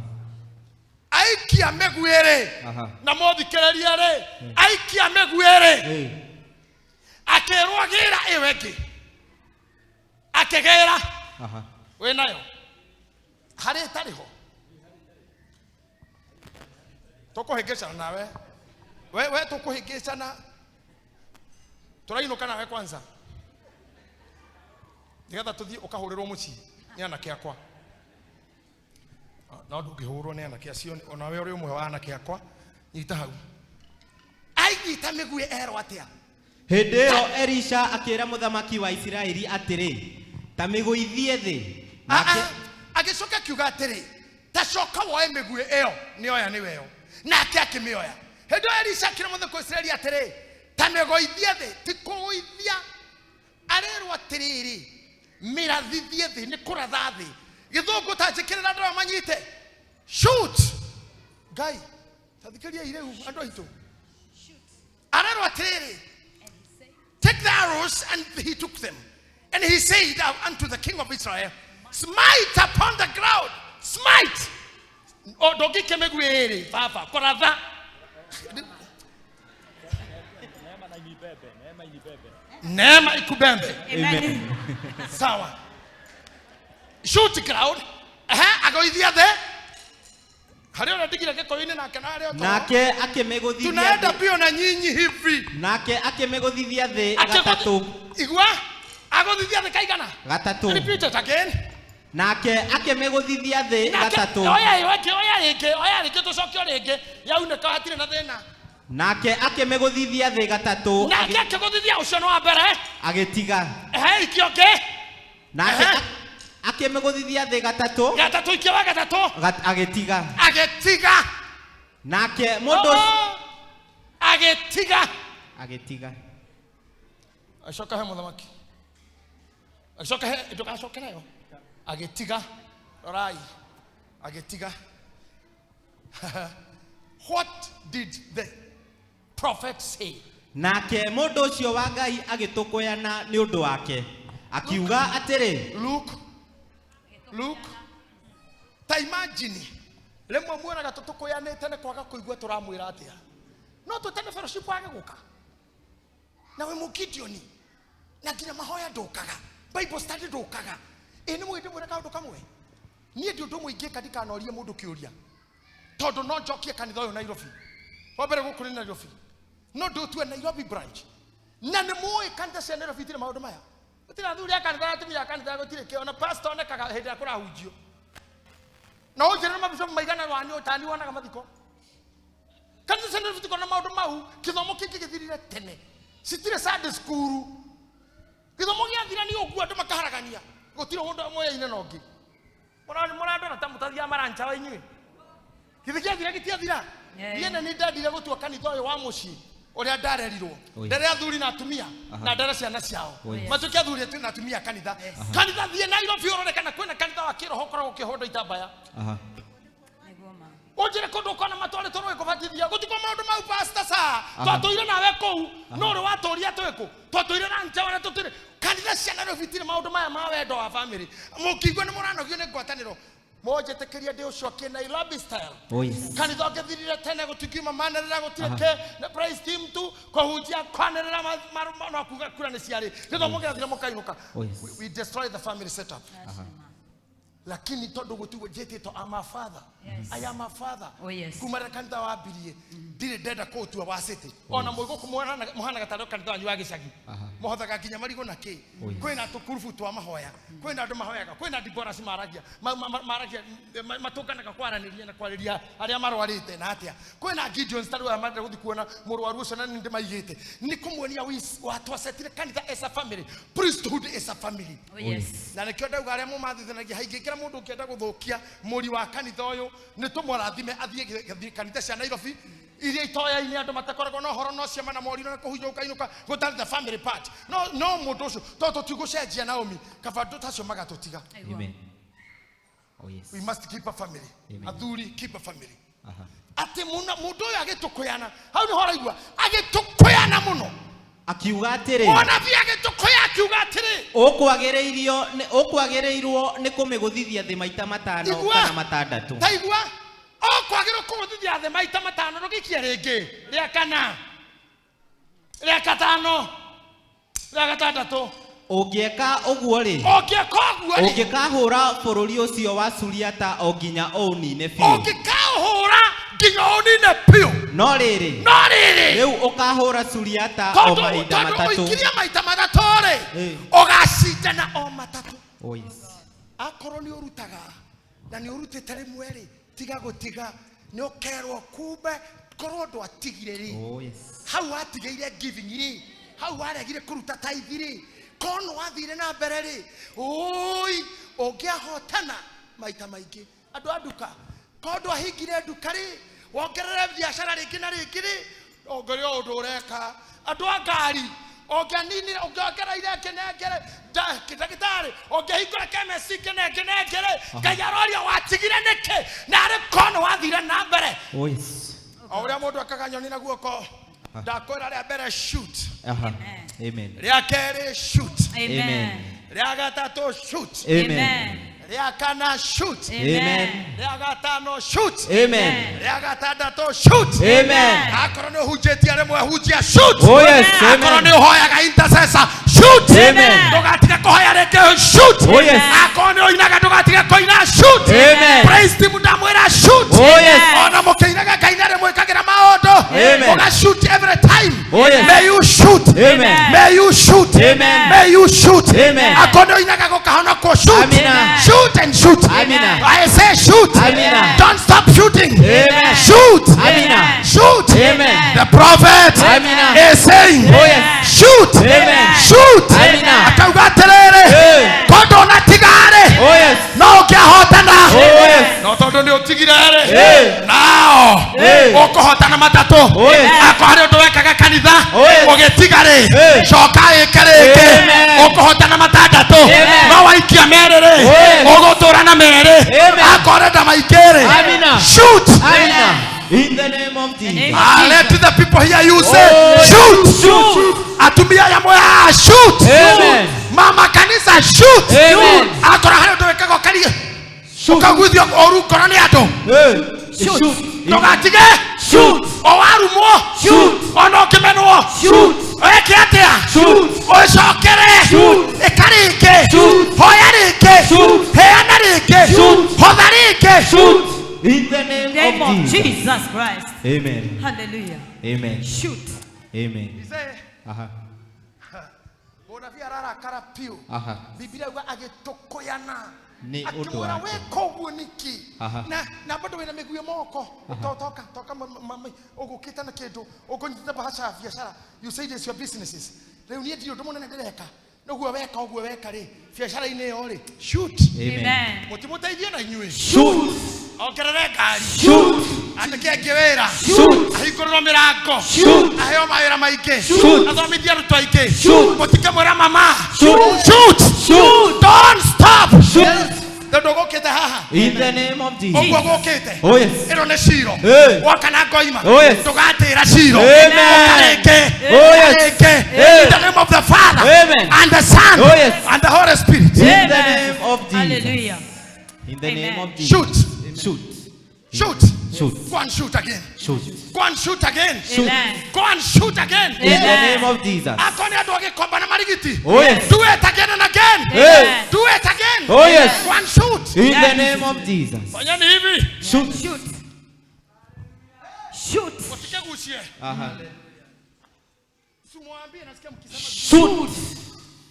Speaker 1: Aikia mĩguĩ-rĩ.
Speaker 2: Aha.
Speaker 1: Na mũthikĩrĩrie rĩ. Aikia mĩguĩ-rĩ.
Speaker 2: Hey.
Speaker 1: Akĩrwo gĩra ĩyo ĩngĩ. Akĩgĩra.
Speaker 2: Aha.
Speaker 1: Wĩ nayo. Harĩ ĩtarĩ ho. Tũkũhĩngĩcana nawe. We tũkũhĩngĩcana. Tũrainũka nawe kwanza. Nĩgetha tũthiĩ ũkahũrĩrwo mũciĩ nĩ anake akwa. No ndũngĩhũrwo nĩ anake acio onawe ũrĩ ũmwe wa anake akwa. Nyita hau. Ainyita mĩguĩ erwo atĩa?
Speaker 2: Hĩndĩ ĩyo Elisha akĩra mũthamaki wa Isiraeli atĩrĩ, ta mĩgũithie thĩ. Nake
Speaker 1: Agĩcoka akiuga atĩrĩ, ta coka woe mĩguĩ ĩyo nĩoya nĩwe yo. Nake akĩmĩoya. Hĩndĩ ĩyo Elisha akĩra mũthamaki wa Isiraeli atĩrĩ, ta mĩgũithie thĩ, ti kũgũithia. Arerwo atĩrĩrĩ, mĩrathithie thĩ, nĩ kũratha thĩ. Gĩthũngũ ta njĩkĩrĩra andũ aya manyite. Shoot! Ngai, ta thikĩrĩriai rĩu andũ aitũ. Arerwo atĩrĩrĩ, take the arrows, and he took them. And he said unto the king of Israel, smite upon the ground, smite. Oh, ndũngĩikia mĩguĩ ĩrĩ, baba, kũratha. Neema ikubembe.
Speaker 3: Amen.
Speaker 1: Sawa. Shoot ground. Ehe, agũithia thĩ. Harĩ ũrĩa ndigire gĩkũyũ-inĩ nake na harĩa ũtoro.
Speaker 2: nake akĩmĩgũthithia
Speaker 1: Tunaenda
Speaker 2: thĩ.
Speaker 1: mbio na nyinyi hivi.
Speaker 2: Nake akĩmĩgũthithia thĩ gatatũ.
Speaker 1: Igua, agũthithia thĩ kaigana.
Speaker 2: Gatatũ.
Speaker 1: Repeat it again.
Speaker 2: Nake akĩmĩgũthithia thĩ
Speaker 1: Nake-
Speaker 2: gatatũ.
Speaker 1: Oya ĩyo ĩngĩ, oya rĩngĩ, oya rĩngĩ, tũcoke o rĩngĩ. Yaunĩka hatirĩ na thĩna.
Speaker 2: Nake akĩmĩgũthithia thĩ gatatũ.
Speaker 1: Nake akĩgũthithia ũcio nĩ wa mbere.
Speaker 2: Agĩtiga.
Speaker 1: Ehe, ikio ũngĩ.
Speaker 2: Nake
Speaker 1: Ehe.
Speaker 2: akĩmĩgũthithia thĩ gatatũ.
Speaker 1: Gatatũ, ikio wa gatatũ.
Speaker 2: Agĩtiga.
Speaker 1: Agĩtiga.
Speaker 2: Nake mũndũ
Speaker 1: Oh, agĩtiga.
Speaker 2: agĩtiga.
Speaker 1: Agĩcoka he mũthamaki. Agĩcoka he, ndũgacoke nayo. Agĩtiga. Rorai. Agĩtiga. What did the prophet say?
Speaker 2: Nake mũndũ ũcio wa Ngai agĩtũkũyana nĩ ũndũ wake. Akiuga atĩrĩ,
Speaker 1: Luke, Luke, ta imagine rĩmwe muonaga tũtũkũyanĩte nĩ kwaga kũigua tũramwĩra atĩa. No twĩtane fellowship wage gũka. Na wĩ mũgideoni na nginya mahoya ndũkaga, Bible study ndũkaga. Ĩ nĩ mũĩ ndĩmwĩre kaũndũ kamwe. Niĩ ndi ũndũ ũmwe ingĩka ndikanorie mũndũ kĩũria. Tondũ no njokie kanitha ũyũ Nairobi. Wa mbere gũkũ nĩ Nairobi. No ndũtue Nairobi branch. Na nĩ mũĩ kanitha cia Nairobi itirĩ maũndũ maya. Gũtirĩ athuri a kanitha na atumia a kanitha gũtirĩ kĩo. Ona pastor onekaga hĩndĩ ĩrĩa kũrahunjio. Na ũnjĩre nĩ mabishopu maigana wanyu ũtani wonaga mathiko. Kanitha cia Nairobi itikoragwo na maũndũ mau. Gĩthomo kĩngĩ gĩthirire tene. Citirĩ Sunday school. Gĩthomo gĩathira nĩ ũguo andũ makaharagania. Gũtirĩ ũndũ moyaine na ũngĩ. Mũrandora ta mũtathiaga marancha wa inyuĩ. Githĩ gĩathira gĩtiathira? Niĩ na nĩ ndendire gũtua kanitha ũyũ wa mũciĩ ũrĩa ndarerirwo.
Speaker 2: Oi.
Speaker 1: Ndere athuri na atumia
Speaker 2: Aha.
Speaker 1: na ndere ciana ciao.
Speaker 2: Oi.
Speaker 1: Matuĩke athuri na atumia a kanitha. Kanitha thiĩ Nairobi ũrore kana kwĩna kanitha wa kĩroho ũkoragwo ũkĩhondwo itambaya.
Speaker 2: Aha.
Speaker 1: Ũnjĩre kũndũ ũkona matwarĩtwo rũĩ kũbatithia. Gũtikwo maũndũ mau pastor sa. Twatũire nawe kũu. No ũrĩ watũria twĩ kũ? Twatũire na nja na tũtũire. Kanitha cia Nairobi itirĩ maũndũ maya ma wendo wa family. Mũkĩigua nĩ mũranogio nĩ ngwatanĩro. Mũnjĩtĩkĩrie ndĩũcokie Nairobi style.
Speaker 2: Oh, yes.
Speaker 1: Kanitha ũngĩthirire tene gũtingiuma manĩrĩra gũtirĩ kĩ, nĩ praise team tu kũhunjia kwanĩrĩra no kuga kura nĩ ciarĩ. Gĩthomo gĩathira mũkainũka.
Speaker 2: Oh, yes.
Speaker 1: We destroy the family setup. Lakini tondũ gũtigwo njĩtĩtwo I'm a father. I am a father.
Speaker 3: Oh, yes.
Speaker 1: Kuma rĩrĩa kanitha wambirie ndirĩ ndenda kũũtua wa city. Ona mũigũ mũhanaga tarĩ kanitha wanyu wa gĩcagi. Mũhothaga nginya marigũ na kĩ. Kwĩna tũkurubu twa mahoya. Kwĩna andũ mahoyaga. Kwĩna diboras maragia. Maragia matũnganaga kwaranĩria na kwarĩria arĩa marwarĩte na atĩa. Kwĩna Gideons tarĩ aya marenda gũthiĩ kuona mũrwaru ũcio na nĩ ndĩmaigĩte. Nĩ kũmuonia watwacetire kanitha as a family. Priesthood is a family.
Speaker 3: Oh, yes.
Speaker 1: Na nĩkĩo ndauga arĩa mũmathithanagia haingĩkĩra mũndũ ũngĩenda gũthũkia mũri wa kanitha ũyũ nĩ tũmũrathime athiĩ kanitha cia Nairobi iria itoya-inĩ andũ matakoragwo na ũhoro no ciama na moriro na kũhunjia ũkainũka gũtarĩ the family part. No no mũndũ ũcio tondũ tũtigũcenjia Naomi kaba andũ tacio magatũtiga.
Speaker 2: Amen. Oh, yes.
Speaker 1: We must keep a family.
Speaker 2: Amen.
Speaker 1: Athuri keep a family.
Speaker 2: Aha.
Speaker 1: Atĩ mũndũ ũyũ agĩtũkũyana hau nĩho ũraigua agĩtũkũyana mũno.
Speaker 2: Akiuga atĩrĩ
Speaker 1: Mũnabii agĩtũkũya akiuga atĩrĩ
Speaker 2: ũkwagĩrĩirwo nĩ kũmĩgũthithia thĩ maita matano
Speaker 1: Igua.
Speaker 2: kana matandatũ.
Speaker 1: Ta igua ũkwagĩrĩirwo kũgũthithia thĩ maita matano ndũgĩikie rĩngĩ rĩa kana rĩa gatano rĩa gatandatũ.
Speaker 2: Ũngĩeka ũguo rĩ
Speaker 1: Ũngĩeka ũguo rĩ
Speaker 2: ũngĩkahũra bũrũri ũcio wa Suriata o nginya ũũnine biũ.
Speaker 1: Ũngĩkaũhũra nginya ũnine biũ.
Speaker 2: No rĩrĩ
Speaker 1: No rĩrĩ
Speaker 2: rĩu ũkahũra Suriata o mahinda
Speaker 1: tondũ
Speaker 2: matatũ.
Speaker 1: ũikirie maita matatũ rĩ
Speaker 2: Ĩ.
Speaker 1: ũgacindana o matatũ.
Speaker 2: Oh, yes.
Speaker 1: Akorwo nĩ ũrutaga na nĩ ũrutĩte rĩmwe rĩ tiga gũtiga nĩ ũkerwo kumbe korwo ndwatigire rĩ
Speaker 2: Oh, yes.
Speaker 1: hau watigĩire giving rĩ hau waregire kũruta tithe rĩ korwo wathire na mbere rĩ ũi ũngĩahotana maita maingĩ. Andũ a nduka korwo ndwahingire nduka rĩ wongerere biacara rĩngĩ na rĩngĩ rĩ ongerere ũndũ ũreka. Andũ a ngari ũngĩaninire ũngĩongereire ngĩnengere ndagĩtarĩ ũngĩhingũra chemist ngĩnengere Ngai aroria watigire nĩkĩ na arĩ korwo wathire na mbere.
Speaker 2: Oh, yes.
Speaker 1: O ũrĩa mũndũ akaga nyoni na guoko ndakwĩra rĩa mbere shoot.
Speaker 2: Aha. Amen.
Speaker 1: Rĩa kerĩ shoot.
Speaker 3: Amen.
Speaker 1: Rĩa gatatũ shoot.
Speaker 2: Amen.
Speaker 1: Rĩa kana shoot.
Speaker 2: Amen.
Speaker 1: Rĩa gatano shoot.
Speaker 2: Amen.
Speaker 1: Rĩa gatandatũ shoot.
Speaker 2: Amen.
Speaker 1: Akorwo nĩ ũhunjĩtie rĩmwe hunjia shoot.
Speaker 2: Oh, yes.
Speaker 1: Akorwo
Speaker 2: Amen.
Speaker 1: nĩ ũhoyaga intercessor shoot.
Speaker 2: Amen.
Speaker 1: Ndũgatige kũhoya rĩngĩ shoot.
Speaker 2: Oh, yes.
Speaker 1: Akorwo nĩ ũinaga ndũgatige kũina shoot.
Speaker 2: Amen.
Speaker 1: Praise team ndamwĩra shoot.
Speaker 2: Oh, yes.
Speaker 1: Ona mũkĩinaga Ngai nĩ arĩmwĩkagĩra maũndũ.
Speaker 2: Amen.
Speaker 1: Mũga shoot every time.
Speaker 2: Oh, yes.
Speaker 1: May you shoot.
Speaker 2: Amen.
Speaker 1: May you shoot.
Speaker 2: Amen.
Speaker 1: May you shoot.
Speaker 2: Amen.
Speaker 1: Akorwo nĩ ũinaga gũkahonokwo shoot.
Speaker 2: Amina.
Speaker 1: Shoot and shoot.
Speaker 2: Amina.
Speaker 1: I say shoot.
Speaker 2: Amina.
Speaker 1: Don't stop shooting.
Speaker 2: Amen.
Speaker 1: Shoot.
Speaker 2: Amina.
Speaker 1: Shoot.
Speaker 2: Amen.
Speaker 1: The prophet
Speaker 2: Amina.
Speaker 1: is saying,
Speaker 2: Oh, yes.
Speaker 1: shoot.
Speaker 2: Amen.
Speaker 1: Shoot.
Speaker 2: Amina.
Speaker 1: Akauga atĩrĩrĩ
Speaker 2: Hey.
Speaker 1: tondũ ũnatigarĩ
Speaker 2: Oh, yes.
Speaker 1: no ũngĩahotana
Speaker 2: Oh, yes.
Speaker 1: no tondũ nĩ ũtigire rĩ
Speaker 2: Hey.
Speaker 1: nao
Speaker 2: Hey.
Speaker 1: ũkũhotana matatũ
Speaker 2: Oh, yes.
Speaker 1: akorwo harĩ ũndũ wekaga kanitha
Speaker 2: Oh, yes.
Speaker 1: ũgĩtiga rĩ
Speaker 2: Hey.
Speaker 1: coka ĩke rĩngĩ
Speaker 2: Amen.
Speaker 1: ũkũhotana matandatũ
Speaker 2: Amen.
Speaker 1: no waikia merĩ rĩ
Speaker 2: Oh, yes.
Speaker 1: ũgũtũra na merĩ
Speaker 2: Amen.
Speaker 1: akorwo ũrenda maingĩ rĩ
Speaker 2: Amina.
Speaker 1: shoot.
Speaker 2: Amina. In the name of Jesus.
Speaker 1: Let the people hear you say
Speaker 2: Oh,
Speaker 1: shoot.
Speaker 2: Shoot.
Speaker 1: Atumia ya moya shoot.
Speaker 2: Amen.
Speaker 1: Mama kanisa shoot.
Speaker 2: Amen.
Speaker 1: Akorwo harĩ ũndũ wĩkagwo kanitha ũkaguithio ũru ngoro nĩ andũ
Speaker 2: Hey. Shoot.
Speaker 1: ndũgatige
Speaker 2: Shoot.
Speaker 1: o warumwo
Speaker 2: Shoot.
Speaker 1: ona ũkĩmenwo
Speaker 2: Shoot.
Speaker 1: wĩke atĩa
Speaker 2: Shoot.
Speaker 1: ũcokere
Speaker 2: Shoot.
Speaker 1: ĩka rĩngĩ
Speaker 2: Shoot.
Speaker 1: hoya rĩngĩ
Speaker 2: Shoot.
Speaker 1: heana rĩngĩ
Speaker 2: Shoot.
Speaker 1: hotha rĩngĩ
Speaker 2: Shoot. In the name
Speaker 3: Name
Speaker 2: of
Speaker 3: of
Speaker 2: Jesus.
Speaker 3: Jesus Christ.
Speaker 2: Amen.
Speaker 3: Hallelujah.
Speaker 2: Amen.
Speaker 3: Shoot.
Speaker 2: Amen. Aha.
Speaker 1: Mũnabii ararakara biũ
Speaker 2: Aha.
Speaker 1: Biblia yuga agĩtũkũyana
Speaker 2: Nĩ ũndũ
Speaker 1: akĩmwĩra
Speaker 2: wake.
Speaker 1: wĩka ũguo nĩkĩ
Speaker 2: Aha.
Speaker 1: na bado wĩna mĩguĩ moko toka toka ũgũkĩte na kĩndũ ũkũnyitĩte bahasha ya biacara you say this your businesses rĩu niĩ ndirĩ ũndũ mũnene ndĩreka ũguo weka ũguo weka rĩ biacara-inĩ ĩyo rĩ shoot.
Speaker 2: Amen.
Speaker 1: Mũtimũteithie na inyuĩ
Speaker 2: Shoot.
Speaker 1: ongerere ngari
Speaker 2: Shoot.
Speaker 1: andĩke angĩ wĩra
Speaker 2: Shoot.
Speaker 1: ahingũrĩrwo mĩrango
Speaker 2: Shoot.
Speaker 1: aheo mawĩra maingĩ
Speaker 2: Shoot.
Speaker 1: athomithie arutwo aingĩ
Speaker 2: Shoot.
Speaker 1: mũtikemwĩra mama
Speaker 2: Shoot.
Speaker 1: shoot.
Speaker 2: Shoot.
Speaker 1: Don't stop.
Speaker 2: Shoot.
Speaker 1: Tondũ gũkĩte haha
Speaker 2: In the name of Jesus.
Speaker 1: ũguo gũkĩte
Speaker 2: Oh, yes.
Speaker 1: ĩno nĩ ciro
Speaker 2: Hey.
Speaker 1: woka na ngoima
Speaker 2: Oh, yes.
Speaker 1: ndũgatĩra ciro
Speaker 2: Amen.
Speaker 1: Ũka rĩngĩ
Speaker 2: Oh, yes.
Speaker 1: rĩngĩ
Speaker 2: Hey.
Speaker 1: In the name of the Father
Speaker 2: Amen.
Speaker 1: and the Son
Speaker 2: Oh, yes.
Speaker 1: and the Holy Spirit.
Speaker 2: In the name of Jesus.
Speaker 3: Hallelujah.
Speaker 2: In the name
Speaker 3: Amen.
Speaker 2: of Jesus.
Speaker 1: Shoot.
Speaker 2: Shoot.
Speaker 1: Shoot.
Speaker 2: Shoot.
Speaker 1: Go and shoot again.
Speaker 2: Shoot.
Speaker 1: Go and shoot again.
Speaker 2: Shoot.
Speaker 3: Amen.
Speaker 1: Go and shoot again.
Speaker 2: In the name of Jesus.
Speaker 1: Akone andũ agĩkomba na marigiti.
Speaker 2: Oh yes.
Speaker 1: Do it again and again.
Speaker 2: Hey.
Speaker 1: Do it again.
Speaker 2: Oh yes.
Speaker 1: Go and shoot.
Speaker 2: In the name of Jesus.
Speaker 1: Fanyeni hivi.
Speaker 2: Shoot.
Speaker 3: Shoot. Shoot.
Speaker 1: Usikegusie.
Speaker 2: Aha.
Speaker 1: Simwambie nasikia mkisema.
Speaker 2: Shoot.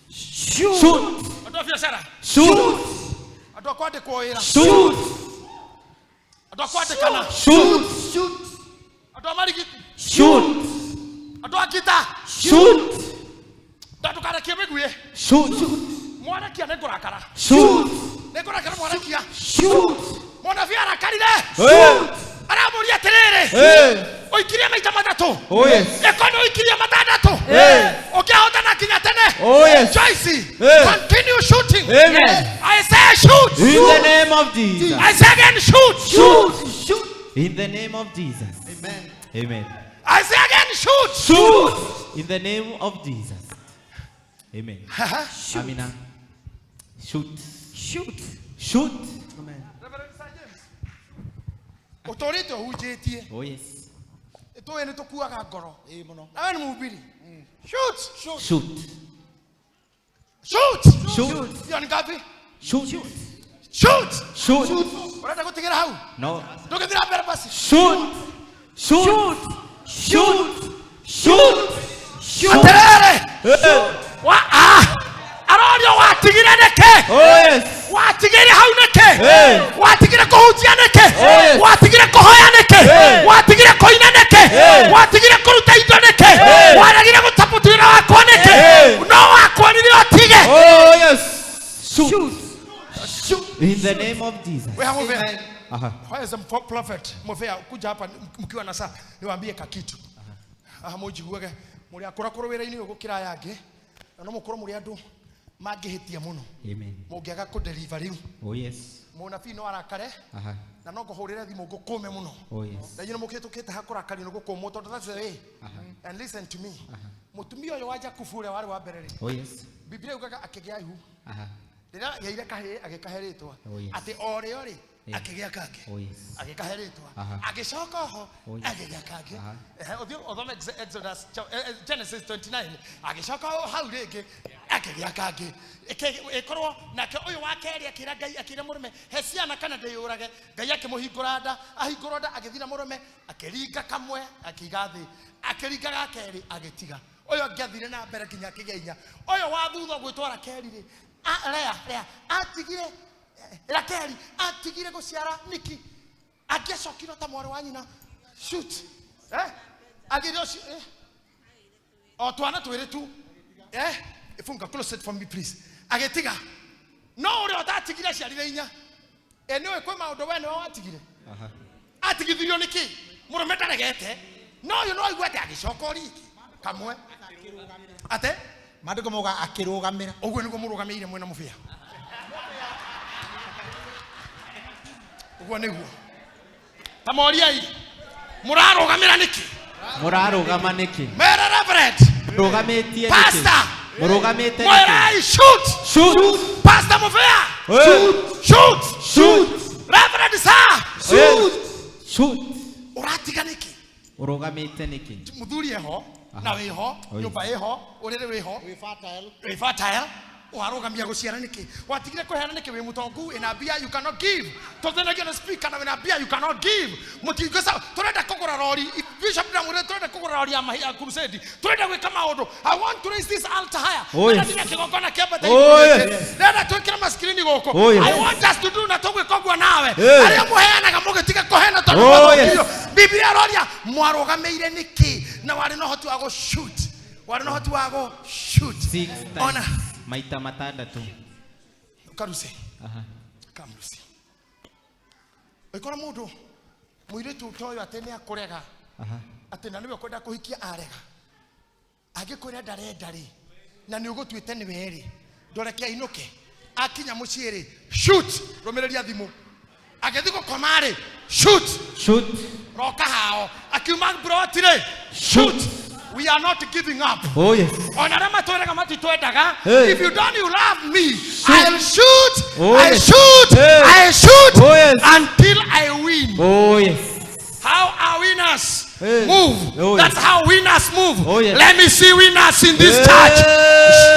Speaker 3: Shoot.
Speaker 2: Shoot.
Speaker 1: Andũ a biacara.
Speaker 2: Shoot.
Speaker 1: Andũ a kwandĩkwo wĩra.
Speaker 2: Shoot.
Speaker 1: Andũ a kwandĩkana.
Speaker 2: Shoot.
Speaker 1: Andũ a marigiti.
Speaker 2: Shoot.
Speaker 1: Andũ a ngita.
Speaker 2: Shoot.
Speaker 1: Ndũkarekie mĩguĩ.
Speaker 2: Shoot.
Speaker 1: Mwarakia nĩngũrakara.
Speaker 2: Shoot.
Speaker 1: Nĩngũrakara mwarakia.
Speaker 2: Shoot.
Speaker 1: Mũnabii arakarire.
Speaker 2: Hey.
Speaker 1: Aramũria atĩrĩrĩ.
Speaker 2: Hey.
Speaker 1: Ũikirie maita matatũ.
Speaker 2: Oh yes.
Speaker 1: Ĩkorwo ũikirie matandatũ.
Speaker 2: Hey.
Speaker 1: Ũkĩahotana nginya tene.
Speaker 2: Oh yes.
Speaker 1: Joyce,
Speaker 2: Hey.
Speaker 1: continue shooting.
Speaker 2: Amen.
Speaker 1: I say shoot.
Speaker 2: In the name of Jesus.
Speaker 1: I say again shoot.
Speaker 2: Shoot. Shoot. In the name of Jesus.
Speaker 5: Amen.
Speaker 2: Amen.
Speaker 1: I say again shoot.
Speaker 2: Shoot. In the name of Jesus. Amen. Amina. Shoot.
Speaker 3: Shoot.
Speaker 2: Shoot.
Speaker 1: Reverend Sir James. Ũtũrĩte ũhunjĩtie.
Speaker 2: Oh yes.
Speaker 1: Tũĩ nĩ tũkuaga ngoro. Nawe nĩ mũhubiri. Shoot.
Speaker 2: Shoot.
Speaker 1: Shoot.
Speaker 2: Shoot.
Speaker 1: Hiyo ni ngapi?
Speaker 2: Shoot.
Speaker 1: Shoot.
Speaker 2: Shoot.
Speaker 1: Ũrenda gũtigĩra hau?
Speaker 2: No.
Speaker 1: Ndũgĩthira mbere basi.
Speaker 2: Shoot. Shoot. Shoot. Shoot. Shoot.
Speaker 1: Atĩrĩrĩ.
Speaker 2: Hey.
Speaker 1: Wa ah. Arorio watigire nĩkĩ?
Speaker 2: Oh yes.
Speaker 1: Watigire hau nĩkĩ?
Speaker 2: Hey.
Speaker 1: Watigire kũhunjia nĩkĩ?
Speaker 2: Oh, yes.
Speaker 1: Watigire kũhoya nĩkĩ?
Speaker 2: Hey.
Speaker 1: Watigire kũina nĩkĩ?
Speaker 2: Hey.
Speaker 1: Watigire kũruta indo nĩkĩ?
Speaker 2: Hey.
Speaker 1: Waregire gũtabuta wĩra wakwa nĩkĩ?
Speaker 2: Hey.
Speaker 1: No wakwonire ũtige.
Speaker 2: Oh yes. Shoot.
Speaker 3: Shoot.
Speaker 2: Shoot. In the name of Jesus.
Speaker 1: Wewe Muvea.
Speaker 2: Aha.
Speaker 1: Where is the prophet? Muvea kuja hapa mkiwa na saa niwaambie kakitu. Aha mujiguage muri akura kuru wira-ini uyu gukira aya angi na no mukorwo muri andu mangĩhĩtia mũno.
Speaker 2: Amen.
Speaker 1: Mũngĩaga kũdeliver rĩu.
Speaker 2: Oh yes.
Speaker 1: Mũnabii no arakare.
Speaker 2: Aha.
Speaker 1: Na no ngũhũrĩre thimũ ngũkũme mũno.
Speaker 2: Oh yes.
Speaker 1: Na inyuĩ nĩmũkĩtũkĩte ha kũrakario nĩ gũkũmwo tondũ that's the way. And listen to me. Mũtumia ũyũ wa Jakubu ũrĩa warĩ wa mbere rĩ.
Speaker 2: Oh yes.
Speaker 1: Biblia yugaga akĩgĩa ihu.
Speaker 2: Aha.
Speaker 1: Rĩrĩa agĩire kahĩĩ agĩkahe rĩtwa.
Speaker 2: Oh, yes.
Speaker 1: Atĩ o rĩo rĩ
Speaker 2: Yeah.
Speaker 1: akĩgĩa kangĩ.
Speaker 2: Oh yes.
Speaker 1: Agĩkahe rĩtwa.
Speaker 2: Aha.
Speaker 1: Agĩcoka oho
Speaker 2: Oh, yes.
Speaker 1: agĩgĩa kangĩ.
Speaker 2: Aha.
Speaker 1: Ehe, ũthiĩ ũthome Exodus Genesis 29 agĩcoka o hau rĩngĩ akĩgĩa kangĩ. Ĩkorwo nake ũyũ wa kerĩ akĩra Ngai akĩra mũrũme he ciana kana ndĩyũrage. Ngai akĩmũhingũra nda, ahingũrwo nda agĩthiĩ na mũrũme akĩringa kamwe akĩiga thĩ, akĩringa ga kerĩ agĩtiga. Ũyũ angĩathire na mbere nginya akĩgĩa inya. Ũyũ wa thutha gwĩtwo Rakeli rĩ, Lea atigire Rakeli atigire gũciara niki angĩacokire ta mwarĩ wa nyina. Shoot. Agĩrĩ ũcio o twana twĩrĩ tu. Funga close it for me please. Agĩtiga. No ũrĩa ũtatigire aciarire inya. Nĩũĩ kwĩ maũndũ we nĩwe watigire.
Speaker 2: Aha.
Speaker 1: Atigithirio nĩkĩ? Mũrũme ndaregete. No ũyũ no aigue atĩ agĩcoka o rĩngĩ kamwe. Ate?
Speaker 7: Maandĩko mauga akĩrũgamĩra.
Speaker 1: Ũguo nĩguo mũrũgamĩire mwĩna mũbĩa. Ũguo nĩguo. Ta moriai. Mũrarũgamĩra nĩkĩ?
Speaker 2: Mũrarũgama nĩkĩ?
Speaker 1: Mere Reverend.
Speaker 2: Mũrũgamĩtie nĩkĩ?
Speaker 1: Pastor.
Speaker 2: Mũrũgamĩte nĩkĩ?
Speaker 1: Mwerai shoot.
Speaker 2: Shoot.
Speaker 1: Pastor Muvea.
Speaker 2: Shoot.
Speaker 1: Shoot.
Speaker 2: Shoot.
Speaker 1: Reverend sir.
Speaker 2: Shoot. Shoot.
Speaker 1: Ũratiga nĩkĩ?
Speaker 2: Ũrũgamĩte nĩkĩ?
Speaker 1: Mũthuri eho na wĩho nyũmba ĩho ũrĩrĩ wĩho
Speaker 7: Wĩ fertile.
Speaker 1: wĩ fertile. Warũgamia gũciara nĩkĩ? Watigire kũheana nĩkĩ? Wĩ mũtongu ĩna mbia you cannot give. Tũthĩnagio na speaker na wĩna mbia you cannot give. Mũtingĩca tũrenda kũgũra rori. Bishop ndamwĩrire tũrenda kũgũra rori ya mahi ya crusade. Tũrenda gwĩka maũndũ. I want to raise this altar higher.
Speaker 2: Oh, yes.
Speaker 1: Ndĩrenda nginya kĩgongona kĩambate
Speaker 2: Oh,
Speaker 1: igũrũ.
Speaker 2: yes.
Speaker 1: Ndĩrenda twĩkĩre maskrini gũkũ.
Speaker 2: Oh, yes.
Speaker 1: I want us to do na tũgwĩka ũguo nawe.
Speaker 2: Hey.
Speaker 1: Arĩa mũheanaga mũgĩtiga kũheana tondũ
Speaker 2: Oh, yes.
Speaker 1: mwathũkirio. Biblia ĩroria mwarũgamĩire nĩkĩ na warĩ na ũhoti wa gũ-shoot. Warĩ na ũhoti wa gũ-shoot.
Speaker 2: Six
Speaker 1: Ona.
Speaker 2: times. Maita matandatũ.
Speaker 1: Karuse.
Speaker 2: Aha.
Speaker 1: Kamrusi. Ũikora mũndũ mũirĩtu ta ũyũ atĩ nĩ akũrega.
Speaker 2: Aha.
Speaker 1: Atĩ na nĩwe ũkwenda kũhikia arega. Angĩkwĩra ndarenda rĩ, na nĩ ũgũtuĩte nĩwe rĩ, ndoreke ainũke. Akinya mũciĩ rĩ, shoot, rũmĩrĩria thimũ. Agĩthiĩ gũkoma rĩ, shoot.
Speaker 2: Shoot.
Speaker 1: Roka hao. Akiuma broti rĩ, shoot. We are not giving up.
Speaker 2: Oh yes.
Speaker 1: Ona arĩa matwĩraga matitwendaga.
Speaker 2: Hey.
Speaker 1: If you don't you love me, I'll shoot.
Speaker 2: Oh,
Speaker 1: I'll
Speaker 2: yes.
Speaker 1: shoot.
Speaker 2: Hey.
Speaker 1: I'll shoot
Speaker 2: Oh, yes.
Speaker 1: until I win.
Speaker 2: Oh yes.
Speaker 1: How are winners
Speaker 2: Hey.
Speaker 1: move?
Speaker 2: Oh, yes.
Speaker 1: That's how winners move.
Speaker 2: Oh, yes.
Speaker 1: Let me see winners in this
Speaker 2: Hey.
Speaker 1: church.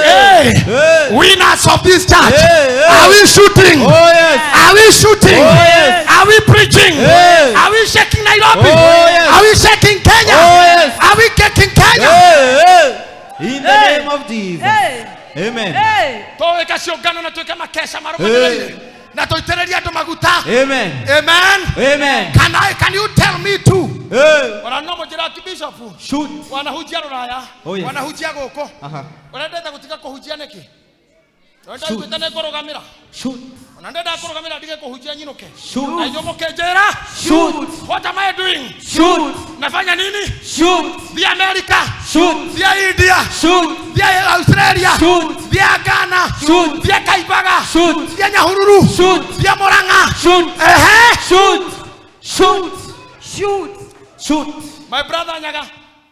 Speaker 1: Hey.
Speaker 2: Hey.
Speaker 1: Winners of this church.
Speaker 2: Hey, hey.
Speaker 1: Are we shooting?
Speaker 2: Oh yes.
Speaker 1: Are we shooting?
Speaker 2: Oh, yes.
Speaker 1: Are we preaching?
Speaker 2: Hey.
Speaker 1: Are we shaking Nairobi?
Speaker 2: Oh, yes.
Speaker 1: Are we shaking Kenya?
Speaker 2: Oh, yes.
Speaker 1: Are we shaking Kenya?
Speaker 2: Hey, hey. In the name of Jesus.
Speaker 3: Hey.
Speaker 2: Amen.
Speaker 3: Hey.
Speaker 1: Tweka ciũngano na twĩke makesha marũmanĩrĩire na tũitĩrĩrie andũ maguta.
Speaker 2: Amen.
Speaker 1: Amen.
Speaker 2: Amen.
Speaker 1: Can you tell me too?
Speaker 2: Hey.
Speaker 1: Ona no mũnjĩra Archbishop
Speaker 2: Shoot.
Speaker 1: wanahunjia rũraya
Speaker 2: Oh, yes.
Speaker 1: wanahunjia gũkũ
Speaker 2: Aha.
Speaker 1: ũrendete gũtiga kũhunjia nĩkĩ? Ũrenda
Speaker 2: Shoot.
Speaker 1: iguĩte nĩ ngũrũgamĩra
Speaker 2: Shoot.
Speaker 1: ona ndendaga kũrũgamĩra ndige kũhunjia nyinũke
Speaker 2: Shoot.
Speaker 1: na inyuĩ mũkĩnjĩra
Speaker 2: Shoot.
Speaker 1: what am I doing?
Speaker 2: Shoot.
Speaker 1: Nafanya nini?
Speaker 2: Shoot.
Speaker 1: Thiĩ America,
Speaker 2: Shoot.
Speaker 1: thiĩ India,
Speaker 2: Shoot.
Speaker 1: thiĩ Australia,
Speaker 2: Shoot.
Speaker 1: thiĩ Ghana,
Speaker 2: Shoot.
Speaker 1: thiĩ Kaibaga,
Speaker 2: Shoot.
Speaker 1: thiĩ Nyahururu,
Speaker 2: Shoot.
Speaker 1: thiĩ Murang'a.
Speaker 2: Shoot.
Speaker 1: Ehe.
Speaker 2: Shoot. Shoot.
Speaker 3: Shoot.
Speaker 2: Shoot.
Speaker 1: My brother Nyaga,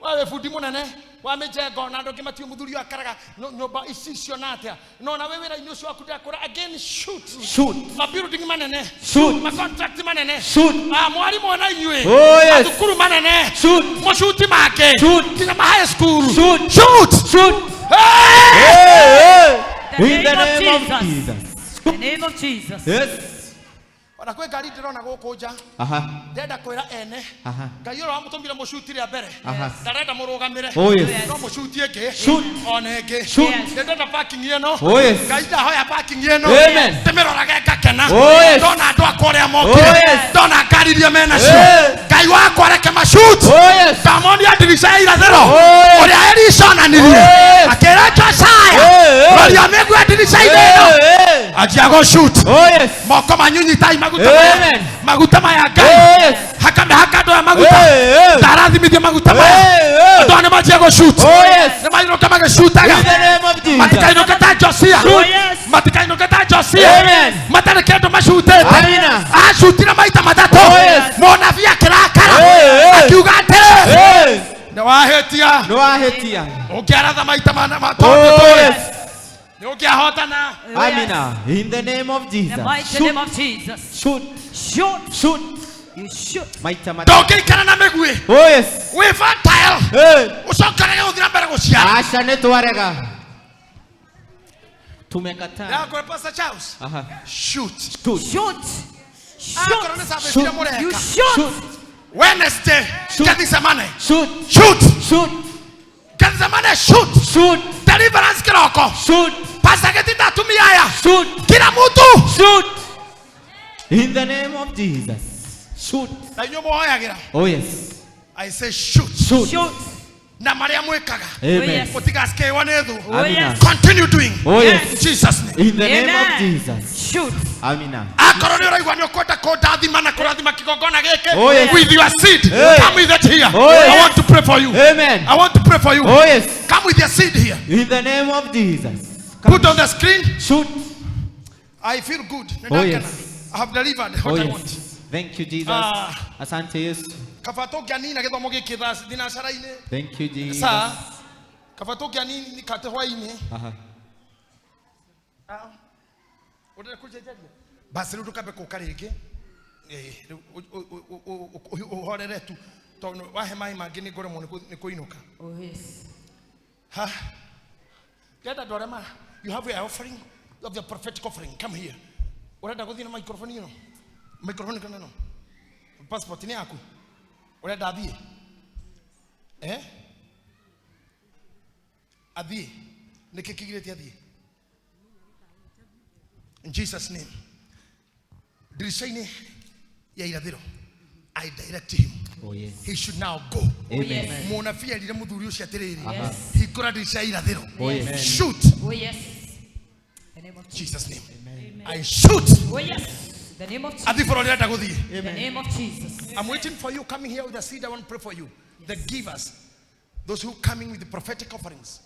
Speaker 1: wewe bundi munene wa mĩjengo na andũ angĩ matiũ mũthuri ũyũ akaraga nyũmba ici icio na atĩa no na we wĩra-inĩ ũcio waku ndakũra again shoot.
Speaker 2: Shoot.
Speaker 1: Ma building manene.
Speaker 2: Shoot.
Speaker 1: Ma contract manene.
Speaker 2: Shoot.
Speaker 1: Ah, mwarimũ na inyuĩ.
Speaker 2: Oh, yes.
Speaker 1: Mathukuru manene.
Speaker 2: Shoot.
Speaker 1: Mũcuti make.
Speaker 2: Shoot.
Speaker 1: Nginya ma high school.
Speaker 2: Shoot.
Speaker 1: Shoot.
Speaker 2: Shoot.
Speaker 1: Hey!
Speaker 2: Hey,
Speaker 3: The
Speaker 2: hey. In the
Speaker 3: name
Speaker 2: name
Speaker 3: of
Speaker 2: of
Speaker 3: Jesus.
Speaker 2: Jesus.
Speaker 3: The name of Jesus.
Speaker 2: Yes.
Speaker 1: Ona kwĩ ngari ndĩrona gũkũ nja
Speaker 2: Aha.
Speaker 1: ndĩrenda kwĩra ene
Speaker 2: Aha.
Speaker 1: Ngai ũrĩa wamũtũmire mũcuti rĩa mbere
Speaker 2: Aha.
Speaker 1: ndarenda mũrũgamĩre
Speaker 2: Oh yes.
Speaker 1: no mũcuti ĩngĩ
Speaker 2: Shoot.
Speaker 1: ona ĩngĩ
Speaker 2: Shoot.
Speaker 3: Yes.
Speaker 1: ndĩrenda parking ĩno
Speaker 2: Oh yes.
Speaker 1: Ngai ndahoya parking ĩno
Speaker 2: Amen.
Speaker 1: ndĩmĩrorage ngakena
Speaker 2: Oh, yes.
Speaker 1: ndona andũ akwa ũrĩa mokire
Speaker 2: Oh, yes.
Speaker 1: ndona ngari iria menacio
Speaker 2: Yes.
Speaker 1: Ngai wakwa reke macut
Speaker 2: Oh yes.
Speaker 1: ndamonia ndirica ya irathĩro
Speaker 2: Oh, yes.
Speaker 1: ũrĩa Elisha onanirie
Speaker 2: Oh, yes.
Speaker 1: akĩra Josiah
Speaker 2: Hey, hey.
Speaker 1: roria mĩguĩ ndirica-inĩ ĩno
Speaker 2: Hey, hey.
Speaker 1: anjia gũcut
Speaker 2: Oh yes.
Speaker 1: moko manyu nyitai maguta maya
Speaker 2: Amen.
Speaker 1: maguta maya Ngai
Speaker 2: Oh yes.
Speaker 1: hakame haka andũ aya maguta
Speaker 2: Hey, hey.
Speaker 1: ndarathimithie maguta maya
Speaker 2: Hey, hey.
Speaker 1: andũ aya nĩmanjia gũcut
Speaker 2: Oh yes.
Speaker 1: nĩmainũke magĩcutaga
Speaker 2: In the name of Jesus.
Speaker 1: matikainũke ta Josia
Speaker 3: Oh, yes.
Speaker 1: matikainũke ta Josia
Speaker 2: Amen.
Speaker 1: matarĩ kĩndũ macutĩte
Speaker 2: Amina.
Speaker 1: acutire maita matatũ
Speaker 2: Oh, yes.
Speaker 1: mũnabii akĩrakara
Speaker 2: Hey, hey.
Speaker 1: akiuga atĩrĩ
Speaker 2: Hey.
Speaker 1: nĩwahĩtia
Speaker 2: No ahetia.
Speaker 1: ũngĩaratha maita mana matũ
Speaker 2: Oh yes.
Speaker 1: nĩũngĩahotana
Speaker 3: Oh, yes.
Speaker 2: Amina. In the name of
Speaker 3: The
Speaker 2: Jesus.
Speaker 3: mighty
Speaker 2: Shoot.
Speaker 3: name of Jesus.
Speaker 2: Shoot.
Speaker 3: Shoot.
Speaker 2: Shoot.
Speaker 3: You shoot.
Speaker 2: Maita mata.
Speaker 1: ndũngĩikara na mĩguĩ
Speaker 2: Oh yes.
Speaker 1: wĩ fertile
Speaker 2: Hey.
Speaker 1: ũcokerere gũthiĩ na mbere gũciara
Speaker 2: Asha nĩ twarega. Tumekataa.
Speaker 1: Ndakũre Pastor Charles
Speaker 2: Aha.
Speaker 1: shoot
Speaker 2: Shoot.
Speaker 3: Shoot.
Speaker 1: akorwo
Speaker 3: Shoot.
Speaker 1: nĩ service
Speaker 2: Shoot.
Speaker 1: iria mũreka
Speaker 3: You shoot.
Speaker 2: Shoot.
Speaker 1: Wednesday
Speaker 2: Shoot.
Speaker 1: Gethsemane
Speaker 2: Shoot.
Speaker 1: shoot
Speaker 2: Shoot.
Speaker 1: Gethsemane shoot
Speaker 2: Shoot.
Speaker 1: deliverance kĩroko
Speaker 2: Shoot.
Speaker 1: Pastor Gĩtinda atumia aya
Speaker 2: Shoot.
Speaker 1: kila mtu
Speaker 2: Shoot. In the name of Jesus. Shoot.
Speaker 1: na inyuĩ mũhoyagĩra
Speaker 2: Oh yes.
Speaker 1: I say shoot
Speaker 2: Shoot.
Speaker 3: Shoot.
Speaker 1: na marĩa mwĩkaga
Speaker 2: Amen.
Speaker 3: Oh, yes.
Speaker 1: mũtigasikĩrwo nĩ thũ
Speaker 3: Oh,
Speaker 2: Amina.
Speaker 3: yes.
Speaker 1: continue doing
Speaker 2: Oh
Speaker 1: in
Speaker 2: yes.
Speaker 1: Jesus name
Speaker 2: In the name of
Speaker 3: Amen.
Speaker 2: Jesus.
Speaker 3: Shoot.
Speaker 2: Amina.
Speaker 1: akorwo nĩ ũraigua nĩ ũkwenda kũndathima na kũrathima kĩgongona gĩkĩ
Speaker 2: Oh, yes.
Speaker 1: with your seed
Speaker 2: Hey.
Speaker 1: come with it here
Speaker 2: Oh, yes.
Speaker 1: I want to pray for you
Speaker 2: Amen.
Speaker 1: I want to pray for you
Speaker 2: Oh yes.
Speaker 1: come with your seed here
Speaker 2: In the name of Jesus. Come.
Speaker 1: put on the screen
Speaker 2: Shoot.
Speaker 1: I feel good
Speaker 2: Oh,
Speaker 1: Nĩndakena.
Speaker 2: yes.
Speaker 1: I have delivered
Speaker 2: Oh
Speaker 1: what I want
Speaker 2: yes. Thank you, Jesus.
Speaker 1: Ah.
Speaker 2: Asante Yesu.
Speaker 1: kaba tũngĩanina gĩthomo gĩkĩ thaa thinacara-inĩ
Speaker 2: Thank you, Jesus.
Speaker 1: saa kaba tũngĩanini kate hwaĩ-inĩ
Speaker 2: Aha.
Speaker 1: ũrenda kũnjenjeria basi rĩu ndũkambe kũka rĩngĩ Ĩĩ, rĩu ũhorere tu tondũ wahe maĩ mangĩ nĩ ngũremwo nĩ kũinũka
Speaker 3: Oh, yes.
Speaker 1: Ha? Ndĩrenda andũ arĩa ma you have your offering you have your prophetic offering come here ũrenda gũthiĩ na microphone ĩno microphone kana ĩno passport nĩ yaku ũrenda athiĩ eh athiĩ nĩkĩ kĩgirĩtie athiĩ in Jesus name ndirica-inĩ ya irathĩro I direct him
Speaker 2: Oh yes.
Speaker 1: he should now go
Speaker 2: Amen.
Speaker 3: yes.
Speaker 1: mũnabii erire mũthuri ũcio atĩrĩrĩ
Speaker 3: Yes.
Speaker 1: hingũra ndirica ya irathĩro
Speaker 2: Oh yes.
Speaker 1: shoot
Speaker 3: Oh, yes. The name of Jesus.
Speaker 1: Jesus name I shoot
Speaker 3: Oh, yes. The name of Jesus.
Speaker 1: athi bũrũri ũrenda gũthiĩ
Speaker 3: The name of Jesus.
Speaker 1: I'm waiting for you coming here with a seed. I want to pray for you. The givers, those who coming with the prophetic offerings,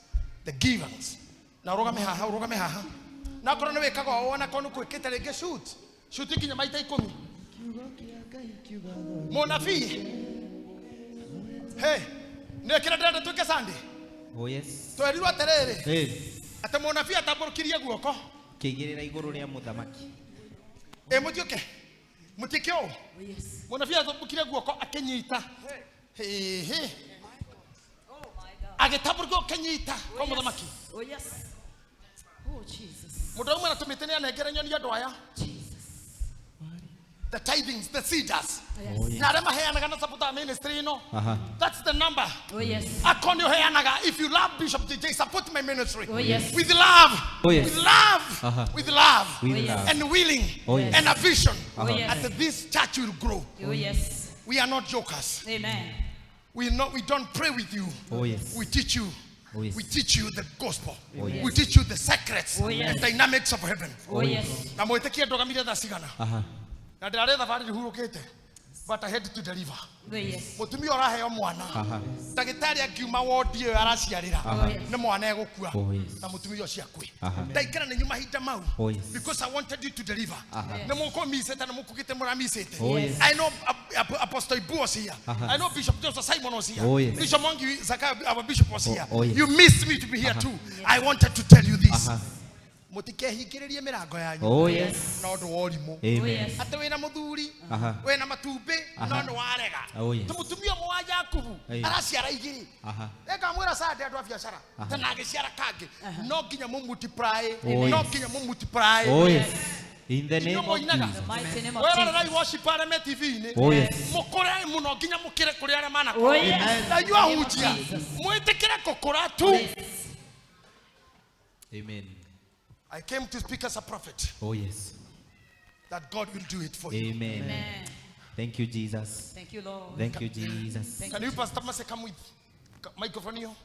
Speaker 1: the givers. Na ũrũgame haha, ũrũgame haha. Na akorwo nĩ wĩkaga ũũ, ona akorwo nĩ kwĩkĩte rĩngĩ shoot. Shoot nginya maita ikũmi. Mũnabii. Hey, nĩ kĩrĩa ndĩrenda twĩke Sunday.
Speaker 2: Oh yes.
Speaker 1: Twerirwo atĩrĩrĩ,
Speaker 2: Hey.
Speaker 1: atĩ mũnabii atambũrũkirie guoko.
Speaker 2: Kĩigĩrĩra igũrũ rĩa mũthamaki.
Speaker 1: Ĩ mũthiũke. Mutikio.
Speaker 3: Oh yes.
Speaker 1: Mũnabii athumbũkire guoko akĩnyita. Hĩhĩ.
Speaker 3: Oh my God.
Speaker 1: Agĩtambũrũkia akĩnyita kwa mũthamaki.
Speaker 3: Oh yes. Oh Jesus.
Speaker 1: Mũndũ ũmwe aratũmĩte nĩ anengere nyoni andũ aya.
Speaker 3: Jesus.
Speaker 1: The tithings, the cedars.
Speaker 3: Yes.
Speaker 2: Oh, yes.
Speaker 1: Na arĩa maheanaga na support a ministry ĩno.
Speaker 2: Aha.
Speaker 1: That's the number.
Speaker 3: Oh yes.
Speaker 1: Akorwo nĩ ũheanaga, if you love Bishop JJ, support my ministry.
Speaker 3: Oh yes.
Speaker 1: With love.
Speaker 2: Oh, yes.
Speaker 1: With love.
Speaker 2: Aha.
Speaker 1: With love.
Speaker 2: With
Speaker 3: Oh, yes.
Speaker 2: love.
Speaker 1: And willing.
Speaker 2: Oh, yes.
Speaker 1: And a vision.
Speaker 3: Oh yes.
Speaker 1: That this church will grow.
Speaker 3: Oh yes.
Speaker 1: We are not jokers.
Speaker 3: Amen.
Speaker 1: We don't pray with you.
Speaker 2: Oh, yes.
Speaker 1: We teach you.
Speaker 2: Oh, yes.
Speaker 1: We teach you the gospel.
Speaker 2: Oh, yes.
Speaker 1: We teach you the secrets
Speaker 3: Oh, yes.
Speaker 1: and dynamics of heaven.
Speaker 3: Oh yes.
Speaker 1: Na mwĩtĩkie ndũgamire thaa cigana.
Speaker 2: Aha.
Speaker 1: Na ndĩrarĩ thabarĩ hurũkĩte. But I had to deliver.
Speaker 3: Oh yes.
Speaker 1: Mũtumia ũraheo mwana.
Speaker 2: Aha.
Speaker 1: Ndagĩtarĩ angiuma wondi ĩyo araciarĩra.
Speaker 3: Oh yes.
Speaker 1: Nĩ mwana egũkua.
Speaker 2: Oh, yes.
Speaker 1: Na mũtumia ũcio akue.
Speaker 2: Aha.
Speaker 1: Ndaikara na inyuĩ mahinda mau.
Speaker 2: Oh, yes.
Speaker 1: Because I wanted you to deliver.
Speaker 2: Aha.
Speaker 1: Nĩ mũkũmicĩte na mũkugĩte mũramicĩte.
Speaker 2: Oh, yes.
Speaker 1: I know Apostle Ibu was here.
Speaker 2: Aha.
Speaker 1: I know Bishop Joseph Simon was here.
Speaker 2: Oh, yes.
Speaker 1: Bishop Mwangi Zakayo, our bishop was here.
Speaker 2: Oh, yes.
Speaker 1: You missed me to be here too. I wanted to tell you this.
Speaker 2: Aha.
Speaker 1: Mũtikehingĩrĩrie mĩrango yanyu
Speaker 2: Oh, yes.
Speaker 1: na ũndũ wa ũrimũ.
Speaker 3: Oh
Speaker 2: Amen.
Speaker 3: yes.
Speaker 1: Atĩ wĩna mũthuri,
Speaker 2: Aha.
Speaker 1: wĩna matumbĩ, no nĩ warega.
Speaker 2: Oh, yes.
Speaker 1: Tĩ mũtumia ũmwe wa Jakubu
Speaker 2: Aye.
Speaker 1: araciara igĩrĩ.
Speaker 2: Aha.
Speaker 1: Nĩngamwĩra Sunday andũ a biacara tena agĩciara kangĩ. No nginya mũ multiply,
Speaker 2: Oh,
Speaker 1: no
Speaker 2: yes.
Speaker 1: nginya mũ multiply.
Speaker 2: Oh, yes. In the
Speaker 1: Inyuĩ
Speaker 2: name of
Speaker 1: mũinaga.
Speaker 2: Jesus.
Speaker 3: The mighty name of
Speaker 1: Werorerai
Speaker 3: Jesus.
Speaker 1: worship arĩa me TV-inĩ.
Speaker 2: Oh, yes.
Speaker 1: Mũkũre mũno nginya mũkĩre kũrĩ arĩa
Speaker 3: Oh
Speaker 1: manakũra.
Speaker 3: yes.
Speaker 1: Na inyuĩ ahunjia mwĩtĩkĩre gũkũra tu.
Speaker 2: Amen.
Speaker 1: I came to speak as a prophet
Speaker 2: Oh, yes.
Speaker 1: that God will do it for you.
Speaker 2: Amen.
Speaker 3: Amen.
Speaker 2: Thank you, Jesus.
Speaker 3: Thank you, Lord.
Speaker 2: Thank you, Jesus.
Speaker 3: Thank
Speaker 1: Can you Pastor Mase come with microphone iyo?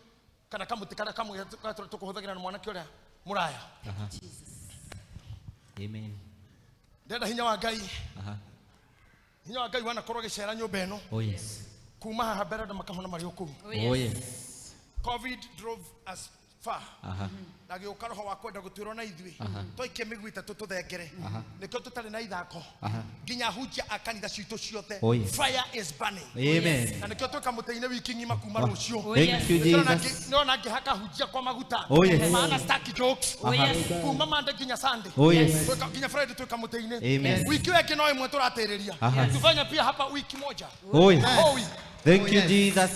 Speaker 1: Kana kamuti kana kamwe tũkũhũthagĩra na mwanake ũrĩa mũraya.
Speaker 2: Aha.
Speaker 3: Jesus.
Speaker 2: Amen.
Speaker 1: Ndĩrenda hinya wa Ngai.
Speaker 2: Aha.
Speaker 1: Hinya wa Ngai wanakorwo agĩcera nyũmba ĩno.
Speaker 2: Oh, yes.
Speaker 1: Kuma haha mbere andũ makahona marĩ o kũu.
Speaker 2: Oh, yes.
Speaker 1: Covid drove us far.
Speaker 2: Aha.
Speaker 1: Na gĩũka roho wa kwenda gũtuĩrwo na ithuĩ twaikie mĩguu ĩtatũ tũthengere nĩkĩo tũtarĩ na ithako
Speaker 2: Aha.
Speaker 1: nginya hunjia a kanitha citũ ciothe.
Speaker 2: Oh, yes.
Speaker 1: Fire is burning.
Speaker 2: Amen.
Speaker 1: Na nĩkĩo twĩka mũtĩ-inĩ wiki ng'ima kuma rũciũ.
Speaker 3: Oh,
Speaker 2: Thank
Speaker 3: yes.
Speaker 2: you, Jesus.
Speaker 1: Nĩona ngĩhaka hunjia kwa maguta.
Speaker 2: Oh, yes.
Speaker 1: Maana staki jokes.
Speaker 3: Oh yes.
Speaker 1: Kuma Monday nginya Sunday.
Speaker 2: Oh, yes.
Speaker 1: Twĩka nginya Friday twĩka mũtĩ-inĩ.
Speaker 2: Amen.
Speaker 1: Wiki ĩyo ĩngĩ no ĩmwe tũratĩrĩria.
Speaker 2: Aha.
Speaker 1: Tufanya pia hapa wiki moja.
Speaker 2: Oh, yes.
Speaker 1: Whole week.
Speaker 2: Thank
Speaker 5: Oh,
Speaker 2: you,
Speaker 5: yes.
Speaker 2: Jesus.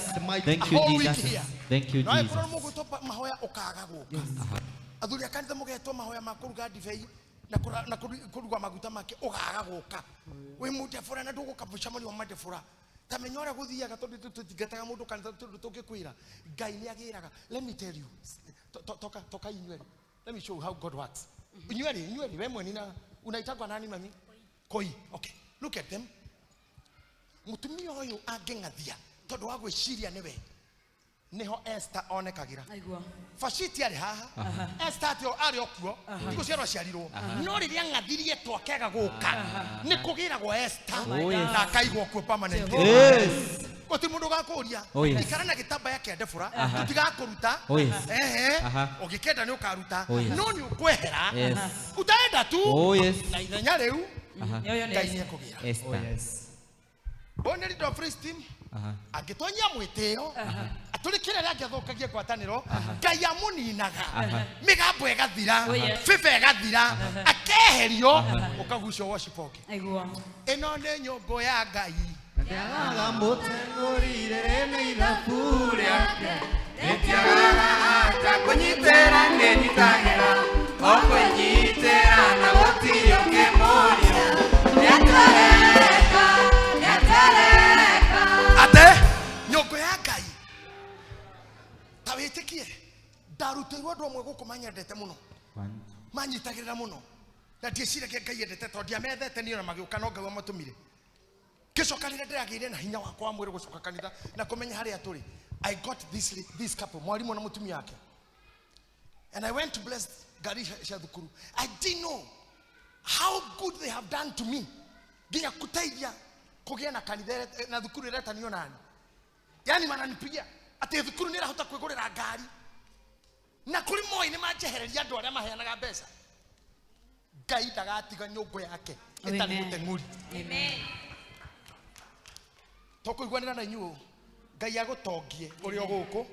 Speaker 2: Thank
Speaker 1: A
Speaker 2: you,
Speaker 1: whole week
Speaker 2: Jesus.
Speaker 1: here.
Speaker 2: Thank you,
Speaker 1: No
Speaker 2: Jesus.
Speaker 1: ĩkorwo mũgwĩtwo mahoya ũkaga gũka. Athuri a kanitha mũgetwo mahoya ma kũruga ndibei na kũruga maguta make ũgaga gũka. Wĩ mũndebora na ndũgũka mũcemanio wa mandebora. Ta menya ũrĩa gũthiaga tondũ tũtingataga mũndũ kanitha tondũ tũngĩkwĩra Ngai nĩ agĩraga. Let me tell you. Toka toka inyuerĩ. Let me show you how God works. Inyuerĩ, inyuerĩ, we mweni na unaitagwa nani mami? Koi. Okay. Look at them. Mũtumia ũyũ angĩng'athia tondũ wa gwĩciria nĩwe nĩho Esther onekagĩra.
Speaker 3: Aigua.
Speaker 1: Fashiti arĩ haha. Esther atĩ arĩ o kuo ti gũciarwo aciarirwo no rĩrĩa ng'athirie twakega gũka nĩ kũgĩragwo Esther
Speaker 2: Oh, yes.
Speaker 1: na akaigwo kuo permanently.
Speaker 2: Yes.
Speaker 1: Gũtirĩ mũndũ ũgakũria.
Speaker 2: Oh, yes.
Speaker 1: Ikara na gĩtambaya kĩa ndebũra tũtigakũruta.
Speaker 2: Oh, yes.
Speaker 1: Ehe.
Speaker 2: Aha.
Speaker 1: Ũngĩkenda nĩ ũkaruta
Speaker 2: Oh, yes.
Speaker 1: no nĩ ũkwehera.
Speaker 2: Yes.
Speaker 1: Utaenda tu.
Speaker 2: Oh, yes.
Speaker 1: Na ithenya rĩu
Speaker 2: Aha.
Speaker 3: Yoyo nĩ
Speaker 1: Ngai
Speaker 3: Esther.
Speaker 1: nĩ ekũgĩra.
Speaker 2: Esther.
Speaker 1: Ũyũ nĩ leader of praise team.
Speaker 2: Aha.
Speaker 1: Angĩtonyia mwĩtĩo atũrĩkĩre rĩa angĩathũkagie ngwatanĩro Ngai amũninaga mĩgambo ĩgathira
Speaker 3: Oh, yes.
Speaker 1: bĩba ĩgathira akeherio ũkagucio worship ũngĩ.
Speaker 3: Aigua.
Speaker 1: Ĩno nĩ nyũngũ ya Ngai.
Speaker 5: Ndiagaga mũteng'ũrire nĩ ithabu rĩake. Rĩtiagaga ata kũnyitĩra nĩnyitagĩra, o kwĩnyitĩra na gũtirĩ ũngĩmũria. Nĩatereka, nĩatereka.
Speaker 1: Ate nyũngũ ya Ngai ta wĩtĩkie ndarutĩirwo andũ amwe gũkũ manyendete mũno manyitagĩrĩra mũno na ndiĩciragia Ngai endete tondũ ndiamethete niĩ ona magĩũka no Ngai wamatũmire. Ngĩcoka rĩrĩa ndĩragĩire na hinya wakwa wa mwĩrĩ gũcoka kanitha na kũmenya harĩa tũrĩ, I got this couple, mwarimũ na mũtumia wake, and I went to bless ngari cia thukuru. I didn't know how good they have done to me nginya kũteithia kũgĩa na kanitha na thukuru ĩretanio nani. Yani mananipigia atĩ thukuru nĩ ĩrahota kwĩgũrĩra ngari na kũrĩ moi nĩ manjehereria andũ arĩa maheanaga mbeca. Ngai ndagatiga nyũngũ yake ĩtarĩ
Speaker 3: Amen.
Speaker 1: mũteng'ũri.
Speaker 3: Amen.
Speaker 1: Tũkũiguanĩra na inyuĩ Ngai agũtongie ũrĩ o gũkũ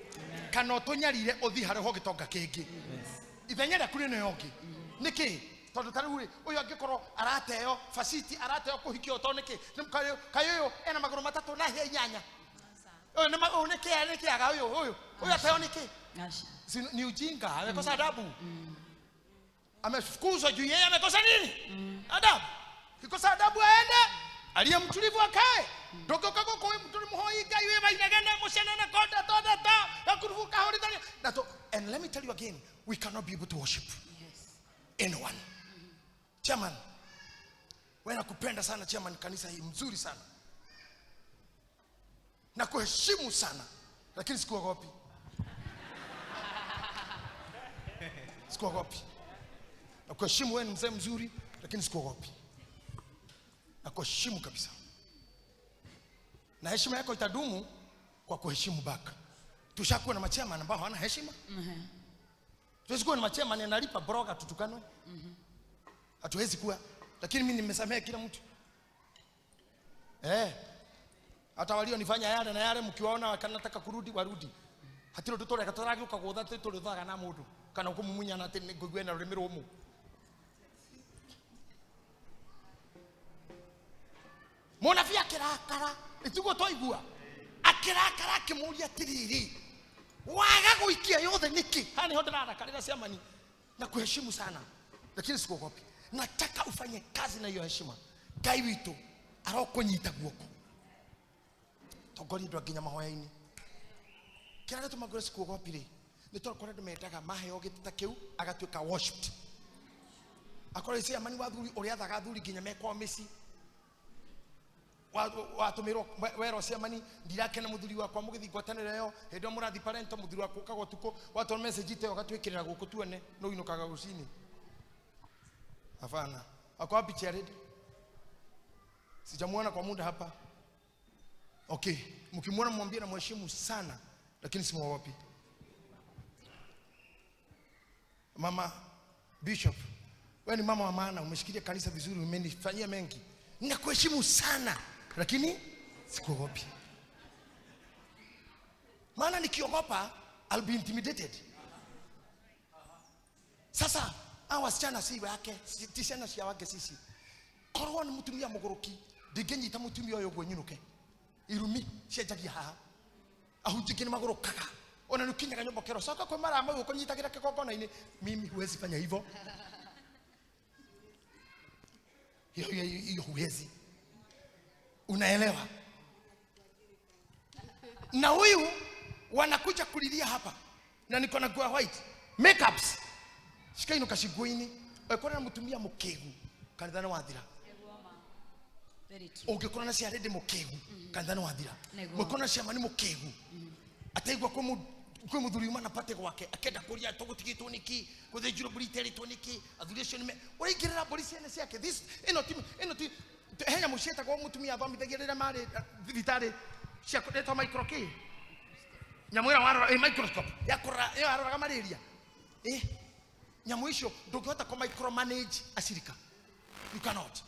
Speaker 1: kana ũtũnyarire ũthiĩ harĩa ho gĩtonga kĩngĩ. Ithenya rĩaku rĩ nĩyo ũngĩ. Nĩkĩ? Tondu ta riu ri, uyu angikorwo arateo faciti, arateo kuhikio to niki? Kaĩ ũyũ ena magũrũ matatũ na hĩa inyanya? Ũyũ nĩ ũyũ nĩ kĩa nĩ kĩaga ũyũ ũyũ. Ũyũ ateo nĩkĩ? Si ni ujinga, amekosa adabu. Amefukuzwa juu yeye amekosa nini? Adabu. Kikosa adabu aende, aliye mtulivu akae. Ndũngĩũka gũkũ wĩ mũtũrĩ mũhoi Ngai wĩ mainegene mũcenene konda tonda ta gakurubuka horitharia. Na to, and let me tell you again, we cannot be able to worship anyone. Chairman, wewe nakupenda sana chairman, kanisa hii mzuri sana. Nakuheshimu sana, lakini sikuogopi. Sikuogopi. Nakuheshimu, wewe ni mzee mzuri, lakini sikuogopi. Nakuheshimu kabisa. Na heshima yako itadumu kwa kuheshimu baka. Tushakuwa na machairman ambao hawana heshima. Tuwezi kuwa na machairman analipa broga tutukanwe. Hatuwezi kuwa. Lakini mimi nimesamehe kila mtu. Hata walionifanya yale na yale, mkiwaona wakanataka kurudi warudi. Hatiro tutore katoragi ukagutha tututhaga na mundu kana ukumumunya na ati ngũigue na rurimi rũmũ. Mũnabii akĩrakara, ĩtiguo twaigua. Akĩrakara akĩmũria atĩrĩrĩ, waga gũikia yothe nĩkĩ? Haha nĩho ndĩrarakarĩra ciamani na kuheshimu sana, lakini sikuogopi. Nataka ufanye kazi na hiyo heshima. Ngai witũ arokũnyita guoko. Tongoria andũ nginya mahoya-inĩ. Kĩrĩa gĩtũma ngwĩre sikuogopi rĩ, nĩ tondũ kũrĩ andũ mendaga maheo gĩtĩ ta kĩu agatuĩka worshipped. Akorwo ciamani wa athuri ũrĩa athaga athuri nginya me kwao mĩciĩ. Watũmĩrwo wero ciamani ndirakena mũthuri wakwa mũgĩthiĩ ngwatanĩro ĩyo hĩndĩ ĩyo mũrathiĩ parento mũthuri wakwa ũkaga ũtukũ watũma message ta ĩyo ũgatwĩkĩrĩra gũkũ tuone no inũkaga rũcinĩ. Hapana. Ako wapi Jared? Sijamuona kwa muda hapa. Okay, mkimwona mwambie na mheshimu sana, lakini simuogopi. Mama Bishop, wewe ni mama wa maana, umeshikilia kanisa vizuri, umenifanyia mengi. Ninakuheshimu sana, lakini sikuogopi. Maana nikiogopa I'll be intimidated. Sasa hawa wasichana si wake, si ciana cia wake sisi. Korwo ni mutumia muguruki, ndingĩnyita mutumia ũyũ ũguo nyinũke. Irumi cianjagia haha. Ahunjia nĩ magũrũkaga. Ona nĩũkinyaga nyũmba ũkerwo, coka kwĩ mara mau ũkũnyitagĩra kĩgongona-inĩ. Mimi huwezi fanya hivyo. Hiyo, hiyo, hiyo huwezi. Unaelewa? Na huyu wanakuja kulilia hapa. Na niko na nguo white. Makeups. Shika ino kashiguini. Ũngĩkorwo na mũtumia mũkĩgu, kanitha nĩ wathira.
Speaker 3: Very true.
Speaker 1: Ũngĩkorwo na ciarĩndĩ mũkĩgu, kanitha nĩ wathira.
Speaker 3: Nĩguo.
Speaker 1: Ũngĩkorwo na ciamani mũkĩgu, ataigua kwĩ mũthuri uma na pate gwake, akenda kũria tũgũtigĩtwo nĩkĩ, gũthĩnjirwo mbũri iterĩtwo nĩkĩ, athuri acio nĩme, ũraingĩrĩra mbũri ciene ciake. This, ĩno ti, ĩno ti, he nyamũ cietagwo mũtumia athomithagia rĩrĩa marĩ thibitarĩ, cia kũretwo micro kĩ? Nyamũ ĩrĩa warora, microscope, ya kũrora, ĩyo yaroraga malaria. Nyamũ icio ndũngĩhota kũ micromanage acirika. You cannot.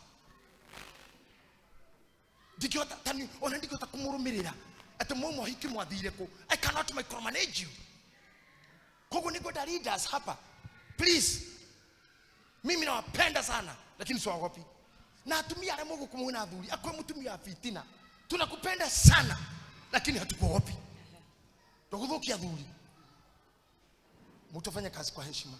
Speaker 1: Ndingĩhota, tani, ona ndingĩhota kũmũrũmĩrĩra. Atĩ mwauma ũhiki mwathire kũ? I cannot micromanage you. Koguo nĩngwenda leaders hapa. Please. Mimi nawapenda sana, lakini siwaogopi. Na atumia arĩa mũgũkũ mwĩna athuri, akwe mũtumia wa fitina. Tunakupenda sana, lakini hatukuogopi. Ndũgũthũkia athuri. Mũtũfanye kazi kwa heshima.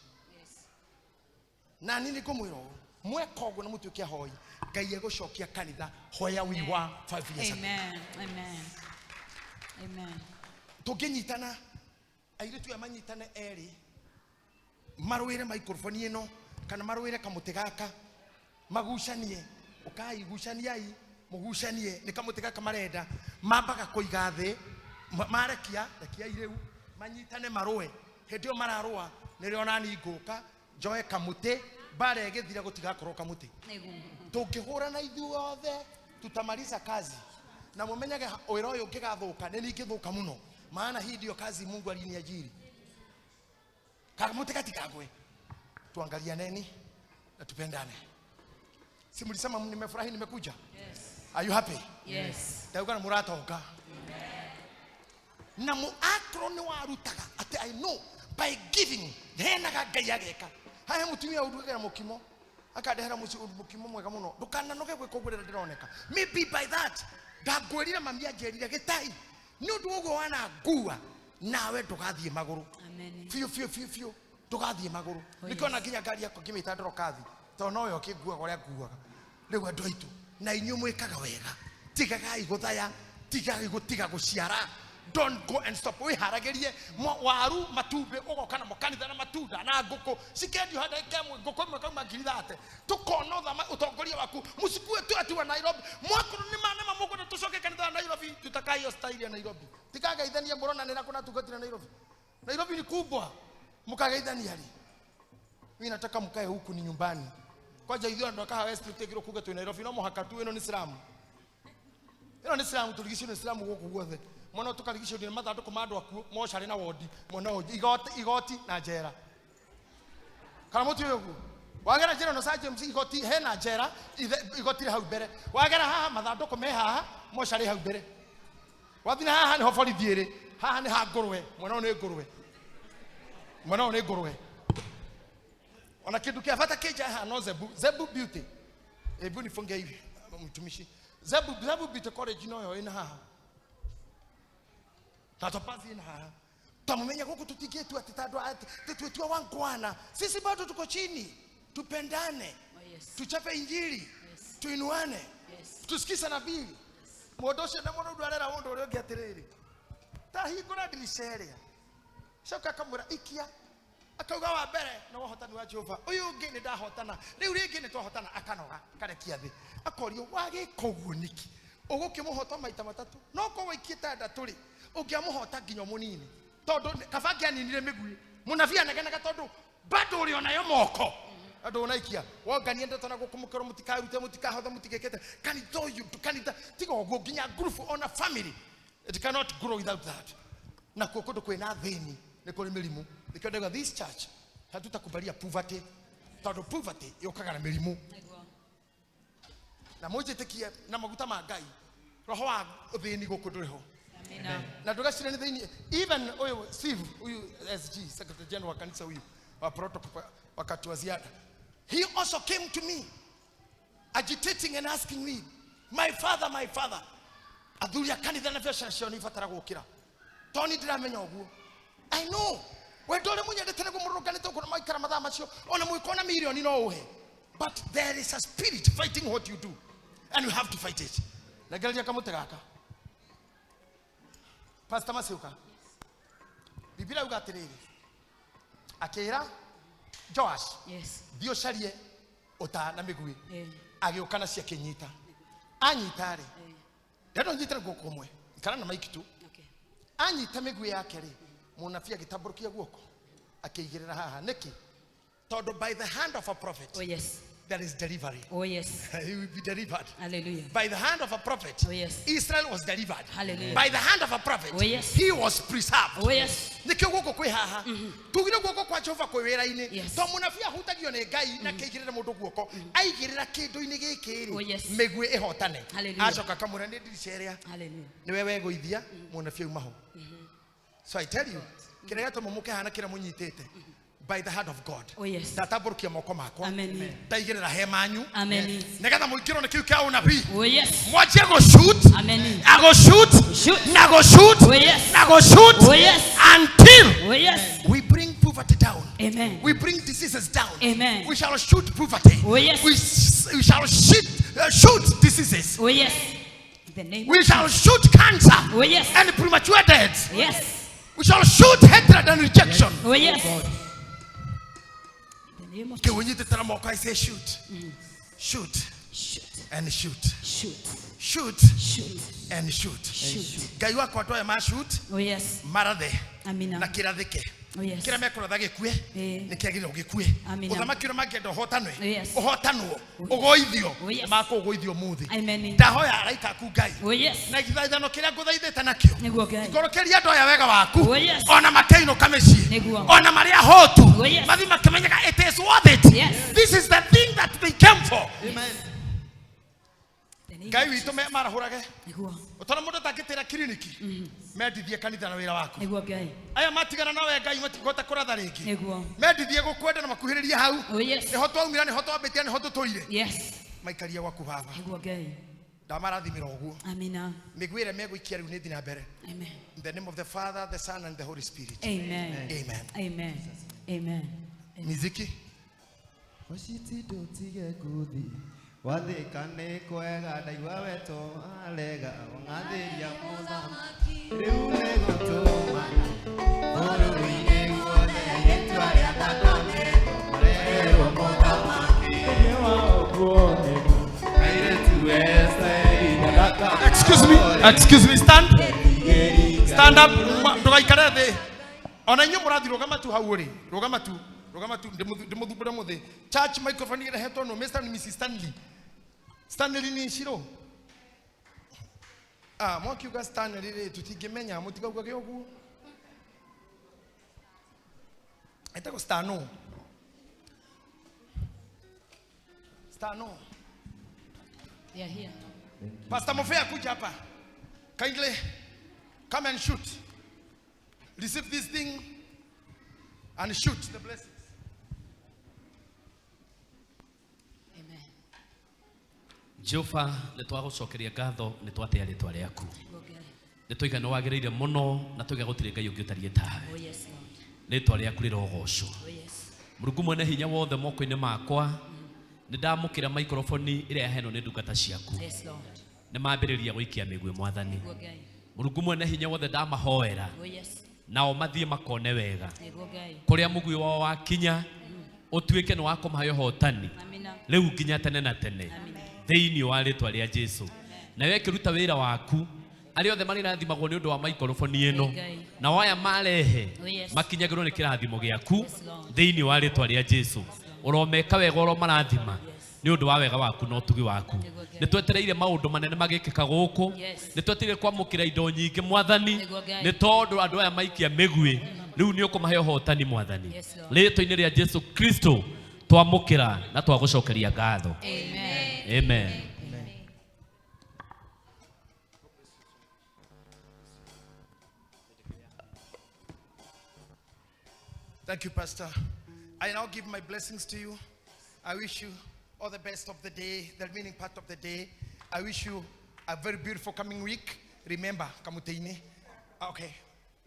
Speaker 1: Na nini ngũmwĩra ũũ, mweka ũguo na mũtuĩke ahoi, Ngai egũcokia kanitha where we were 5 years ago.
Speaker 3: Amen. Amen. Amen.
Speaker 1: Tũngĩnyitana, airĩtu aya manyitane erĩ, marũĩre microphone ĩno, kana marũĩre kamũtĩ gaka, magucanie, ũkai gucaniai, mũgucanie, nĩ kamũtĩ gaka marenda, mambaga kũiga thĩ, marekia, rekiai rĩu, manyitane marũe. Hĩndĩ ĩyo mararũa, nĩrĩo nani ngũka, njoe kamũtĩ, mbara ĩgĩthira gũtigakorwo kamũtĩ.
Speaker 3: Nĩguo.
Speaker 1: Tũngĩhũrana ithuothe, tutamaliza kazi. Na mumenyage wĩra ũyũ ũngĩgathũka, nĩ niĩ ingĩthũka mũno. Maana hii ndio kazi Mungu aliniajiri. Kamũtĩ gatikagwe. Tuangalianeni na tupendane. Si mlisema nimefurahi nimekuja?
Speaker 3: Yes.
Speaker 1: Are you happy?
Speaker 3: Yes.
Speaker 1: Ndauga na mũratoka. Na mũakro nĩ warutaga atĩ I know by giving henaga Ngai ageka. Hahe mũtumia ũrugagĩra mũkimo. Akandehera mukimo mwega muno. Ndukananoge gwika uguo rĩrĩa ndĩroneka. Maybe by that ndangwĩrire mami anjĩrire gĩtai nĩ ũndũ ũguo wanangua nawe ndũgathiĩ magũrũ.
Speaker 3: Amen.
Speaker 1: Biũ biũ biũ biũ ndũgathiĩ magũrũ. Nĩkĩo ona nginya ngari yakwa ngĩmĩta ndorokathi tondũ noyo ĩkĩnguaga ũrĩa nguaga. Rĩu andũ aitũ na inyuĩ mwĩkaga wega, tigagai gũthaya, tigagai gũtiga gũciara. Don't go and stop. Wĩharagĩrie waru matumbĩ ũgoka namo kanitha na matunda na ngũkũ cikendio handũ ĩmwe ngũkũ ĩmwe kauma 30,000 tũkona ũtongoria waku mũcikue tu ati wa Nairobi mwakorwo nĩ manema mũkwenda tũcoke kanitha wa Nairobi tutakaa hiyo style ya Nairobi tikageithania mũronanĩra kũna tungatira Nairobi. Nairobi ni kubwa, mkageithania ri. Mimi nataka mkae huku ni nyumbani. Kwanja ithuĩ andũ a Kahawa West tũtigĩrwo kuga twĩ Nairobi no mũhaka tu ĩno nĩ Islamu. Ĩno nĩ Islamu tũrigicĩirio nĩ Islamu gũkũ guothe. Mwana tũkarigicĩrio nĩ mathandũkũ ma andũ akuũ mocarĩ na wondi mwena ũyũ igoti igoti na njera. Kana mũtiũĩ ũguo? Wagera njĩra ĩno Sir James igoti hena njera igoti rĩ hau mbere. Wagera haha mathandũkũ me haha mocarĩ hau mbere. Wathiĩ na haha nĩho borithi ĩrĩ. Haha nĩ ha ngũrwe, mwena ũyũ nĩ ngũrwe. Mwena ũyũ nĩ ngũrwe. Ona kindu kia bata kĩnja haha no Zebu, Zebu Beauty. Hebu nifunge hivi mtumishi. Zebu, Zebu Beauty College noyo ĩna haha. Na topazi ĩna haha. Tamumenya gũkũ tũtingĩtua atĩ ta andũ aya tũtua wangwana. Sisi bado tuko chini. Tupendane.
Speaker 3: Oh, yes.
Speaker 1: Tuchape injili.
Speaker 3: Yes.
Speaker 1: Tuinuane.
Speaker 3: Yes.
Speaker 1: Tusikize nabii. Mũndũ ũcio na mũndũ arera mũndũ ũrĩa ũngĩ atĩrĩrĩ. Ta hingũra ndirica ĩrĩa. Coka akamwĩra ikia. Akauga wa mbere na wahotani wa Jehova. Ũyũ ũngĩ nĩ ndahotana. Rĩu rĩngĩ nĩ twahotana akanoga akarekia thĩ. Akorio wagĩka ũguo nĩkĩ? Ũgũkĩmũhota maita matatũ. No korwo waikie ta ndatũ rĩ, ũngĩamũhota nginya mũnini. Tondũ kaba angĩaninire mĩguĩ. Mũnabii anegenaga tondũ bado ũrĩ onayo moko. Andũ ũnaikia. Wongania ndeto na gũkũmũkĩrwo mũtikarute, mũtikahothe, mũtigĩkĩte. Kanitha ũyũ, kanitha, tiga ũguo nginya group ona family. It cannot grow without that. Na kuo kũndũ kwĩna thĩni nĩ kũrĩ mĩrimũ. Nĩkĩo ndauga this church hatutakubalia poverty tondũ poverty yũkaga na mĩrimũ. Na mũnjĩtĩkie na maguta ma Ngai roho wa ũthĩni gũkũ ndũrĩ ho.
Speaker 3: Amina.
Speaker 1: Na ndũgacire nĩ thĩinĩ even ũyũ Steve huyu SG Secretary General wa kanisa huyu wa protocol wakati wa ziada, he also came to me agitating and asking me, my father, my father, athuri a kanitha na biacara ciao nĩ ibatara gũkĩra tondũ nĩ ndĩramenya ũguo. I know wendo ũrĩa mũnyendete nĩguo mũrũrũnganĩte ũguo na maikara mathaa macio ona mũgĩkorwo na mirioni no ũhe, but there is a spirit fighting what you do and you have to fight it. Nengereria kamũtĩ gaka Pastor Masiuka. Biblia yuga atĩrĩrĩ, akĩĩra Joash,
Speaker 3: Yes.
Speaker 1: thiĩ ũcarie ũta na mĩguĩ.
Speaker 3: Eh.
Speaker 1: Agĩũka nacio akĩnyita. Anyita rĩ, ndenda ũnyite guoko kũmwe, ikara na maiki tu.
Speaker 3: Okay.
Speaker 1: Anyita mĩguĩ yake rĩ, mũnabii agĩtambũrũkia guoko akĩigĩrĩra haha. Nĩkĩ? Tondũ by the hand of a prophet
Speaker 3: Oh yes.
Speaker 1: there is delivery.
Speaker 3: Oh yes.
Speaker 1: He will be delivered.
Speaker 3: Hallelujah.
Speaker 1: By the hand of a prophet,
Speaker 3: Oh, yes.
Speaker 1: Israel was delivered.
Speaker 3: Hallelujah.
Speaker 1: By the hand of a prophet,
Speaker 3: Oh, yes.
Speaker 1: he was preserved.
Speaker 3: Oh yes.
Speaker 1: Nĩkĩo guoko kwĩ haha. Tugire guoko kwa Jehova kwĩ wĩra-inĩ.
Speaker 3: Yes.
Speaker 1: To mũnabii ahutagio nĩ Ngai na akĩigĩrĩra mũndũ guoko, aigĩrĩra kĩndũ-inĩ gĩkĩ
Speaker 3: Oh,
Speaker 1: rĩ,
Speaker 3: yes.
Speaker 1: mĩguĩ ĩhotane.
Speaker 3: Hallelujah.
Speaker 1: Acoka akamwĩra nĩ ndirica ĩrĩa
Speaker 3: Hallelujah.
Speaker 1: nĩwe wegũithia mũnabii auma ho. So I tell you, kĩrĩa gĩatũma mũkĩhana kĩrĩa mũnyitĩte by the hand of God.
Speaker 3: Oh, yes.
Speaker 1: Ndatambũrũkia moko makwa.
Speaker 3: Amen.
Speaker 1: Ndaigĩrĩra hema yanyu.
Speaker 3: Amen.
Speaker 1: Nĩgetha mũingĩrwo nĩ kĩu kĩa ũnabii.
Speaker 3: Oh yes.
Speaker 1: Mwanjie gũshoot.
Speaker 3: Amen.
Speaker 1: Agũshoot.
Speaker 3: Shoot.
Speaker 1: Na gũshoot.
Speaker 3: Oh, yes.
Speaker 1: Na gũshoot.
Speaker 3: Oh, yes.
Speaker 1: Until
Speaker 3: Oh yes.
Speaker 1: we bring poverty down.
Speaker 3: Amen.
Speaker 1: We bring diseases down.
Speaker 3: Amen.
Speaker 1: We shall shoot poverty.
Speaker 3: Oh, yes.
Speaker 1: We shall shoot diseases.
Speaker 3: Oh yes. In the name.
Speaker 1: We shall shoot cancer.
Speaker 3: Oh yes.
Speaker 1: And premature deaths.
Speaker 3: Yes.
Speaker 1: We shall shoot hatred and rejection.
Speaker 3: Oh yes. In the name of
Speaker 1: Okay, we need to tell them, I say shoot. Shoot
Speaker 3: shoot.
Speaker 1: and shoot.
Speaker 3: Shoot.
Speaker 1: Shoot
Speaker 3: Shoot.
Speaker 1: and shoot.
Speaker 3: Shoot.
Speaker 1: Ngai wakwa andũ aya ma shoot
Speaker 3: Oh yes.
Speaker 1: marathe
Speaker 3: Amina.
Speaker 1: na kĩrathĩke.
Speaker 3: Oh yes.
Speaker 1: Kĩrĩa mekũratha gĩkue
Speaker 3: Eh.
Speaker 1: nĩ kĩagĩrĩirwo gĩkue.
Speaker 3: Amina.
Speaker 1: Ũthamaki ũrĩa mangĩenda ũhotanwe,
Speaker 3: Yes.
Speaker 1: ũhotanwo, ũgũithio,
Speaker 3: Oh, yes.
Speaker 1: makũgũithio ũmũthĩ.
Speaker 3: Amen.
Speaker 1: Ndahoya araika aku Ngai.
Speaker 3: Oh yes.
Speaker 1: Na gĩthaithano kĩrĩa ngũthaithĩte nakĩo.
Speaker 3: Nĩguo Ngai.
Speaker 1: Ikũrũkĩria andũ aya wega waku.
Speaker 3: Oh, yes.
Speaker 1: Ona makĩinũka mĩciĩ.
Speaker 3: Nĩguo.
Speaker 1: Ona marĩ ahũtu.
Speaker 3: Oh, yes.
Speaker 1: Mathiĩ makĩmenyaga it is worth it.
Speaker 3: Yes.
Speaker 1: This is the thing that they came for.
Speaker 7: Amen.
Speaker 3: The
Speaker 1: Ngai witũ marahũrage.
Speaker 3: Nĩguo.
Speaker 1: Ũtona mũndũ atangĩtĩra kiriniki mendithie kanitha na wĩra waku.
Speaker 3: Nĩguo Ngai.
Speaker 1: Aya matigana nawe Ngai matikũhota kũratha rĩngĩ.
Speaker 3: Nĩguo.
Speaker 1: Mendithie gũkwenda na makuhĩrĩrie hau.
Speaker 3: Oh yes.
Speaker 1: Nĩho twaumĩra, nĩho twambĩtia, nĩho tũtũire.
Speaker 3: Yes.
Speaker 1: Maikarie gwaku baba.
Speaker 3: Nĩguo Ngai.
Speaker 1: Ndamarathimĩra ũguo.
Speaker 3: Amina.
Speaker 1: Mĩguĩ ĩrĩa megũikia rĩu nĩ thiĩ na mbere.
Speaker 3: Amen.
Speaker 1: In the name of the Father, the Son, and the Holy Spirit.
Speaker 3: Amen.
Speaker 1: Amen.
Speaker 3: Amen. Amen.
Speaker 1: Miziki.
Speaker 5: Oshitidotige kuthi wathika nĩ kwega ndaigua weto arega wang'athĩria mũthamaki rĩu nĩ gũtũmana bũrũri-inĩ guothe rĩtwa rĩa thakame marerwo mũthamaki kairĩtu Esteri nyathaka.
Speaker 1: Excuse me, stand. Stand up. Ndũgaikare thĩ. Ona inyuĩ mũrathiĩ rũgama tu hau ũrĩ. Rũgama tu. Rũgama tu ndĩmũthumbũre mũthĩ. Church microphone ĩrehetwo nũ Mr. and Mrs. Stanley. Stanley nĩ Shiro. Ah, mwakiuga Stanley rĩ tũtingĩmenya mũtigaugage ũguo. Etagwo Stano. Stano.
Speaker 3: They are here.
Speaker 1: Pastor Mofea kuja hapa. Kindly come and shoot. Receive this thing and shoot the blessings.
Speaker 3: Amen.
Speaker 8: Jehova nĩ twagũcokeria ngatho nĩ twatĩa rĩtwa rĩaku.
Speaker 3: Nĩguo Ngai.
Speaker 8: Nĩ tũiga nĩ wagĩrĩire mũno na tũiga gũtirĩ Ngai ũngĩ ũtariĩ tawe.
Speaker 3: Oh yes, Lord.
Speaker 8: Rĩtwa rĩaku rĩrogocwo.
Speaker 3: Oh yes.
Speaker 8: Mũrungu mwene hinya wothe moko-inĩ makwa nĩ ndamũkĩra microphone ĩrĩa yaheanwo nĩ ndungata ciaku.
Speaker 3: Yes, Lord.
Speaker 8: Nĩ mambĩrĩria gũikia mĩguĩ mwathani.
Speaker 3: Nĩguo Ngai.
Speaker 8: Mũrungu mwene hinya wothe ndamahoera
Speaker 3: Oh yes.
Speaker 8: nao mathiĩ makone wega.
Speaker 3: Nĩguo Ngai.
Speaker 8: Kũrĩa mũguĩ wao wakinya ũtuĩke nĩ wa kũmahe ũhotani
Speaker 3: Amina.
Speaker 8: rĩu nginya tene na tene thĩinĩ wa rĩtwa rĩa Jesu. Nawe ĩkĩruta wĩra waku arĩa othe marĩrathimagwo nĩ ũndũ wa microphone ĩno
Speaker 3: Ngai.
Speaker 8: na aya marehe
Speaker 3: Oh, yes.
Speaker 8: makinyagĩrwo nĩ kĩrathimo gĩaku
Speaker 3: Yes, Lord.
Speaker 8: thĩinĩ wa rĩtwa rĩa Jesu. Ũromeka wega ũromarathima nĩ ũndũ wa wega waku na ũtugi waku.
Speaker 3: Nĩguo Ngai.
Speaker 8: Nĩ twetereire maũndũ manene magĩkĩka gũkũ.
Speaker 3: Yes.
Speaker 8: Nĩ twetereire kwamũkĩra indo nyingĩ mwathani
Speaker 3: Nĩguo Ngai.
Speaker 8: nĩ tondũ andũ aya maikia mĩguĩ rĩu nĩ ũkũmahe ũhotani mwathani.
Speaker 3: Yes, Lord.
Speaker 8: Rĩtwa-inĩ rĩa Jesu Kristo twamũkĩra na twagũcokeria ngatho.
Speaker 3: Amen.
Speaker 8: Amen.
Speaker 1: Thank you, Pastor. I now give my blessings to you. I wish you all the best of the day, the remaining part of the day. I wish you a very beautiful coming week. Remember, Kamuteini. Okay,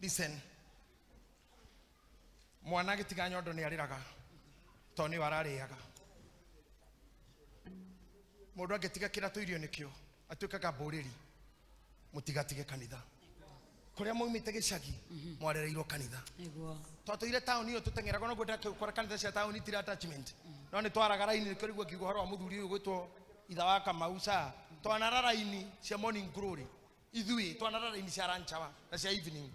Speaker 1: listen. Mwana gĩtiga nyondo nĩ arĩraga tondũ nĩwe ararĩaga. Mũndũ angĩtiga kĩrĩa tũirio nĩkĩo atuĩkaga mbũrĩri. Mũtigatige kanitha. Kũrĩa maumĩte gĩcagi mwarereirwo kanitha.
Speaker 3: Nĩguo.
Speaker 1: Twatũire taũni ĩyo tũteng'eraga no ngwenda gũkora kanitha cia taũni itirĩ attachment. No nĩ twaraga raini nĩkĩo rĩu ngiuga ũhoro wa mũthuri ũyũ gwĩtwo itha wa Kamau ca twanara raini cia morning glory ithuĩ twanara raini cia lunch hour na cia evening.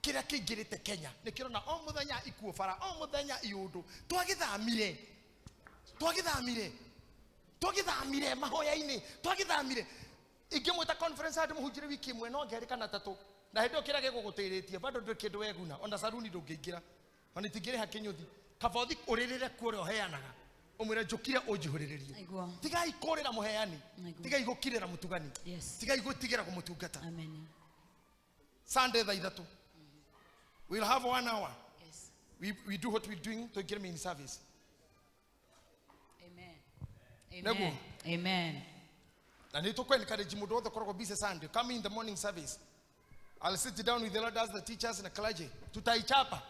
Speaker 1: Kĩrĩa kĩingĩrĩte Kenya nĩkĩrona o mũthenya ikuũ bara o mũthenya iũndũ. Twagĩthamire twagĩthamire twagĩthamire mahoya-inĩ twagĩthamire. Ingĩmwĩta conference andũ mũhunjĩre wiki ĩmwe no ngerĩ kana tatũ na hĩndĩ ĩyo kĩrĩa gĩgũgũtĩrĩtie bado ndũrĩ kĩndũ weguna ona saruni ndũngĩingĩra ona itingĩrĩha kĩnyũthi kaba ũthi ũrĩrĩre kuo ũrĩa ũheanaga ũmwĩre njũkire ũnjihũrĩrĩrie.
Speaker 3: Nĩguo.
Speaker 1: Tigai kũrĩra mũheani.
Speaker 3: Nĩguo.
Speaker 1: Tigai gũkirĩra mũtugani.
Speaker 3: Yes.
Speaker 1: Tigai gũtigĩra kũmũtungata.
Speaker 3: Amen.
Speaker 1: Sunday thaa ithatũ we'll have 1 hour.
Speaker 3: Yes.
Speaker 1: We do what we're doing to get me in service.
Speaker 3: Amen.
Speaker 1: Nĩguo.
Speaker 3: Amen. Amen.
Speaker 1: Na nĩ tũkũ encourage mũndũ wothe ũkoragwo busy Sunday come in the morning service. I'll sit down with the elders, the teachers na clergy. Tutaichapa.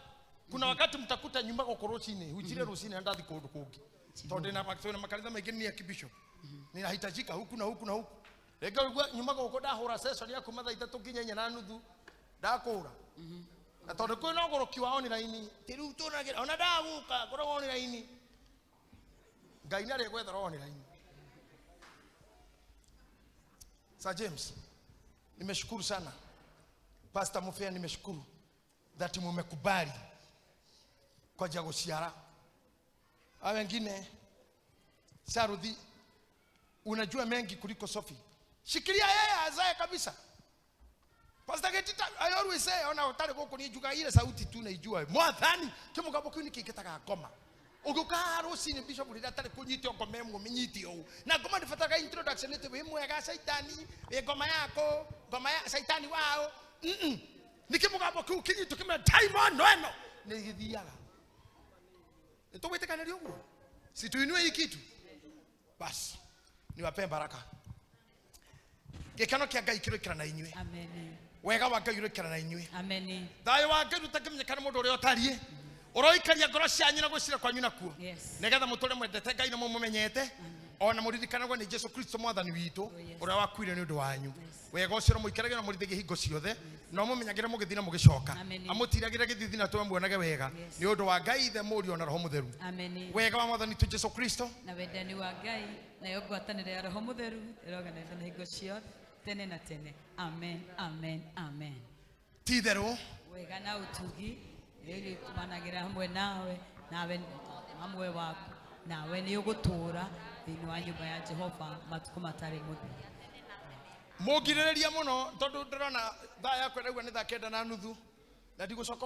Speaker 1: Kuna wakati mtakuta nyumba kwa rũcinĩ, hujire rũcinĩ na ndathi kũndũ kũngĩ. Tondũ na makanitha maingĩ nĩ archbishop. Ninahitajika huku na huku na huku. Rĩngĩ ũigua nyuma gũkũ ndahũra session ya kuma thaa ithatũ nginya inya na nuthu ndakũra. Na tondũ kwĩna ũgũrũki wa online ti rĩu tũnagĩra ona ndagũka ngoragwo online. Ngai nĩarĩ gwethera online. Sir James, nimeshukuru sana. Pastor Mufea, nimeshukuru that mumekubali kwa ajili ya guciara. Hao wengine Saruthi, unajua mengi kuliko Sophie. Shikilia yeye azae kabisa. Pastor Getita, I always say ona utare guku ni njuga ile sauti tu naijua. Mwathani kimugabo kiu nikingetaga ngoma. Ũgĩũka haha rũcinĩ bishop rĩrĩa atarĩ kũnyitio ngoma ĩmwe ũmĩnyite ũũ. Na ngoma ndĩbataraga introduction atĩ wĩ mwega caitani, wĩ ngoma yako, ngoma ya caitani wao. Nĩkĩ mũgambo kĩu kĩnyitwo kĩmwe daimono ĩno nĩ gĩthiaga. Nĩtũgwĩtĩkanĩria ũguo? Si tuinue hii kitu? Basi niwapee baraka. Gĩkeno kĩa Ngai kĩroikara na inyuĩ.
Speaker 3: Amen.
Speaker 1: Wega wa Ngai ũroikara na inyuĩ.
Speaker 3: Amen.
Speaker 1: Thayũ wa Ngai ũtangĩmenyeka nĩ mũndũ ũrĩa ũtariĩ. Ũroikaria ngoro cianyu na gwĩciria kwanyu nakuo.
Speaker 3: Yes.
Speaker 1: Nĩgetha mũtũre mwendete Ngai na mũmũmenyete. Ona mũririkanagwo nĩ Jesu Kristo mwathani witũ ũrĩa wakuire nĩ ũndũ wanyu. Wega ũcio ũromũikarage na mũrithagie hingo ciothe na ũmũmenyagĩre mũgĩthiĩ na mũgĩcoka.
Speaker 3: Amen.
Speaker 1: Amũtiragĩre gĩthithi na tũme muonage wega nĩ ũndũ wa Ngai Ithe Mũriũ na Roho Mũtheru.
Speaker 3: Amen.
Speaker 1: Wega wa mwathani witũ Jesu Kristo
Speaker 3: Na wendani wa Ngai nayo ngwatanĩro ya Roho Mũtheru ĩroganĩte na hingo ciothe tene na tene. Amen. Amen. Amen.
Speaker 1: ti itherũ
Speaker 3: Wega na ũtugi nĩũrĩtũmanagĩra hamwe nawe, nawe hamwe waku, nawe nĩ ũgũtũũra thĩinĩ wa nyũmba ya Jehova matukũ matarĩ mũthia.
Speaker 1: Mũngirĩrĩria mũno tondũ ndĩrona thaa yakwa ĩraigua nĩ thaa 9:30 na ndigũcoka.